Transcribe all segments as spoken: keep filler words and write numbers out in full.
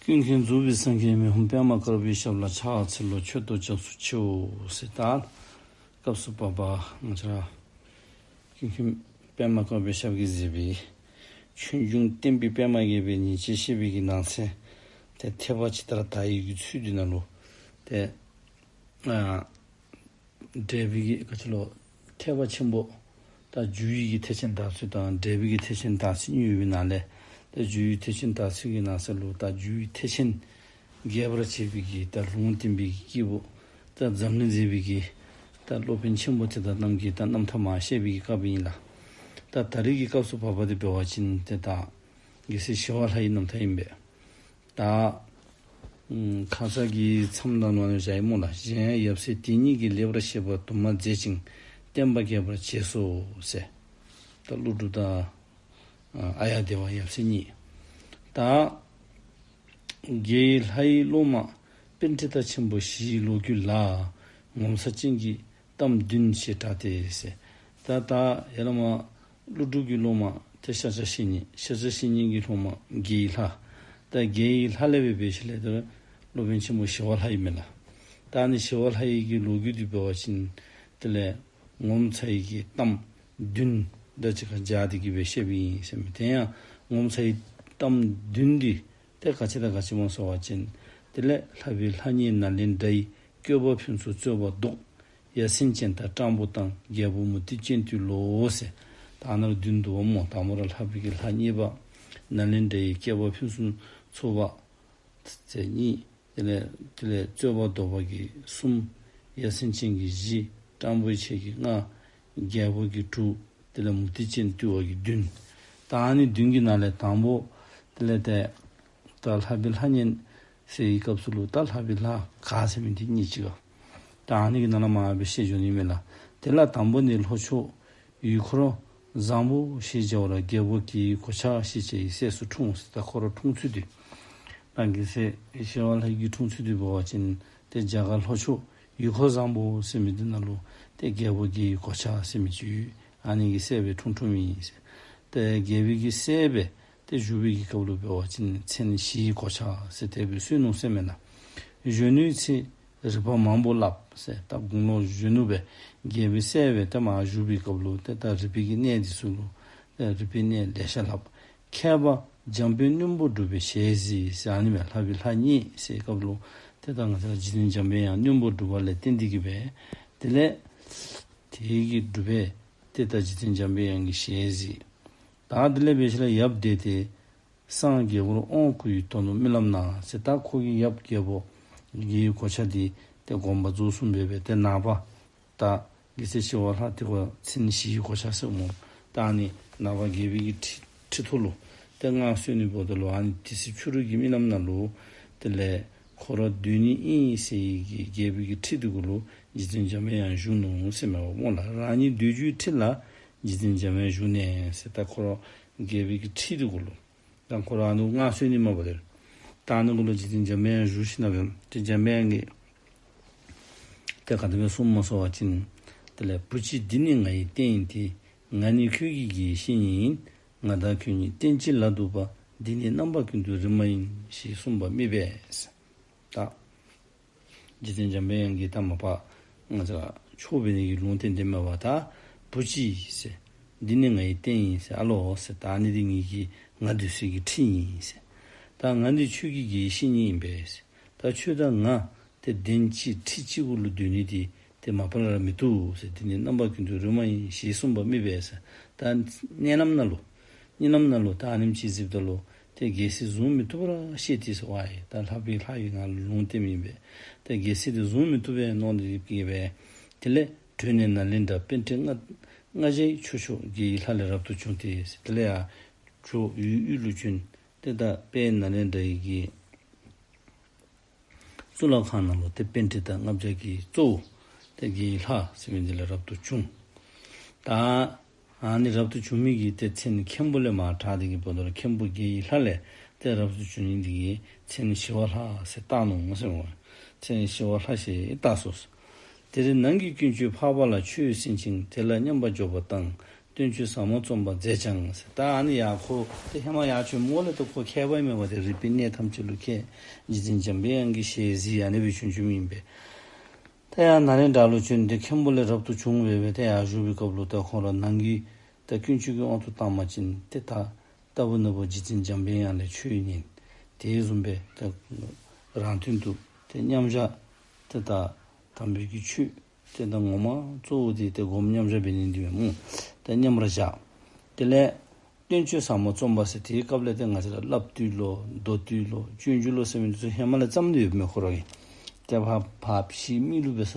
ཀུན་མཁྱེན་རྫོགས་པའི་སངས་རྒྱས་མི་ཕམ་པདྨ་དཀར་པོའི་ཞབས་ལ་ཕྱག་འཚལ་ལོ། མཆོད་དོ་སྐྱབས་སུ་མཆིའོ་ཟེར། ད་སྐབས་སུ་བབ་པ་ང་བཅས་ར་ཀུན་མཁྱེན་པདྨ་དཀར་པོའི་ཞབས་ཀྱིས་མཛད་པའི་ཆོས་འབྱུང་བསྟན་པའི་པདྨ་རྒྱས་པའི་ཉིན་བྱེད་ཅེས་པའི་གི་ནང་གསེས་ཏེ་ཐེག་པ་ཇི་ལྟར་དག་ཡིག་གི་ཚུལ་འདི་ནང་ལུ་ཏེ་ཨ་འགྲེལ་པའི་གི་ག་ཅི་ལོ། ཐེག་པ་ཆེན་པོ་ད་རྒྱུ་ཡི་གི་ཐེག་ཆེན་དག་ཚུལ་དང་འགྲེལ་པའི་གི་ཐེག་ཆེན་དག་ཚུལ་གཉིས་ཡོད་པའི་ནང་ལས་ད་རྒྱུ་ཡི་ཐེག་ཆེན་དག་ཚུལ་གྱི་ནང་གསེས་ལུ་ད་རྒྱུ་ཡི་ཐེག་ཆེན་རྒྱས་པར་བྱེད་པའི་གི་ད་ལུང་བསྟན་པའི་གི་སྐྱེས་བུ་ད་འཛམ་གླིང་མཛེས་པའི་གི་ད་སློབ་དཔོན་ཆེན་པོ་དེ་དག་རྣམས་ཀྱི་ད་རྣམ་ཐར་མར་བཤད་པའི་གི་སྐབས་ཨིན་ལགས། ད་ད་རེས་ཀྱི་སྐབས་སུ་བབ་པ་དེ་འབད་བ་ཅིན་ཏེ་ད་རྒྱལ་སྲས་ཞི་བ་ལྷ་ཡི་རྣམ་ཐར་ཨིན་པས། ད་ཁ་ཙ་གི་མཚམས་དང་ནང་ན་བཞག་ཡི་སྨོ་ལགས། གཞན་ཡང་ཡབ་སྲས་དེ་ཉིད་ཀྱིས་ལེགས་པར་བཤད་པ་དུ་མ་མཛད་ཅིང་བསྟན་པ་རྒྱས་པར་བྱས་སོ་ཟེར། ད་ཀླུ་སྒྲུབ་དང་ཨཱརྱ་དེ་བ་ཡབ་སྲས་གཉིས། ད་རྒྱལ་བའི་ལྷ་ཡི་སློབ་མ་པཎྜི་ཏ་ཆེན་པོ་བཞིའི་ལོ་རྒྱུས་ལ་ངོ་མཚར་ཅན་གྱི་གཏམ་བདུན་ཞེས་གྲགས་ཏེ་ཟེར། ད་ད་ཡ་ལ་མ་ཀླུ་སྒྲུབ་ཀྱི་སློབ་མ་ཏེ་ཤཱཀྱ་བཤེས་གཉེན། ཤཱཀྱ་བཤེས་གཉེན་གྱི་སློབ་མ་རྒྱལ་བའི་ལྷ། ད་རྒྱལ་བའི་ལྷ་ལས་འབད་འབད་ཞིནམ་ལས་ད་སློབ་དཔོན་ཆེན་པོ་ཞི་བ་ལྷ་ཨིན་མས་ལགས། ད་ཨ་ནི་ཞི་བ་ལྷ་ཡི་གི་ལོ་རྒྱུས་འདི་འབད་བ་ཅིན་དེ་ལས་ངོ་མཚར་ཡི་གི་གཏམ་བདུན་དང་གཅིག་ཁར་སྦྱར་ཏེ་གི་སྦེ་བཤདཔ་ཨིན་ཟེར་མས། དེ་ཡང་ངོ་མཚར་ཡི་གཏམ་བདུན་འདི་ཏེ་ག་ཅི་དང་ག་ཅི་སྨོ་ཟེར་བ་ཅིན་དེ་ལས་ལྷ་བུའི་ལྷ་གཉན་ནཱ་ལེནྡྲ་ཡི། བསྐོས་པ་ཕུན་ཚོགས་རྩོད་པ་ཟློག། ཡ་མཚན་ཅན་དང་སྤྲང་པོ་དང་། རྒྱལ་པོ་མུ་སྟེགས་ཅན་བཏུལ་ལོ་ཟེར། ད་ཨ་ནཱ་བདུན་འདུག་པ་སྨོ། དང་པོ་ར་ལྷ་བུའི་གི་ལྷ་གཉིས་པ། ནཱ་ལེནྡྲ་ཡི། བསྐོས་པ་ཕུན་སུམ་ཚོགས་པ་ཟེར་གཉིས། དེ་ལས་དེ་ལས་རྩོད་པ་ཟློག་པ་གི་གསུམ། ཡ་མཚན་ཅན་གྱི་བཞི། སྤྲང་པོའི་ཆས་ཀྱི་ལྔ། རྒྱལ་པོ་གི་དྲུག། དེ་ལས་མུ་སྟེགས་ཅན་བཏུལ་བ་གི་བདུན། ད་ཨ་ནི་བདུན་གྱི་ནང་ལས་དང་པོ་དེ་ལས་ཏེ་ད་ལྷ་བུའི་ལྷ་གཉན་ཟེར་བའི་སྐབས་སུ་ལུ་ད་ལྷ་བུའི་ལྷ་ག་ཟེར་མི་འདི་གཉིས་ཅིག་ག། ད་ཨ་ནི་གི་ནང་ལས་མར་སྦེ་བཤད་འགྱོ་ནི་མས་ལགས། དེ་ལ་དང་པོ་ནི་ལྷོ་ཕྱོགས་ཡུལ་འཁོར་བཟང་པོ་ཞེས་བྱ་བར་རྒྱལ་པོ་དགེ་བའི་གོ་ཆ་ཞེས་བྱ་བའི་སྲས་སུ་འཁྲུངས་ཟེར། ད་ཁོ་ར་འཁྲུངས་ཚུལ་འདི་ད་རྒྱལ་སྲས་ཞི་བ་ལྷ་གི་འཁྲུངས་ཚུལ་འདི་འབད་བ་ཅིན་ཏེ་རྒྱ་གར་ལྷོ་ཕྱོགས་ཡུལ་འཁོར་བཟང་པོ་ཟེར་མི་འདི་ནང་ལུ་ཏེ་རྒྱལ་པོ་དགེ་བའི་གོ་ཆ་ཟེར་མི་ཅིག་ཡོད། ཨ་ནི་གི་སྲས་སྦེ་འཁྲུངས་འཁྲུངསམ་ཨིན་ཟེར། ཏེ་རྒྱལ་པོའི་གི་སྲས་སྦེ་ཏེ་བཞུགས་པའི་གི་སྐབས་ལུ་འབད་བ་ཅིན་མཚན་ཞི་བའི་གོ་ཆ་ཟེར་དེ་སྦེ་གསོལ་ནུག་ཟེར་མས་ལགས། གཞོན་ནུའི་ཚེ་རིག་པ་མང་པོ་བསླབས་ཟེར། ད་དགུང་ལོ་གཞོན་ནུ་སྦེ་རྒྱལ་པོའི་སྲས་སྦེ་ཏེ་མར་བཞུགས་པའི་སྐབས་ལུ་ཏེ་ད་རིག་པའི་གི་གནས་འདི་ཚུ་ལུ་ཏེ་རིག་པའི་གནས་ལེ་ཤ་བསླབས། མཁས་པ་འཇམ་དཔལ་རྣོན་པོར་སྒྲུབ་པའི་ཞལ་གཟིགས་ཟེར། ཨ་ནི་སྦེ་ལྷ་བུའི་ལྷ་གཉན་ཟེར་སྐབས་ལུ་ཏེ་ད་ང་བཅས་ར་རྗེ་བཙུན་འཇམ་དཔལ་དབྱངས་རྣོན་པོར་སྒྲུབ་པ་ལས་བརྟེན་ཏེ་གི་སྦེ་དེ་ལས་དེ་གི་སྒྲུབ་པས་ཏེ་ད་རྗེ་བཙུན་འཇམ་དཔལ་དབྱངས་ཀྱི་ཞལ་གཟིགས། ད་དེ་ལས་འབད་ཞིནམ་ལས་ཡབ་འདས་ཏེ་སངས་རྒྱས་འཁོར་དབང་བསྐུར་བའི་དོན་དུ་རྨི་ལམ་ན་ཟེར། ད་ཁོ་གི་ཡབ་རྒྱལ་པོ་དགེ་བའི་གོ་ཆ་འདི་ཏེ་དགོངས་པ་རྫོགས་སོང་སྦེ་སྦེ་ཏེ་ནངས་པ་ད་རྒྱལ་སྲས་ཞི་བ་ལྷ་དེ་ཁོ་མཚན་ཞི་བའི་གོ་ཆ་ཟེར་སྨོ། ད་ཨ་ནི་ནངས་པ་རྒྱལ་པོའི་གི་ཁྲི་ཁྲི་ཐོག་ལུ་ཏེ་མངའ་གསོལ་ནི་འབདཝ་ད་ལུ་ཨ་ནི་དེ་ཚེ་ཕྱི་རུ་གི་རྨི་ལམ་ནང་ལུ་དེ་ལས་ཁོ་ར་སྡོད་ནི་ཨིན་ཟེར་བའི་གི་རྒྱལ་པོའི་གི་ཁྲི་འདི་གུ་ལུ་རྗེ་བཙུན་འཇམ་དཔལ་དབྱངས་བཞུགས་ནུག་ཟེར་མས་པ་སྨོ་ལགས། རང་ཉིད་སྡོད་རྒྱུའི་ཁྲི་ལ་རྗེ་བཙུན་འཇམ་དབྱངས་བཞུགས་ནས་ཟེར། ད་ཁོ་ར་རྒྱལ་པོའི་གི་ཁྲི་འདི་གུ་ལུ་ད་ཁོ་ར་ཨ་ནི་མངའ་གསོལ་ནི་མས་པ་ཏེ། ད་ཨ་ནི་གུ་ལུ་རྗེ་བཙུན་འཇམ་དཔལ་དབྱངས་བཞུགས་ཞིནམ་ལས་ཏེ་འཇམ་དཔལ་དབྱངས་ཀྱིས་ཏེ་ག་དེ་སྦེ་གསུངསམ་སྨོ་ཟེར་བ་ཅིན་དེ་ལས་བུ་གཅིག་འདི་ནི་ང་ཡི་རྟེན་ཡིན་ཏེ། ང་ནི་ཁྱོད་ཀྱི་དགེ་བའི་བཤེས་གཉེན་ཡིན། ང་དང་ཁྱོད་གཉིས་རྟེན་གཅིག་ལ་འདུག་པ། འདི་ནི་རྣམ་པ་ཀུན་ཏུ་རིག་མ་ཡིན། ཞེས་གསུངས་པ་རྨིས་པས། ད་རྗེ་བཙུན་འཇམ་དཔལ་དབྱངས་ཀྱིས་ད་མ་པ་ང་བཅས་ཆོས་འབད་ནི་གི་ལུང་བསྟན་དེ་མས་པ། ད་བུ་གཅིག་ཟེར། འདི་ནི་ང་ཡི་རྟེན་ཡིན་ཟེར། ཨ་ལོ་ཟེར། ད་ཨ་ནི་འདི་ངེ་གི་ང་སྡོད་སའི་གི་ཁྲི་ཨིན་ཟེར། ད་ང་འདི་ཁྱོད་ཀྱི་དགེ་བའི་བཤེས་གཉེན་ཨིན་པས་ཟེར། ད་ཁྱོད་དང་ང་ཏེ་གདན་གཅིག་ཁྲི་གཅིག་གུ་ལུ་སྡོད་ནི་འདི་ཏེ་མ་པ་ལས་ར་མི་བཏུབ་ཟེར། འདི་ནི་རྣམ་པ་ཀུན་ཏུ་རིག་མ་ཡིན། ཞེས་གསུངས་པ་རྨིས་པས་ཟེར། ད་གཉིད་ལམ་ནང་ལུ་གཉིད་ལམ་ནང་ལུ་ད་ཨ་ནེམ་ཅིག་གཟིགསཔ་ད་ལུ་ཏེ་རྒྱལ་སྲིད་བཟུང་མི་བཏུབ་པར་ཤེས་ཏེ་ཟེར་བ་ཡི། ད་ལྷ་བུའི་ལྷ་ཡིས་ང་ལུ་ལུང་བསྟན་མི་འབད། ཏེ་རྒྱལ་སྲིད་འདི་བཟུང་མི་བཏུབ་པས་མནོ་སྟེ་གི་སྦེ་དེ་ལས་བྲོས་ནས་ནཱ་ལེནྡྲ་པཎྜི་ཏ་ལྔ་བརྒྱའི་ཕྱོགས་མཆོག་རྒྱལ་བའི་ལྷ་ལས་རབ་ཏུ་བྱུང་སྟེ་ཟེར། དེ་ལས་ཡར་ཕྱོགས་ཡུལ་དབུས་ལུ་བྱོན། ཏེ་ད་དཔལ་ནཱ་ལེནྡྲ་ཡི་གི་གཙུག་ལག་ཁང་ནང་ལུ་ཏེ་པཎྜི་ཏ་ལྔ་བརྒྱ་གི་གཙོ་བོ་ཏེ་རྒྱལ་བའི་ལྷ་ཟེར་མི་འདི་ལས་རབ་ཏུ་བྱུང་། ད་ཨ་ནི་རབ་ཏུ་བྱུང་མི་གི་ཏེ་མཚན་མཁན་པོ་ལས་མར་གྲགས་ཏེ་གི་འབདཝ་ད་ལུ་མཁན་པོ་རྒྱལ་བའི་ལྷ་ལས་ཏེ་རབ་ཏུ་བྱུང་མི་འདི་གི་མཚན་ཞི་བ་ལྷ་ཟེར་བཏགས་ནུག་ཟེར་མས། མཚན་ཞི་བ་ལྷ་ཞེས་བཏགས་སོ། དེར་ནང་གི་ཀུན་སྤྱོད་འཕགས་པ་ལ་ཆོས་གསན་ཅིང་དེ་ལ་མཉམ་པར་འཇོག་པ་དང་། སྟོན་མཆོད་ཟབ་མོ་རྩོམ་པ་མཛད་ཅིང་ཟེར། ད་ཨ་ནི་ཡར་ཁོ་ཏེ་ཧེ་མ་ཡར་བྱོནམ་ལས་ཏེ་ཁོ་མཁས་པ་ཨིན་མས་པ། ཏེ་རིག་པའི་གནས་ཐམས་ཅད་ལུ་མཁས། རྗེ་བཙུན་འཇམ་པའི་དབྱངས་ཀྱི་ཞལ་གཟིགས་ཨ་ནི་སྦེ་བྱོན་བྱོནམ་ཨིན་པས། ཏེ་ཡར་ནཱ་ལེནྡྲ་ལུ་བྱོན་ཏེ་མཁན་པོ་ལས་རབ་ཏུ་བྱུང་སྦེ་སྦེ་ཏེ་ཡར་བཞུགས་པའི་སྐབས་ལུ་ཏེ་ཁོ་ར་ནང་གི་ཏེ་དཀོན་མཆོག་གི་དབང་དུ་བཏང་པ་ཅིན་ཏེ་ད་ལྟ་བུ་ན་བུ་རྗེ་བཙུན་འཇམ་པའི་དབྱངས་ལས་ཆོས་ཉན། དེ་བཟུམ་སྦེ་ཏེ་རང་དོན་དུ་ཏེ་མཉམ་བཞག་ཏེ་ད་དམ་པའི་གི་ཆོས་ཏེ་ད་ངོ་མ་གཙོ་བོ་འདི་ཏེ་སྒོམ་མཉམ་བཞག་འབད་ནི་འདི་སྦེ་སྨོ། ཏེ་མཉམ་ར་བཞག། དེ་ལས་སྟོན་མཆོད་ཟབ་མོ་རྩོམ་པ་ཟེར་དེའི་སྐབས་ལས་ཏེ་ང་བཅས་ར་བསླབ་བཏུས་ལོ་མདོ་བཏུས་ལོ་སྤྱོད་འཇུག་ལོ་ཟེར་མི་འདི་ཚུ་ཧེ་མ་ལས་བརྩམས་ཏེ་ཡོདཔ་མས་ཁོ་ར་གིས། ཏེ་ཕར་ཕར་ཕྱི་མི་ལུ་འབད་ས་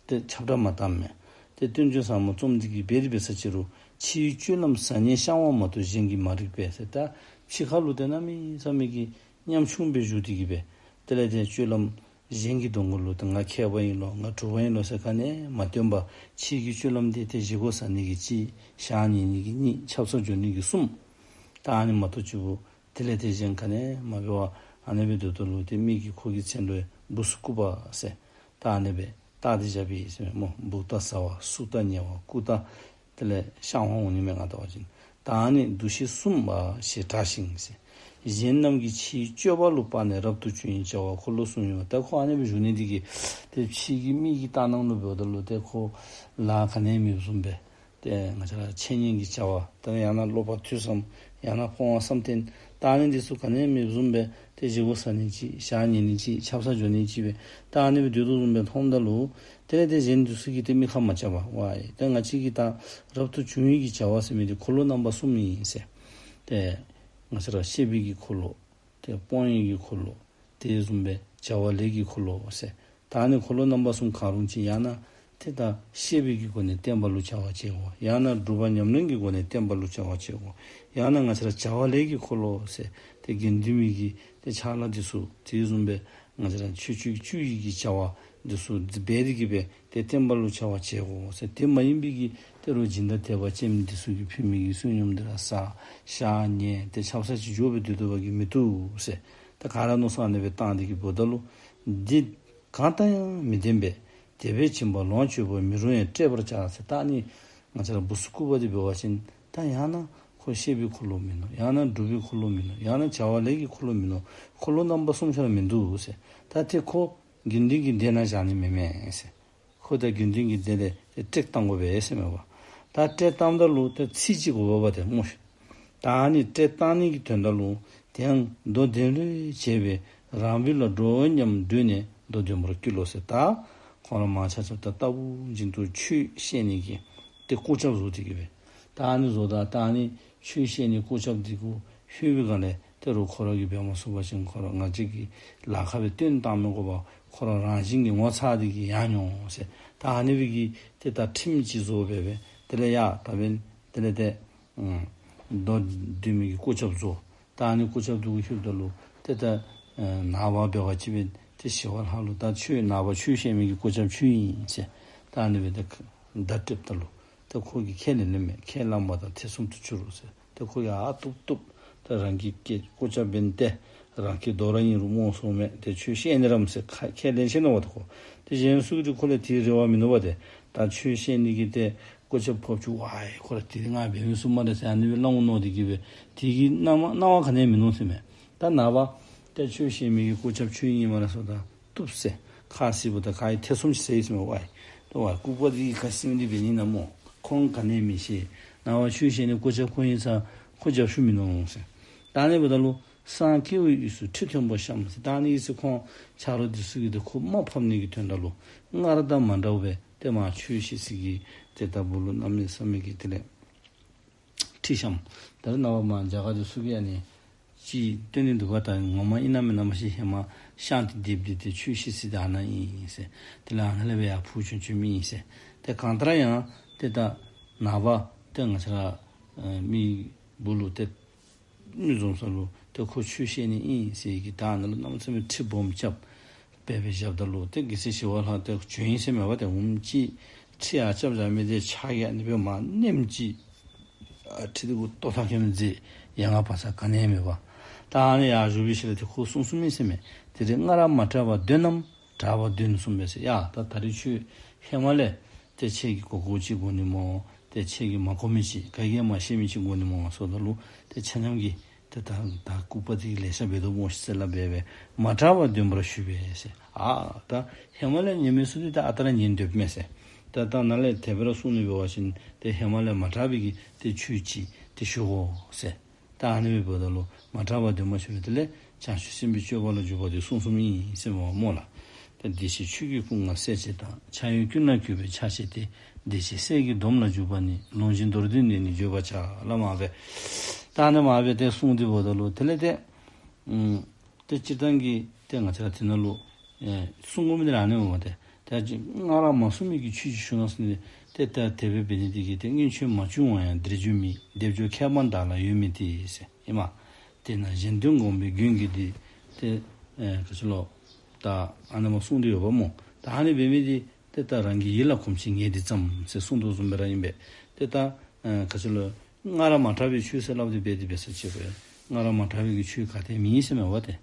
ཏེ་ཁྱབ་བསྒྲགས་མ་བཏངམ་མས། ཏེ་སྟོན་མཆོད་ཟབ་མོ་རྩོམ་འདི་གིས་འབད་དེ་འབད་ས་ཅིག་རུང་ཕྱིའི་སྤྱོད་ལམ་ཟབ་ཉེར་བཤང་བ་མ་གཏོགས་གཞན་གྱིས་མ་རིག་པས་ཟེར། ད་ཕྱི་ཁ་ལུ་ཏེ་གནམ་མེད་ས་མེད་ཀྱི་ཉམ་ཆུང་སྦེ་བཞུགས་ཏེ་གིས་སྦེ་དེ་ལས་ཏེ་སྤྱོད་ལམ་གཞན་གྱི་གདོང་ཁ་ལུ་ཏེ་ང་མཁས་པ་ཨིན་ལོ་ང་གྲུབ་པ་ཨིན་ལོ་ཟེར་ག་ནི་མ་སྟོན་པར་ཕྱི་གི་སྤྱོད་ལམ་འདི་ཏེ་བཞེས་སྒོ་ཟ་ནི་གི་གཅིག་ཞག་ཉལ་ནི་གི་གཉིས་ཆབ་གསང་འགྱོ་ནི་གི་གསུམ། ད་ཨ་ནི་མ་གཏོགས་ཅིག་པོ་དེ་ལས་ཏེ་གཞན་ག་ནི་མ་འབད་བར་ཨ་ནི་སྦེ་སྡོདཔ་ད་ལུ་ཏེ་མི་གིས་ཁོ་གི་མཚན་ལུ་བུ་སུ་ཀུ་པ་ཟེར་ད་ཨ་ནི་སྦེ་བཏགས་ཏེ་བཞག་པས་ཟེར་སྨོ། བུ་ད་ཟ་བ་སུ་ད་ཉལ་བ་ཀུ་ད་དེ་ལས་བཤང་བ་འོང་ནི་མས་ང་བལྟ་བ་ཅིན། ད་ཨ་ནི་འདུ་ཤེས་གསུམ་པ་ཞེས་གྲགས་ཤིང་ཟེར། གཞན་རྣམས་ཀྱིས་ཕྱིའི་སྤྱོད་པ་ལུ་དཔག་ནས་རབ་ཏུ་བྱུང་བའི་བྱ་བ་འཁོར་ལོ་གསུམ་ཡིན་པ། ད་ཁོ་ཨ་ནི་སྦེ་བཞུགས་ནི་འདི་གིས་ཏེ་ཕྱི་གི་མི་གི་ལྟ་སྣང་ལུ་འབདཝ་ད་ལུ་ཏེ་ཁོ་ལཱ་ག་ནི་མེདཔ་བཟུམ་སྦེ་ཏེ་ང་བཅས་ར་འཆད་ཉན་གྱི་བྱ་བ་ད་ཡང་ན་ཀློག་པ་ཐོས་བསམ་ཡང་ན་སྤོང་བ་བསམ་གཏན་ད་ཨ་ནི་འདི་ཚུ་ག་ནི་མེདཔ་བཟུམ་སྦེ་ཏེ་བཞེས་སྒོ་ཟ་ནི་ཅིག་ཞག་ཉལ་ནི་ཅིག་ཆབ་གསང་འགྱོ་ནི་ཅིག་སྦེ་ད་ཨ་ནི་སྦེ་སྡོད་དོ་བཟུམ་སྦེ་མཐོངམ་ད་ལུ་དེ་ལས་ཏེ་གཞན་འདི་ཚུ་གིས་ཏེ་མིག་ཁར་མ་འཆར་བར་ཝའི་ཏེ་ང་བཅས་ཀྱི་ད་རབ་ཏུ་བྱུང་བའི་གི་བྱ་བ་ཟེར་མི་འདི་འཁོར་ལོ་རྣམ་པ་གསུམ་ཨིན་ཟེར། ཏེ་ང་བཅས་ར་བཤད་པའི་གི་འཁོར་ལོ་ཏེ་སྤོང་བའི་གི་འཁོར་ལོ་དེ་བཟུམ་སྦེ་བྱ་བ་ལས་ཀྱི་འཁོར་ལོ་ཟེར། ད་ཨ་ནི་འཁོར་ལོ་རྣམ་པ་གསུམ་གང་རུང་ཅིག་ཡང་ན་ཏེ་ད་བཤད་པའི་གི་སྒོ་ནས་བསྟན་པ་ལུ་བྱ་བ་བྱེད་དགོ། ཡང་ན་སྒྲུབ་པ་ཉམས་ལེན་གྱི་སྒོ་ནས་བསྟན་པ་ལུ་བྱ་བ་བྱེད་དགོ། ཡང་ན་ང་བཅས་ར་བྱ་བ་ལས་ཀྱི་འཁོར་ལོ་ཟེར་ཏེ་དགེ་འདུན་མའི་གི་ཏེ་ཕྱག་ལཱ་འདི་ཚུ་དེ་བཟུམ་སྦེ་ང་བཅས་ར་ཆོས་སྤྱོད་བཅུ་ཡི་གི་བྱ་བ་འདི་ཚུ་འབད་དེ་གིས་སྦེ་ཏེ་བསྟན་པ་ལུ་བྱ་བ་བྱེད་དགོ་ཟེར། དེ་མ་ཡིན་པའི་གི་ཏེ་རོགས་སྦྱིན་བདག་དད་པ་ཅན་འདི་ཚུ་གིས་ཕུལ་མི་གི་བསོད་སྙོམས་འདི་ར་བཟའ་ཞག་ཉལ་ཏེ་ཆབ་གསང་ཅིག་འགྱོ་སྦེ་སྡོད་སྡོད་པ་གིས་མི་བཏུབ་ཟེར། ད་ག་ར་མནོ་བསམ་ཨ་ནི་སྦེ་བཏང་སྟེ་གིས་འབདཝ་ད་ལུ་འདི་གང་ལྟར་ཡང་མི་བདེན་པས། དེ་བས་བྱིན་པ་ལོངས་སྤྱོད་པོ། མི་རུང་ཡང་བསྐྲད་པར་བྱ་ཟེར། ད་ཨ་ནི་ང་བཅས་ར་བུ་སུ་ཀུ་པ་འདི་འབད་བ་ཅིན་ད་ཡང་ན་ཁོ་བཤད་པའི་འཁོར་ལོ་མིན་ནུག། ཡང་ན་སྒྲུབ་པའི་འཁོར་ལོ་མིན་ནུག། ཡང་ན་བྱ་བ་ལས་ཀྱི་འཁོར་ལོ་མིན་ནུག། འཁོར་ལོ་རྣམ་པ་གསུམ་ཆ་ར་མིན་འདུག་ཟེར། ད་ཏེ་ཁོ་དགེ་འདུན་གྱི་སྡེ་ནང་བཞག་ནི་མེན་མས་ཟེར། ཁོ་ད་དགེ་འདུན་གྱི་སྡེ་ལས་ཏེ་བསྐྲད་བཏང་དགོ་པས་ཟེར་མས་པ། ད་བསྐྲད་བཏངམ་ད་ལུ་ཏེ་ཚིག་ཅིག་དགོ་པས་པ་ཏེ་སྨོ་ཤིག། ད་ཨ་ནི་བསྐྲད་བཏང་ནི་གི་དོན་དག་ལུ་དེ་ཡང་མདོ་བདེན་རེ་བྱས་པས་རང་བུ་ལ་འགྲོ་སྙམ་འདོད་ནས་མདོ་བདེན་པར་བསྐུལ་ལོ་ཟེར། ད་ཁོང་ར་མང་ཆེ་ཆ་ད་ལྟ་བུ་བཞིན་དུ་ཆོས་བཤད་ནི་གི་ཏེ་སྐུ་ཆབ་བཟོ་སྟེ་གིས་སྦེ་ད་ཨ་ནི་བཟོ་ད་ད་ཨ་ནི་ཆོས་བཤད་ནི་སྐུ་ཆབ་འདི་གུ་ལྷོད་པའི་སྒང་ལས་ཏེ་རོགས་ཁོ་ར་གིས་འབད་མ་ཚུགས་པ་ཅིན་ཁོ་ར་ང་བཅས་ཀྱི་ལཱ་ཁག་སྦེ་བཏོན་བཏང་མི་དགོ་པར་ཁོ་ར་རང་བཞིན་གྱིས་ངོ་ཚ་སྟེ་གིས་ཡར་འགྱོ་འོང་ཟེར། ད་ཨ་ནི་སྦེ་གི་ཏེ་ད་ཁྲིམས་ཅིག་བཟོ་སྦེ་སྦེ་དེ་ལས་ཡ་ད་འབདན་དེ་ལས་ཏེ་ཨུམ་མདོ་བདེན་མི་གི་སྐུ་ཆབ་བཟོ། ད་ཨ་ནི་སྐུ་ཆབ་འདི་གུ་ལྷོདཔ་ད་ལུ་ཏེ་ད་ཨེ་ནངས་པ་འབད་བ་ཅིན་འབདན་ཏེ་ཞི་བ་ལྷ་ལུ་ད་ཁྱོད་ནངས་པ་ཆོས་བཤད་མི་གི་སྐུ་ཆབ་ཁྱོད་ཨིན་ཟེར། ད་ཨ་ནི་སྦེ་ཏེ་བརྡ་སྤྲོདཔ་ད་ལུ་ཏེ་ཁོ་གིས་ཁས་ལེན་ལེནམ་མས། ཁས་བླངས་པ་དང་ཐེ་ཚོམ་དུ་གྱུར་ཟེར། ཏེ་ཁོ་གིས་ཨ་བཏུབ་བཏུབ། ཏེ་རང་གི་སྐད་སྐུ་ཆབ་འབདན་ཏེ་རང་གི་རྡོ་ར་ཨིན་རུང་རྨོངས་སོང་མས། ཏེ་ཆོས་བཤད་ནི་རམ་ཟེར་ཁ་ཁས་ལེན་ཤེས་ནུག་པ་ཏེ་ཁོ། ཏེ་གཞན་ཚུ་གིས་ཁོ་ལུ་དེའི་རེ་བ་མིན་ནུག་པ་ཏེ། ད་ཆོས་བཤད་ནི་གི་ཏེ་སྐུ་ཆབ་ཕོགཔ་ཅིག་ཝའི་ཁོ་ར་དེ་ང་འབད་མི་ཚུགས་སྨ་རེ་ཟེར་ཨ་ནི་སྦེ་སླབ་འོང་མནོ་སྟེ་གིས་སྦེ་དེ་གི་སྣང་བ་སྣང་བ་ག་ནི་ཡང་མིན་ནུག་ཟེར་མས། ད་ནངས་པ་ཏེ་ཆོས་བཤད་མི་གི་སྐུ་ཆབ་ཁྱོད་ཨིན་སྨ་རེ་ཟེརཝ་ད་བཏུབ་ཟེར། ཁ་བཟེད་པོ་ད་ག་ཡི་ཐེ་ཚོམ་ཅིག་ཟ་ཡི་ཟེར་མས་ཝའི། ཏེ་ཝའི་ལྐུགས་པ་འདི་གིས་ག་ཅི་ཟེར་མི་འདི་འབད་ནི་ཨིན་ན་སྨོ། ཁོང་ག་ནི་ཡང་མི་ཤེས། ནངས་པ་ཆོས་བཤད་ནི་སྐུ་ཆབ་ཁོ་ཨིན་ཙང་ཁོ་རྒྱབ་བཤུད་མིན་ནུག་ཟེར། ད་ཨ་ནི་འབདཝ་ད་ལུ་སངས་རྒྱས་པའི་དབུས་སུ་ཁྲི་མཐོན་པོ་བཤམས་ཟེར། ད་ཨ་ནི་ཨིན་ཟེར་ཁོང་ཆ་རོགས་འདི་ཚུ་གིས་ཏེ་ཁོ་དམའ་ཕབ་ནི་གི་དོན་དག་ལུ་སྔར་དང་མ་འདྲཝ་སྦེ་ཏེ་མར་ཆོས་བཤད་སའི་གི་ཏེ་ད་སྦུག་ལུ་གནམ་མེད་ས་མེད་ཀྱི་དེ་ལས་ཁྲི་བཤམས། ད་རེས་ནངས་པ་མར་རྒྱ་གར་འདི་ཚུ་གིས་ཨ་ནི་ཅིག་སྟོན་ནི་འདུག་ག། ད་ངོ་མ་ཨིན་ན་མེན་ན་མ་ཤེས། ཧེ་མ་ཤང་ཏེ་སྡོདཔ་འདི་ཏེ་ཆོས་བཤད་ས་འདི་ཨ་ནཱ་ཨིན་ཟེར། དེ་ལས་ཨ་ནཱ་ལས་སྦེ་ཡར་འཕུར་བྱོན་བྱོནམ་ཨིན་ཟེར། ཏེ་གང་ལྟར་ཡང་ཏེ་ད་ནངས་པ་ཏེ་ང་བཅས་ར་ཨེ་མི་སྦུག་ལུ་ཏེ་མི་འཛོམས་ས་ལུ་ཏེ་ཁོ་ཆོས་བཤད་ནི་ཨིན་ཟེར་གྱི་ད་ཨ་ནཱ་ལུ་གནམ་མེད་ས་མེད་ཁྲི་སྦོམ་རྐྱབ་སྦེ་སྦེ་བཞགཔ་ད་ལུ་ཏེ་རྒྱལ་སྲས་ཞི་བ་ལྷ་ཏེ་བྱོན་ཡི་ཟེར་མས་པ། ཏེ་འོངམ་ཅིག་ཁྲི་ཡར་རྐྱབ་བཞག་མི་འདི་ཕྱག་གིས་ཨ་ནི་སྦེ་མར་མནནམ་ཅིག་ཨ་ཁྲི་འདི་གུ་ལྟོ་ཐག་ཁེམ་མཛད་ཡ་ང་བ་ས་ག་ནི་ཡང་མེད་པ། ད་ཨ་ནི་ཡར་བཞུགས་པའི་ཤུལ་ལས་ཏེ་ཁོ་གསུངས་གསུངསམ་ཨིན་ཟེར་མས། དེ་རིང་སྔར་མ་གྲགས་པ་འདོན་ནམ། གྲགས་པ་འདོན་གསུངས་པས་ཟེར། ཡ་ད་ད་རིས་ཁྱོད་ཧེ་མ་ལས་ཏེ་ཁྱོད་ཀྱིས་གོ་གོཝ་ཅིག་གོ་ནི་སྨོ། ཏེ་ཁྱེད་ཀྱིས་མ་གོ་མི་ཅིག་ག་གིས་མ་ཤེས་མི་ཅིག་དགོ་ནི་སྨོ་ཟེརཝ་ད་ལུ་ཏེ་ཆ་མཉམ་གྱིས་ཏེ་ད་ད་ལྐུགས་པ་འདི་ལེ་ཤ་འབད་དོ་སྨོ་ཟེར་སླབ་སྦེ་སྦེ་མ་དྲག་པར་འདོན་པར་ཞུ་བས་ཟེར། ཨ་ད་ཧེ་མ་ལས་ཉན་མི་ཚུ་འདི་ད་ཨ་རྟག་ར་ཉན་སྡོདཔ་མས་ཟེར། ད་ད་ནཱ་ལས་དེ་སྦེ་ར་གསུངས་ནི་འབད་བ་ཅིན་ཏེ་ཧེ་མ་ལས་མ་དྲག་པའི་གི་ཏེ་ཆོས་ཅིག་ཏེ་ཞུ་དགོ་ཟེར། ད་ཨ་ནི་འབདཝ་ད་ལུ་མ་དྲག་པར་འདོན་པར་ཞུ་བས། དེ་ལས་བྱང་ཆུབ་སེམས་དཔའི་སྤྱོད་པ་ལ་འཇུག་པ་འདི་གསུངས་གསུངསམ་ཨིན་ཟེར་མས་སྨོ་ལགས། ད་བདེ་གཤེགས་ཆོས་ཀྱི་སྐུ་མངའ་གསལ་བྱེད་དང་། ཕྱག་གཡོན་ཀུན་ལ་གུས་པས་ཕྱག་བྱས་ཏེ། བདེ་གཤེགས་སྲས་ཀྱི་སྡོམ་ལ་འཇུག་པ་ནི། ལུང་བཞིན་མདོར་བསྡུས་ནས་ནི་བརྗོད་པར་བྱ། ལ་མ་སྦེ་ད་ཨ་ནི་མ་སྦེ་ཏེ་གསུངས་ཏེ་འབདཝ་ད་ལུ་དེ་ལས་ཏེ་ཨུམ་ཏེ་སྤྱིར་བཏང་གི་ཏེ་ང་བཅས་ར་དེ་ནང་ལུ་ཨེ་གསུང་དགོ་མི་འདི་ར་ཨ་ནི་འོང་སྟེ། ད་ཅི་སྔར་མ་གསུངས་མི་གི་ཆོས་ཅིག་ཞུ་གནང་ཟེར་ནི། ཏེ་ད་དེ་སྦེ་འབད་ནི་འདི་གིས་ཏེ་སྔོན་ཆད་མ་བྱུང་བ་ཡང་འདིར་བྱུང་མིན། སྡེབ་སྦྱོར་ཁྱད་པར་བདག་ལ་ཡོད་མིན་ཏེ་ཟེར་ཨིན་མས། དེས་ན་གཞན་དོན་སྒོམ་པའི་མགོན་གྱིས་འདིར། ཏེ་ཨེ་ག་ཅི་ལོ། ད་ཨ་ནི་མ་གསུངས་ཏེ་ཡོདཔ་སྨོ། ད་ཨ་ནི་འབད་མི་འདི་ཏེ་ད་རང་གི་ཡིད་ལ་གོམས་ཤིང་ངེས་འདི་ཙམ་ཟེར་གསུངས་དོ་བཟུམ་སྦེ་ར་ཨིན་པས། ཏེ་ད་ཨེ་ག་ཅི་ལོ། སྔར་མ་དྲག་པའི་ཆོས་ཟེར་སླབ་སྟེ་འབད་དེ་འབད་ས་ཅིག་སྦེ། སྔར་མ་དྲག་པའི་གི་ཆོས་ག་ཏེ་མེད་ཟེར་མས་པ་ཏེ།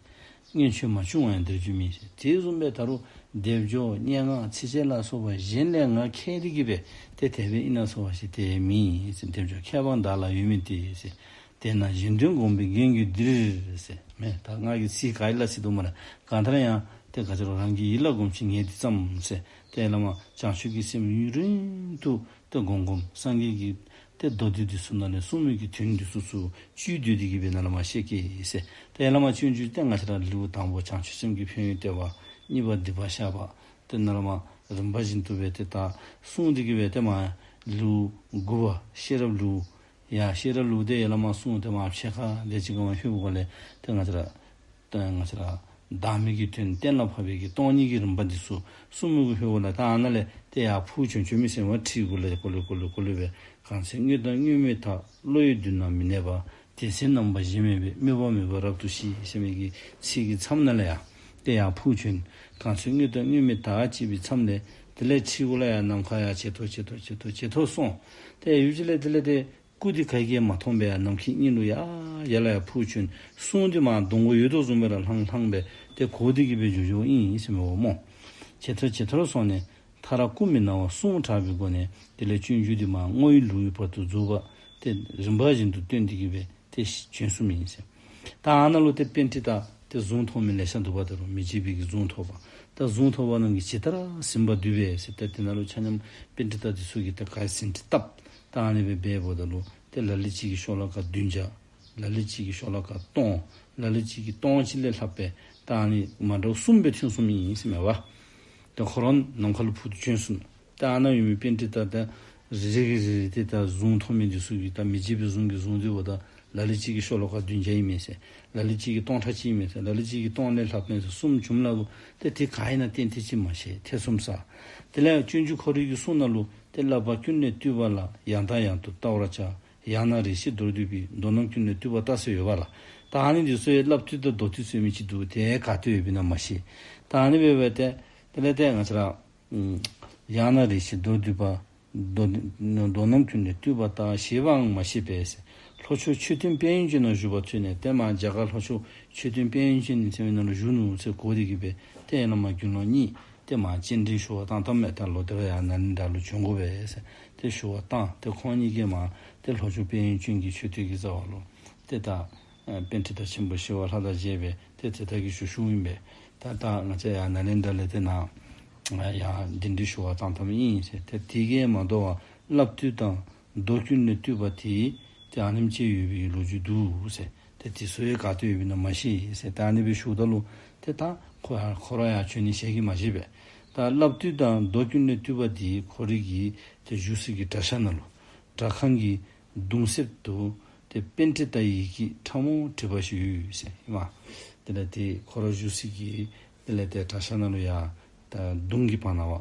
སྔོན་ཆད་མ་བྱུང་བ་ཡང་འདིར་བྱུང་མིན་ཟེར། དེ་བཟུམ་སྦེ་ད་རུང་སྡེབ་སྦྱོར་སྙན་ངག་ཚིགས་བཅད་ལ་སོགས་པ་གཞན་ལས་ང་མཁས་ཏེ་གི་སྦེ་ཏེ་དེ་སྦེ་ཨིན་ན་ཟེར་བ་ཅིན་ཏེ་མེད་ཟེར། སྡེབ་སྦྱོར་ཁྱད་པར་བདག་ལ་ཡོད་མིན་ཏེ་ཟེར། དེས་ན་གཞན་དོན་སྒོམ་པའི་མགོན་གྱིས་འདིར་ཟེར་མས། ད་ང་གིས་ཚིག་ག་ཨིན་ལ་ཟེར་དོ་སྨ་རེ། གང་ལྟར་ཡང་ཏེ་ག་ཅི་རུང་རང་གི་ཡིད་ལ་གོམས་ཤིང་ངེས་འདི་ཙམ་ཟེར། ཏེ་བླ་མ་བྱང་ཆུབ་ཀྱི་སེམས་ཡུན་རིང་དུ་ཏེ་སྒོམ་སྒོམ་སངས་རྒྱས་ཀྱི་ཏེ་མདོ་སྡེ་འདི་ཚུ་ནང་ལས་གསུངས་མི་གི་དོན་འདི་ཚུ་ཚུ་བཅུད་བསྡུས་ཏེ་གི་སྦེ་ནཱ་ལས་མར་བཤད་གེ་ཟེར། ཏེ་ཡར་ལས་མར་སྤྱོད་འཇུག་ཏེ་ང་བཅས་ར་ལེའུ་དང་པོ་བྱང་ཆུབ་སེམས་ཀྱི་ཕན་ཡོན་བསྟན་པ། གཉིས་པ་སྡིག་པ་བཤགས་པ། ཏེ་ནཱ་ལས་མར་རིམ་པ་བཞིན་དུ་སྦེ་ཏེ་ད་གསུངས་ཏེ་གི་སྦེ་ཏེ་མར་ལེའུ་དགུ་པ་ཤེས་རབ་ལེའུ། ཡ་ཤེས་རབ་ལེའུ་འདི་ཡར་ལས་མར་གསུངས་ཏེ་མར་ཕྱེད་ཀ་དེ་ཅིག་ག་མར་ལྷོདཔ་ལས་ཏེ་ང་བཅས་ར་ཏེ་ང་བཅས་ར་བདག་མེད་ཀྱི་དོན་གཏན་ལ་ཕབ་པའི་གི་སྟོང་ཉིད་ཀྱི་རིམ་པ་འདི་ཚུ་གསུངས་མི་གི་ཧོད་ལས་ད་ཨ་ནཱ་ལས་ཏེ་ཡར་འཕུར་བྱོན་བྱོན་མི་ཟེར་བ། ཁྲིད་གུ་ལས་གུ་ལས་གུ་ལས་གུ་ལས་སྦེ། གང་ཚེ་དངོས་དང་དངོས་མེད་དག། བློ་ཡི་མདུན་ན་མི་གནས་པ། དེ་ཚེ་རྣམ་པ་གཞན་མེད་པས། དམིགས་པ་མེད་པར་རབ་ཏུ་ཤེས། ཟེར་མི་གི་ཚིག་གི་མཚམས་ནང་ལས་ཡར་ཏེ་ཡར་འཕུར་བྱོན། གང་ཚེ་དངོས་དང་དངོས་མེད་དག་ཅེས་པའི་མཚམས་ལས་དེ་ལས་ཁྲིད་གུ་ལས་ཡར་ནམ་མཁའ་ཡར་ཇེ་མཐོ་ཇེ་མཐོ་ཇེ་མཐོ་ཇེ་མཐོ་སོང་། ཏེ་ཡུན་ཅིག་ལས་དེ་ལས་ཏེ་སྐུ་འདི་ག་གིས་མ་མཐོང་བར་ཡར་ནམ་མཁའི་དབྱིངས་ལུ་ཡར་ཡར་ལས་ཡར་འཕུར་བྱོན། གསུང་འདི་མར་གདོང་ཁར་ཡོད་དོ་བཟུམ་སྦེ་ར་ལྷང་ལྷང་སྦེ་ཏེ་གོ་སྟེ་གི་སྦེ་འགྱོ་འགྱོཝ་ཨིན་ཟེར་མས་པ་སྨོ། ཇེ་མཐོ་ཇེ་མཐོར་སོང་ནས་མཐར་སྐུ་མི་སྣང་བ་གསུང་དྲག་པའི་སྒོ་ནས་དེ་ལས་སྤྱོད་འཇུག་འདི་མར་བསྔོ་བའི་ལེའུའི་བར་དུ་རྫོགས་པ་ཏེ་རིམ་པ་བཞིན་དུ་སྟོན་ཏེ་གི་སྦེ་ཏེ་བྱོན་སོངམ་ཨིན་ཟེར། ད་ཨ་ནཱ་ལུ་ཏེ་པཎྜི་ཏ་ཏེ་གཟུངས་ཐོབ་མི་ལེ་ཤ་འདུག་པ། ད་རུང་མི་བརྗེད་པའི་གི་གཟུངས་ཐོབ་པ། ད་གཟུངས་ཐོབ་པ་རྣམས་ཀྱིས་ཇི་ལྟར་ཟིན་པར་འདུད་པས་ཟེར། ད་དེ་ནང་ལུ་ཆ་མཉམ་པཎྜི་ཏ་འདི་ཚུ་གིས་ད་ག་ཟིན་བྲིས་བཏབ། ད་ཨ་ནི་སྦེ་འབདཝ་ད་ལུ་ཏེ་ལ་ལུ་ཅིག་གིས་ཤོ་ལོ་ཀ་བདུན་བརྒྱ། ལ་ལུ་ཅིག་གིས་ཤོ་ལོ་ཀ་སྟོང་། ལ་ལུ་ཅིག་གིས་སྟོང་གཅིག་ལས་ལྷག་པའི་ད་ཨ་ནི་མ་འདྲཝ་གསུམ་སྦེ་ཐོན་སོངམ་ཨིན་ཟེར་མས་པ། ད་ཁོ་ར་ནམ་མཁའ་ལུ་འཕུར་ཏེ་བྱོན་སོང་། ད་ཨ་ནཱ་ཡོད་མི་པཎྜི་ཏ་ད་རེ་རེ་གིས་རེ་རེ་ཏེ་ད་གཟུངས་ཐོབ་མི་འདི་ཚུ་གིས་ད་མི་བརྗེད་པའི་གཟུངས་ཀྱི་གཟུངས་འདི་འབདཝ་ད་ལ་ལུ་ཅིག་གིས་ཤོ་ལོ་ཀ་བདུན་བརྒྱ་ཨིན་མས་ཟེར། ལ་ལུ་ཅིག་གིས་སྟོང་ཕྲག་གཅིག་ཨིན་མས་ཟེར། ལ་ལུ་ཅིག་གིས་སྟོང་ལས་ལྷག་པས་ཟེར། གསུམ་བྱུངམ་ལ་ལུ་ཏེ་དེ་ག་ཨིན་ན་གཏན་གཏན་ཅིག་མ་ཤེས། ཐེ་ཚོམ་ཟ། དེ་ལས་སྤྱོད་འཇུག་ཁོ་རའི་གི་གསུང་ནང་ལུ་ཏེ་བསླབ་པ་ཀུན་ལས་བཏུས་པ་ལ། ཡང་དང་ཡང་དུ་བལྟ་བར་བྱ། ཡང་ན་རེ་ཞིག་མདོར་བསྡུས་པའི། མདོ་རྣམས་ཀུན་ལས་བཏུས་པ་ལྟ་ཟེར་ཡོད་པ་ལགས། ད་ཨ་ནི་འདི་ཚུ་ཡང་བསླབ་བཏུས་དང་མདོར་བསྡུས་ཟེར་མི་ཅིག་འདུག། དེ་ག་ཏེ་ཡོདཔ་ཨིན་ན་མ་ཤེས། ད་ཨ་ནི་སྦེ་འབད་དེ་དེ་ལས་ཏེ་ང་བཅས་ར་ཡང་ན་རེ་ཞིག་མདོར་བསྡུས་པ། མདོ་མདོ་རྣམས་ཀུན་ལས་བཏུས་པ་ལྟ། ཞེས་པའང་མ་ཤེས་པས་ཟེར། ལྷོ་ཕྱོགས་མཆོད་རྟེན་དཔལ་ཡོན་ཅན་ན་བཞུགས་པ་ཐོས་ནས། ཏེ་མར་རྒྱ་གར་ལྷོ་ཕྱོགས་མཆོད་རྟེན་དཔལ་ཡོན་ཅན་ཟེར་བའི་ནང་ལུ་བཞུགས་ནུག་ཟེར་གོ་སྟེ་གི་སྦེ་ཏེ་ཡར་ལས་མར་དགེ་སློང་གཉིས་ཏེ་མར་སྤྱན་འདྲེན་ཞུ་བར་བཏང་བཏངམ་མས། ད་ལོག་སྟེ་ར་ཡར་ནཱ་ལེནྡྲ་ལུ་བྱོན་དགོ་པས་ཟེར་ཏེ་ཞུ་བར་བཏང་། ཏེ་ཁོང་གཉིས་ཀྱིས་མར་ཏེ་ལྷོ་ཕྱོགས་དཔལ་ཡོན་ཅན་གྱི་མཆོད་རྟེན་གྱི་རྩ་བ་ལུ་ཏེ་ད་ཨེ་པཎྜི་ཏ་ཆེན་པོ་ཞི་བ་ལྷ་དང་མཇལ་སྦེ་ཏེ་དེ་ལྟར་གྱི་ཞུ་ཞུཝ་ཨིན་པས། ད་ད་ང་བཅས་ཡར་ནཱ་ལེནྡྲ་ལས་ཏེ་ནཱ་ཡར་གདན་འདྲེན་ཞུ་བར་བཏང་བཏངམ་ཨིན་ཟེར། ཏེ་དེ་གིས་མ་དོ་བར་བསླབ་བཏུས་དང་མདོ་ཀུན་ལས་བཏུས་པ་དེ་ཏེ་ཨ་ནེམ་ཅིག་ཡོད་པའི་ལོ་རྒྱུས་འདུག་ཟེར། ཏེ་དེ་ཚུ་ཡང་ག་ཏེ་ཡོདཔ་ཨིན་ན་མ་ཤེས་ཟེར། ད་ཨ་ནི་སྦེ་ཞུཝ་ད་ལུ་ཏེ་ད་ཁོ་ཡར་ཁོ་ར་ཡར་བྱོན་ནི་ཞལ་གྱིས་མ་བཞེས་པས། ད་བསླབ་བཏུས་དང་མདོ་ཀུན་ལས་བཏུས་པ་དེ་ཁོ་རའི་གི་ཏེ་བཞུགས་སའི་གི་གྲྭ་ཤག་ནང་ལུ་སྒྲ་ཁང་གི་གདུང་གསེབ་ཏུ་ཏེ་པཎྜི་ཏའི་ཡི་གེ་ཕྲ་མོ་བྲིས་པ་ཞིག་ཡོད་ཟེར་ཨིན་མས། དེ་ལས་ཏེ་ཁོ་ར་བཞུགས་སའི་གི་དེ་ལས་ཏེ་གྲྭ་ཤག་ནང་ལུ་ཡར་ད་གདུང་གི་བར་ན་བ་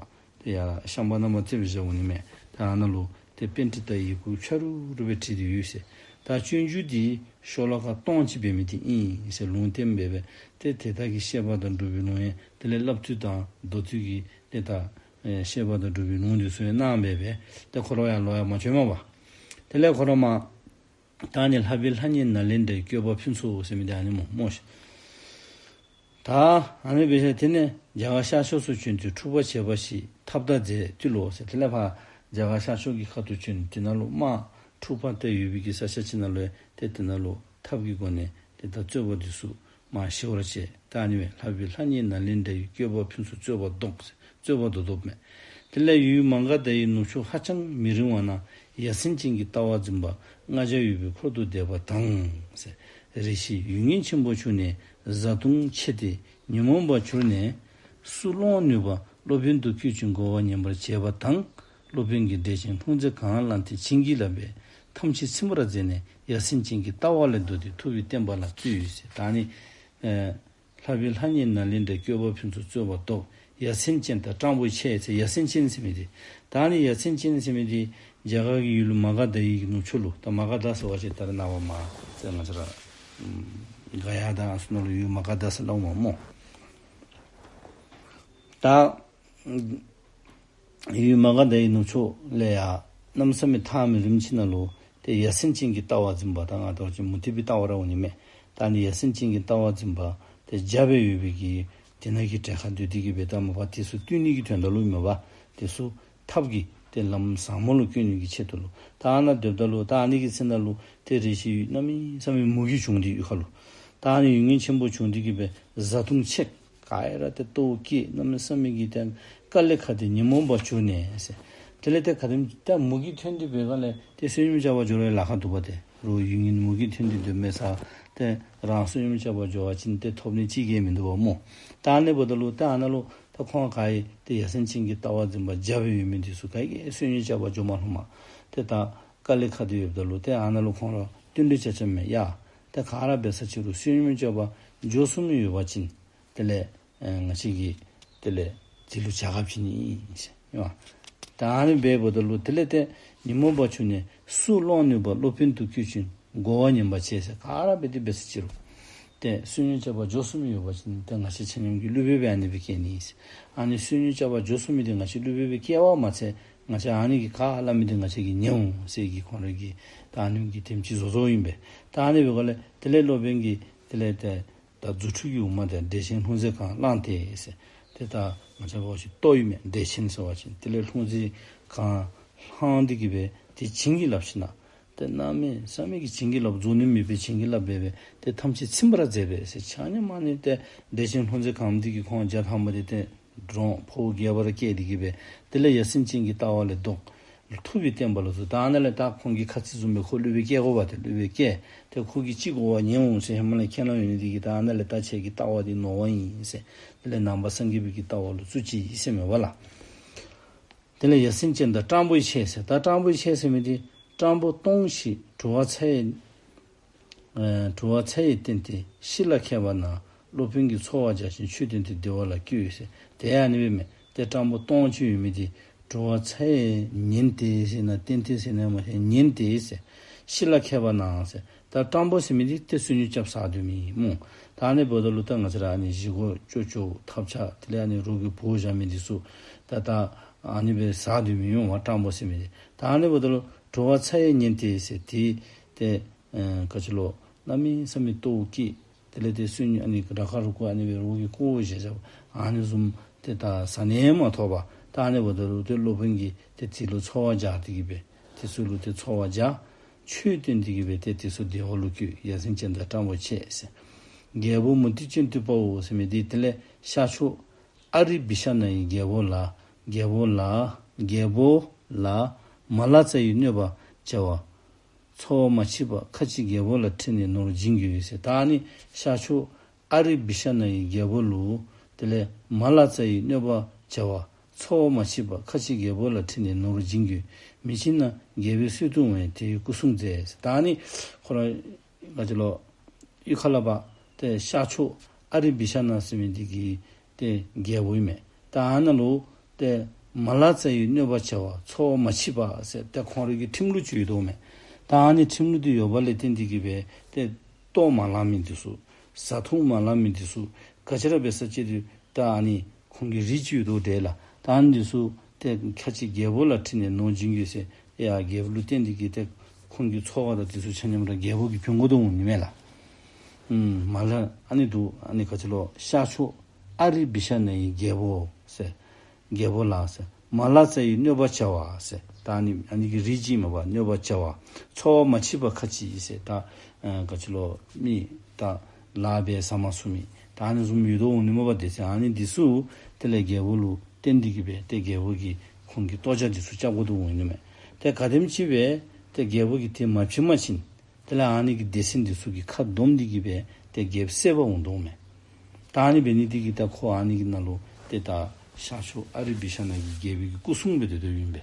ཏེ་ཡར་ཤམ་བྷ་ན་མ་བརྩེགས་པའི་བཞག་འོང་ནི་མས། ད་ཨ་ནཱ་ལུ་ཏེ་པཎྜི་ཏའི་ཡི་གུ་ཕྱ་རུ་རུ་སྦེ་བྲིས་ཏེ་ཡོད་ཟེར། ད་སྤྱོད་འཇུག་འདི་ཤོ་ལོ་ཀ་སྟོང་གཅིག་འབད་མི་འདི་ཨིན་ཟེར་ལུང་བསྟན་འབད་སྦེ་ཏེ་དེ་དག་གི་བཤད་པ་དང་སྒྲུབ་པའི་ལུང་ཡང་དེ་ལས་བསླབ་བཏུས་དང་མདོ་བཏུས་ཀྱི་ཏེ་ད་ཨེ་བཤད་པ་དང་སྒྲུབ་པའི་ལུང་འདི་ཚུ་ཡང་གནང་སྦེ་སྦེ་ཏེ་ཁོ་ར་ཡར་ལོག་ཡར་མ་བྱོནམ་མས་པ། དེ་ལས་ཁོ་ར་མར་ད་ནི་ལྷག་པའི་ལྷ་ཉིད་ནཱ་ལེནྡྲའི་བཀོད་པ་ཕུན་ཚོགས་ཟེར་མི་འདི་ཨ་ནི་སྨོ་སྨོ་ཤིག། ད་ཨ་ནི་སྦེ་ཟེར་དེ་ནས་རྒྱ་གར་ཤར་ཕྱོགས་སུ་བྱོན་ཏེ་འཁྲུགས་པ་བྱས་པ་ཞིག་ཐབས་དང་རྫས་བཏུལ་ལོ་ཟེར། དེ་ལས་ཕར་ རྒྱ་གར་ཤར་ཕྱོགས་ཀྱི་ཁ་ཐུག་བྱོན། དེ་ནང་ལུ་དམག་འཁྲུག་པ་དེ་ཡོད་པའི་གི་ས་ཆ་ཅིག་ནང་ལུ་ཡང་ཏེ་དེ་ནང་ལུ་ཐབས་ཀྱི་སྒོ་ནས་ཏེ་ད་རྩོད་པ་འདི་ཚུ་མར་ཞི་བར་བྱས། ད་ཨ་ནི་སྦེ་ལྷག་པའི་ལྷ་ཉིད་ནཱ་ལེནྡྲ་ཡི། བསྐལ་པ་ཕུན་སུམ་རྩོད་པ་བཟློག། རྩོད་པ་བཟློག་བཟློགཔ་མས། དེ་ལས་ཡུལ་མ་ག་དྷ་ཡི་ནུབ་ཕྱོགས་ཧ་ཅང་མི་རིང་བ་ན། ཡ་མཚན་ཅན་གྱི་ལྟ་བ་འཛིན་པ་ལྔ་བརྒྱ་ཡོད་པའི་འཁོར་དུ་བསྡེབས་པ་དང་། རེ་ཞིག་ཡུལ་ངན་ཆེན་པོ་བྱུང་ནས་བཟའ་བཏུང་ཆད་དེ་ཉོན་མོངས་པར་གྱུར་ནས། སུ་སློང་ནུས་པ་སློབ་དཔོན་དུ་བསྐུལ་ཞིང་བསྒོ་བ་ཉན་པར་བྱེད་པ་དང་། སློབ་དཔོན་གྱིས་འགྲེལ་ཆེན་ལྷུང་བཟེད་གང་བླངས་ཏེ་བྱིན་གྱིས་བརླབས་པས་ཐམས་ཅད་ཚིམ་པར་མཛད་ནས། ཡ་མཚན་ཅན་གྱི་ལྟ་བ་ལས་བཟློག་སྟེ་ཐུབ་པའི་བསྟན་པ་ལ་བཏུད་ཟེར། ད་ཨ་ནི་ཨེ་ལྷག་པའི་ལྷ་ཉིད་ནཱ་ལེནྡྲའི། བསྐལ་པ་ཕུན་སུམ་རྩོད་པ་བཟློག། ཡ་མཚན་ཅན་དང་སྤྲང་པོའི་ཆས་ཟེར། ཡ་མཚན་ཅན་ཟེར་མི་འདི་ད་ཨ་ནི་ཡ་མཚན་ཅན་ཟེར་མི་འདི་རྒྱ་གར་གྱི་ཡུལ་མ་ག་དྷ་ཡི་ནུབ་ཕྱོགས་ལུ། ད་མ་ག་དྷ་ཟེར་བ་ཅིན་ད་རེས་ནངས་པ་མར་ཟེར་ང་བཅས་ར་ཨམ་ག་ཡ་དང་ཨ་ནཱ་ལུ་ཡུལ་མ་ག་དྷ་ཟེར་སླབ་འོང་སྨོ། ད་ཡུལ་མ་ག་དྷ་ཡི་ནུབ་ཕྱོགས་ལས་ཡར་གནམ་མེད་ས་མེད་ཐག་མི་རིངམ་ཅིག་ནང་ལུ་ཏེ་ཡ་མཚན་ཅན་གྱི་ལྟ་བ་འཛིན་པ་དང་ང་བཅས་ཀྱི་མུ་སྟེགས་པའི་ལྟ་བ་ར་འོང་ནི་མས། ད་ཨ་ནི་ཡ་མཚན་ཅན་གྱི་ལྟ་བ་འཛིན་པ་ཏེ་བརྒྱ་སྦེ་ཡོད་པའི་གི་དེ་ནང་གི་གྲལ་ཁར་སྡོད་དེ་གི་སྦེ་ད་མ་པ་དེ་ཚུ་བཏུལ་ནི་གི་དོན་དག་ལུ་མ་པ་དེ་ཚུ་ཐབས་ཀྱི་ཏེ་ལམ་བཟང་མོ་ལུ་བཀོད་ནི་གི་ཆེད་དུ་ལུ། ད་ཨ་ནཱ་སྡོདཔ་ད་ལུ་ད་ཨ་ནི་གི་ཚེ་ནང་ལུ་ཏེ་རེ་ཞིག་གནམ་མེད་ས་མེད་མུ་གེ་བྱུང་སྟེ་ཡུལ་ཁ་ལུ། ད་ཨ་ནི་ཡུལ་ངན་ཆེན་པོ་བྱུང་སྟེ་གི་སྦེ་བཟའ་བཏུང་ཆད། ག་ར་ཏེ་ལྟོཝ་བཀྱེས། གནམ་མེད་ས་མེད་ཀྱི་ཏེ་དཀའ་ལས་ཁག་སྟེ་ཉོན་མོངས་པར་གྱུར་ནས་ཟེར། དེ་ལས་ཏེ་ག་དེམ་ཏེ་མུ་གེ་ཐོན་ཏེ་འབད་སྒང་ལས་ཏེ་བསོད་སྙོམས་བྱ་བར་འགྱོ་རུང་ལཱ་ཁག་འདུག་པ། ཏེ་རོགས་ཡུལ་ངན་མུ་གེ་ཐོན་ཏེ་སྡོད་མི་ས་ཏེ་རང་བསོད་སྙོམས་བྱ་བར་འགྱོ་བ་ཅིན་ཏེ་ཐོབ་ནི་ཅིག་གིས་མིན་འདུག་པ་སྨོ། ད་ཨ་ནི་འབདཝ་ད་ལུ་ཏེ་ཨ་ནཱ་ལུ་ད་ཁོང་ག་ཡི་ཏེ་ཡ་མཚན་ཅན་གྱི་ལྟ་བ་འཛིན་པ་བརྒྱ་སྦེ་ཡོད་མི་འདི་ཚུ་ག་གིས་བསོད་སྙོམས་བྱ་བར་འགྱོ་མ་ནུམ་མས། ཏེ་ད་དཀའ་ལས་ཁག་སྟེ་ཡོདཔ་ད་ལུ་ཏེ་ཨ་ནཱ་ལུ་ཁོང་ར་བསྟུན་གྲོས་རྐྱབ་རྐྱབ་མས། ཡ་ཏེ་ག་ར་འབད་ས་ཅིག་རུང་བསོད་སྙོམས་བྱ་བར་འགྱོ་ཚུགས་མི་ཡོད་པ་ཅིན་དེ་ལས་ཨེ་ང་བཅས་ཀྱིས་དེ་ལས་དེ་ལུ་བྱ་དགའ་བྱིན་ནི་ཨིན་ཟེར། ཡ། ད་ཨ་ནི་འབདཝ་ད་ལུ་དེ་ལས་ཏེ་ཉོན་མོངས་པར་གྱུར་ནས་སུ་སློང་ནུས་པ་སློབ་དཔོན་དུ་བསྐུལ་ཞིང་བསྒོ་བ་ཉན་པར་བྱེད་ཟེར། ག་ར་འབད་དེ་འབད་ས་ཅིག་རུང་ཏེ་བསོད་སྙོམས་བྱ་བར་འགྱོ་ཚུགས་མི་ཡོད་པ་ཅིན་ཏེ་ང་བཅས་ཆ་མཉམ་གྱིས་སློབ་དཔོན་སྦེ་ཨ་ནི་སྦེ་བསྐྱལ་ནི་ཨིན་ཟེར། ཨ་ནི་བསོད་སྙོམས་བྱ་བར་འགྱོ་ཚུགས་མི་འདི་ང་བཅས་སློབ་དཔོན་སྦེ་བསྐྱལ་བ་མ་ཚད་ང་བཅས་ཨ་ནི་གི་ག་སླབ་མི་འདི་ང་བཅས་ཀྱིས་ཉན་འོང་ཟེར་གྱི་ཁོང་ར་གི་ད་ཨ་ནི་གི་དེམ་ཅིག་བཟོ་བཟོཝ་ཨིན་པས། ད་ཨ་ནི་འབད་སྒང་ལས་དེ་ལས་སློབ་དཔོན་གྱིས་དེ་ལས་ཏེ་ད་རྫུ་འཕྲུལ་གྱི་དབུ་མ་དེ་འགྲེལ་ཆེན་ལྷུང་བཟེད་གང་བླངས་ཏེ་ཟེར། ཏེ་ད་ང་བཅས་འབད་བ་ཅིན་ལྟོ་ཨིན་མས། འགྲེལ་ཆེན་ཟེར་བ་ཅིན་དེ་ལས་ལྷུང་བཟེད་གང་བླངས་ཏེ་གི་སྦེ་ཏེ་བྱིན་གྱིས་བརླབས་ཞིནམ་ལས་ཏེ་གནམ་མེད་ས་མེད་ཀྱི་བྱིན་གྱིས་བརླབས། རྫོགས་ནི་མེད་པའི་བྱིན་གྱིས་བརླབས་འབད་སྦེ་ཏེ་ཐམས་ཅད་ཚིམ་པར་མཛད་པས་ཟེར། ཆ་མཉམ་ཨ་ནི་ཏེ་འགྲེལ་ཆེན་ལྷུང་བཟེད་གང་འདི་གིས་ཁོང་བརྒྱ་ཐམ་པ་འདི་ཏེ་འདྲོངས་ཕོཝ་རྒྱས་པར་བསྐྱེད་དེ་གི་སྦེ་དེ་ལས་ཡ་མཚན་ཅན་གྱི་ལྟ་བ་ལས་བཟློག། ཐུབ་པའི་བསྟན་པ་ལ་བཙུགས། ད་ཨ་ནཱ་ལས་ད་ཁོང་གིས་ཁ་ཙ་བཟུམ་སྦེ་ཁོ་སློབ་དཔོན་བསྐྱལ་དགོ་པ། ཏེ་སློབ་དཔོན་བསྐྱལ་ཏེ་ཁོ་གིས་ཅིག་བསྒོ་བ་ཉན་འོང་ཟེར་ཧེ་མ་ལས་མཁྱེན་ལམ་ཡོད་ནི་འདི་གིས་ད་ཨ་ནཱ་ལས་ད་ཁྱེད་ཀྱི་ལྟ་བ་འདི་ནོར་བ་ཨིན་ཟེར། དེ་ལས་ནང་པ་སངས་རྒྱས་པའི་གི་ལྟ་བ་ལུ་བཙུགས་ཅི་ཟེར་མས་པ་ལགས། དེ་ལས་ཡ་མཚན་ཅན་དང་སྤྲང་པོའི་ཆས་ཟེར། ད་སྤྲང་པོའི་ཆས་ཟེར་མི་འདི་སྤྲང་པོ་སྟོང་ཞིག་གྲུ་བ་ཚ་ཡིས་ཨེ་གྲུ་བ་ཚ་ཡིས་བསྟེན་ཏེ་ཤི་ལ་ཁད་པ་ན་སློབ་དཔོན་གྱིས་འཚོ་བ་སྦྱར་ཞིང་ཆོས་བསྟན་ཏེ་བདེ་བ་ལ་བཀོད་ཟེར། དེ་ཡང་ཨ་ནི་སྦེ་མས། ཏེ་སྤྲང་པོ་སྟོང་ཅིག་ཡོད་མི་འདི་གྲུ་བ་ཚ་ཡིས་ཉན་ཏེ་ཟེར་ན་བསྟེན་ཏེ་ཟེར་ན་མ་ཤེས། ཉན་ཏེ་ཟེར། ཤི་ལ་ཁད་པ་ན་ཟེར། ད་སྤྲང་པོ་ཟེར་མི་འདི་ཏེ་བསོད་སྙོམས་རྐྱབ་ཟ་སྡོད་མི་སྨོ། ད་ཨ་ནི་འབདཝ་ད་ལུ་ད་ང་བཅས་ར་ཨ་ནི་བཞེས་སྒོ་ཅོག་ཅོག་ཐབས་ཆག་དེ་ལས་ཨ་ནི་རོགས་ཀྱིས་བོ་བཞག་མི་འདི་ཚུ་ད་ད་ཨ་ནི་སྦེ་ཟ་སྡོད་མི་སྨོ་སྤྲང་པོ་ཟེར་མི་འདི། ད་ཨ་ནི་འབདཝ་ད་ལུ་གྲུ་བ་ཚ་ཡིས་ཉན་ཏེ་ཟེར། ཏེ་ཏེ་ཨེ་ག་ཅི་ལོ་གནམ་མེད་ས་མེད་ལྟོཝ་བཀྱེས། དེ་ལས་ཏེ་བསོད་སྙོམས་ཨ་ནི་ར་ཁ་རུ་ཁུ་ཨ་ནི་སྦེ་རོགས་ཀྱིས་བསྐོར་བཞག་བཞགཔ་ཨ་ནི་བཟུམ་ཏེ་ད་ཟ་ནི་མ་ཐོབ་པར་ད་ཨ་ནི་འབདཝ་ད་ལུ་ཏེ་སློབ་དཔོན་གྱིས་ཏེ་དེ་ལུ་འཚོ་བ་སྦྱར་ཏེ་གི་སྦེ་དེ་ཚུ་ལུ་ཏེ་འཚོ་བ་སྦྱར། ཆོས་བསྟན་ཏེ་གི་སྦེ་ཏེ་དེ་ཚུ་བདེ་བ་ལུ་བཀོད། ཡ་མཚན་ཅན་དང་སྤྲང་པོའི་ཆས་ཟེར། རྒྱལ་པོ་མུ་སྟེགས་ཅན་སྟུག་པ་བོ་ཟེར་མི་འདི་དེ་ལས་ཤར་ཕྱོགས་ཨ་རི་བི་ཤ་ན་ཡི་རྒྱལ་པོ་ལ་རྒྱལ་པོ་ལ་རྒྱལ་པོ་ལ་མ་ལ་ཙ་ཡི་གནོད་པ་བྱ་བ་འཚོ་བ་མ་མཆིས་པ་ཁ་ཅིག་རྒྱལ་པོ་ལ་ཁྲིད་ནས་ནོར་སྦྱིན་དགོས་ཟེར། ད་ཨ་ནི་ཤར་ཕྱོགས་ཨ་རི་བི་ཤ་ན་ཡི་རྒྱལ་པོ་ལུ་དེ་ལས་མ་ལ་ཙ་ཡི་གནོད་པ་བྱ་བ་འཚོ་བ་མ་མཆིས་པ་ཁ་ཅིག་རྒྱལ་པོ་ལ་ཁྲིད་ནས་ནོར་སྦྱིན་དགོས། མི་བྱིན་ན་རྒྱལ་པོའི་གསོལ་དུ་འོང་བས་དེ་ཡི་སྐུ་སྲུང་མཛད་ཟེར། ད་ཨ་ནི་ཁོ་ར་ག་ཅི་ལོ་གཡུས་ཁ་ལས་ཕར་ཏེ་ཤར་ཕྱོགས་ཨ་རི་བི་ཤ་ན་ཟེར་མི་འདི་གི་ཏེ་རྒྱལ་པོ་ཨིན་མས། ད་ཨ་ནཱ་ལུ་ཏེ་མ་ལ་ཙ་ཡི་གནོད་པ་བྱ་བ་འཚོ་བ་མ་མཆིས་པ་ཟེར་ཏེ་ཁོང་རའི་གི་ཁྲིམས་ལུགས་ཅིག་ཡོད་དོ་མས། ད་ཨ་ནི་ཁྲིམས་ལུགས་འདི་ཡོད་པ་ལས་བརྟེན་ཏེ་གི་སྦེ་ཏེ་ལྟོ་མ་བླང་མི་འདི་ཚུ་བཟའ་འཐུང་མ་བླང་མི་འདི་ཚུ་ག་ཅི་ར་འབད་ས་ཅིག་འདི་ད་ཨ་ནི་ཁོང་གི་རིགས་ཅིག་ཡོད་དོ་འདྲས་ལགས། ད་ཨ་ནི་འདི་ཚུ་ཏེ་ཁ་ཅིག་རྒྱལ་པོ་ལ་ཁྲིད་ནས་ནོར་སྦྱིན་དགོས་ཟེར། ཡ་རྒྱལ་པོ་ལུ་བརྟེན་ཏེ་གི་ཏེ་ཁོང་གི་འཚོ་བ་དང་འདི་ཚུ་ཆ་མཉམ་ར་རྒྱལ་པོ་གིས་བྱིན་དགོ་དོ་འོང་ནི་མས་ལགས། ཨུམ་མ་ལ་ཨ་ནི་འདུག། ཨ་ནི་ག་ཅི་ལོ་ཤར་ཕྱོགས་ཨ་རི་བི་ཤ་ན་ཡི་རྒྱལ་པོ་ཟེར་རྒྱལ་པོ་ལ་ཟེར། མ་ལ་རྩྭ་ཡིས་གནོད་པ་བྱ་བ་ཟེར། ད་ཨ་ནི་ཨ་ནི་གི་རིགས་ཅིག་མས་པ། གནོད་པ་བྱ་བ། འཚོ་བ་མ་མཆིས་པ་ཁ་ཅིག་ཟེར། ད་ཨ་ག་ཅི་ལོ་མི་ད་ལཱ་འབད་ཟ་མ་ཚུགས་མི་ད་ཨ་ནི་བཟུམ་ཡོད་དོ་འོང་ནི་མས་པ། དེ་ཚེ་ཨ་ནི་འདི་ཚུ་དེ་ལས་རྒྱལ་པོ་ལུ་བསྟན་ཏེ་གི་སྦེ་ཏེ་རྒྱལ་པོ་གིས་ཁོང་གི་ལྟོ་ཆས་འདི་ཚུ་རྐྱབ་དགོ་དོ་འོང་ནི་མས། ཏེ་ག་དེམ་ཅིག་སྦེ་ཏེ་རྒྱལ་པོ་གིས་དེ་མ་བྱིན་པ་ཅིན་དེ་ལས་ཨ་ནི་གི་སྡེ་ཚན་འདི་ཚུ་གིས་ཁ་བསྡོམས་ཏེ་གི་སྦེ་ཏེ་རྒྱལཔོ་བསད་པར་འོང་དོ་མས། ད་ཨ་ནི་འབད་ནི་འདི་གིས་ད་ཁོ་ཨ་ནི་གི་ནང་ལུ་ཏེ་ད་ཤར་ཕྱོགས་ཨ་རི་བི་ཤ་ནང་གི་རྒྱལ་པོའི་གི་སྐུ་སྲུང་སྦེ་སྡོད་སྡོདཔ་ཨིན་པས།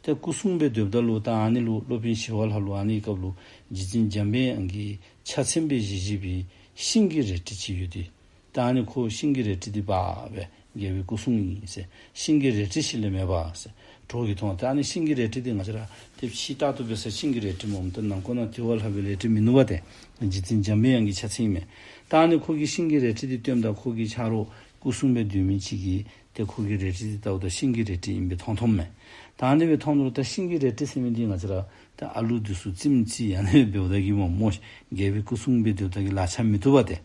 ཏེ་སྐུ་སྲུང་སྦེ་སྡོདཔ་ད་ལུ་ད་ཨ་ནི་ལུ་སློབ་དཔོན་ཞི་བ་ལྷ་ལུ་ཨ་ནི་སྐབས་ལུ་རྗེ་བཙུན་འཇམ་པའི་དབྱངས་ཀྱིས་ཕྱག་མཚན་སྦེ་བཞེས་བཞེས་པའི་ཤིང་གི་རལ་གྲི་ཅིག་ཡོད་དེ། ད་ཨ་ནི་ཁོ་ཤིང་གི་རལ་གྲི་འདི་འབག་སྦེ་རྒྱལ་པོའི་སྐུ་སྲུང་ཨིན་ཟེར། ཤིང་གི་རལ་གྲི་ཞིག་ལས་མེད་པ་ཟེར། གྲོགས་ཀྱིས་མཐོང་། ད་ཨ་ནི་ཤིང་གི་རལ་གྲི་འདི་ང་བཅས་ར་ཏེ་ཕྱི་ལྟར་དུ་འབད་ས་ཤིང་གི་རལ་གྲི་སྨོ། ད་ནང་ཁོག་ནང་དེ་བ་ལྷག་པའི་རལ་གྲི་མིན་ནུག་པ། ཏེ་རྗེ་བཙུན་འཇམ་པའི་དབྱངས་ཀྱི་ཕྱག་མཚན་ཨིན་མས། ད་ཨ་ནི་ཁོ་གིས་ཤིང་གི་རལ་གྲི་འདི་བཏོནམ་ད་ཁོ་གི་ཆ་རོགས་སྐུ་སྲུང་སྦེ་སྡོད་མི་ཅིག་གིས་ཏེ་ཁོ་གི་རལ་གྲི་འདི་བལྟཝ་ད་ཤིང་གི་རལ་གྲི་ཨིན་པས་མཐོང་མཐོངམ་མས། ད་ཨ་ནི་སྦེ་མཐོངམ་ད་ལུ་ད་ཤིང་གི་རལ་གྲི་ཟེར་མི་འདི་ང་བཅས་ར་ད་ཨ་ལུ་འདི་ཚུ་རྩེདམོ་རྩེ་ཨ་ནི་སྦེ་འབདཝ་ད་གི་སྨོ་སྨོ་ཤིག། རྒྱལ་པོའི་སྐུ་སྲུང་སྦེ་སྡོདཔ་ད་གི་ལག་ཆ་མི་བཏུབ་པས་ཏེ།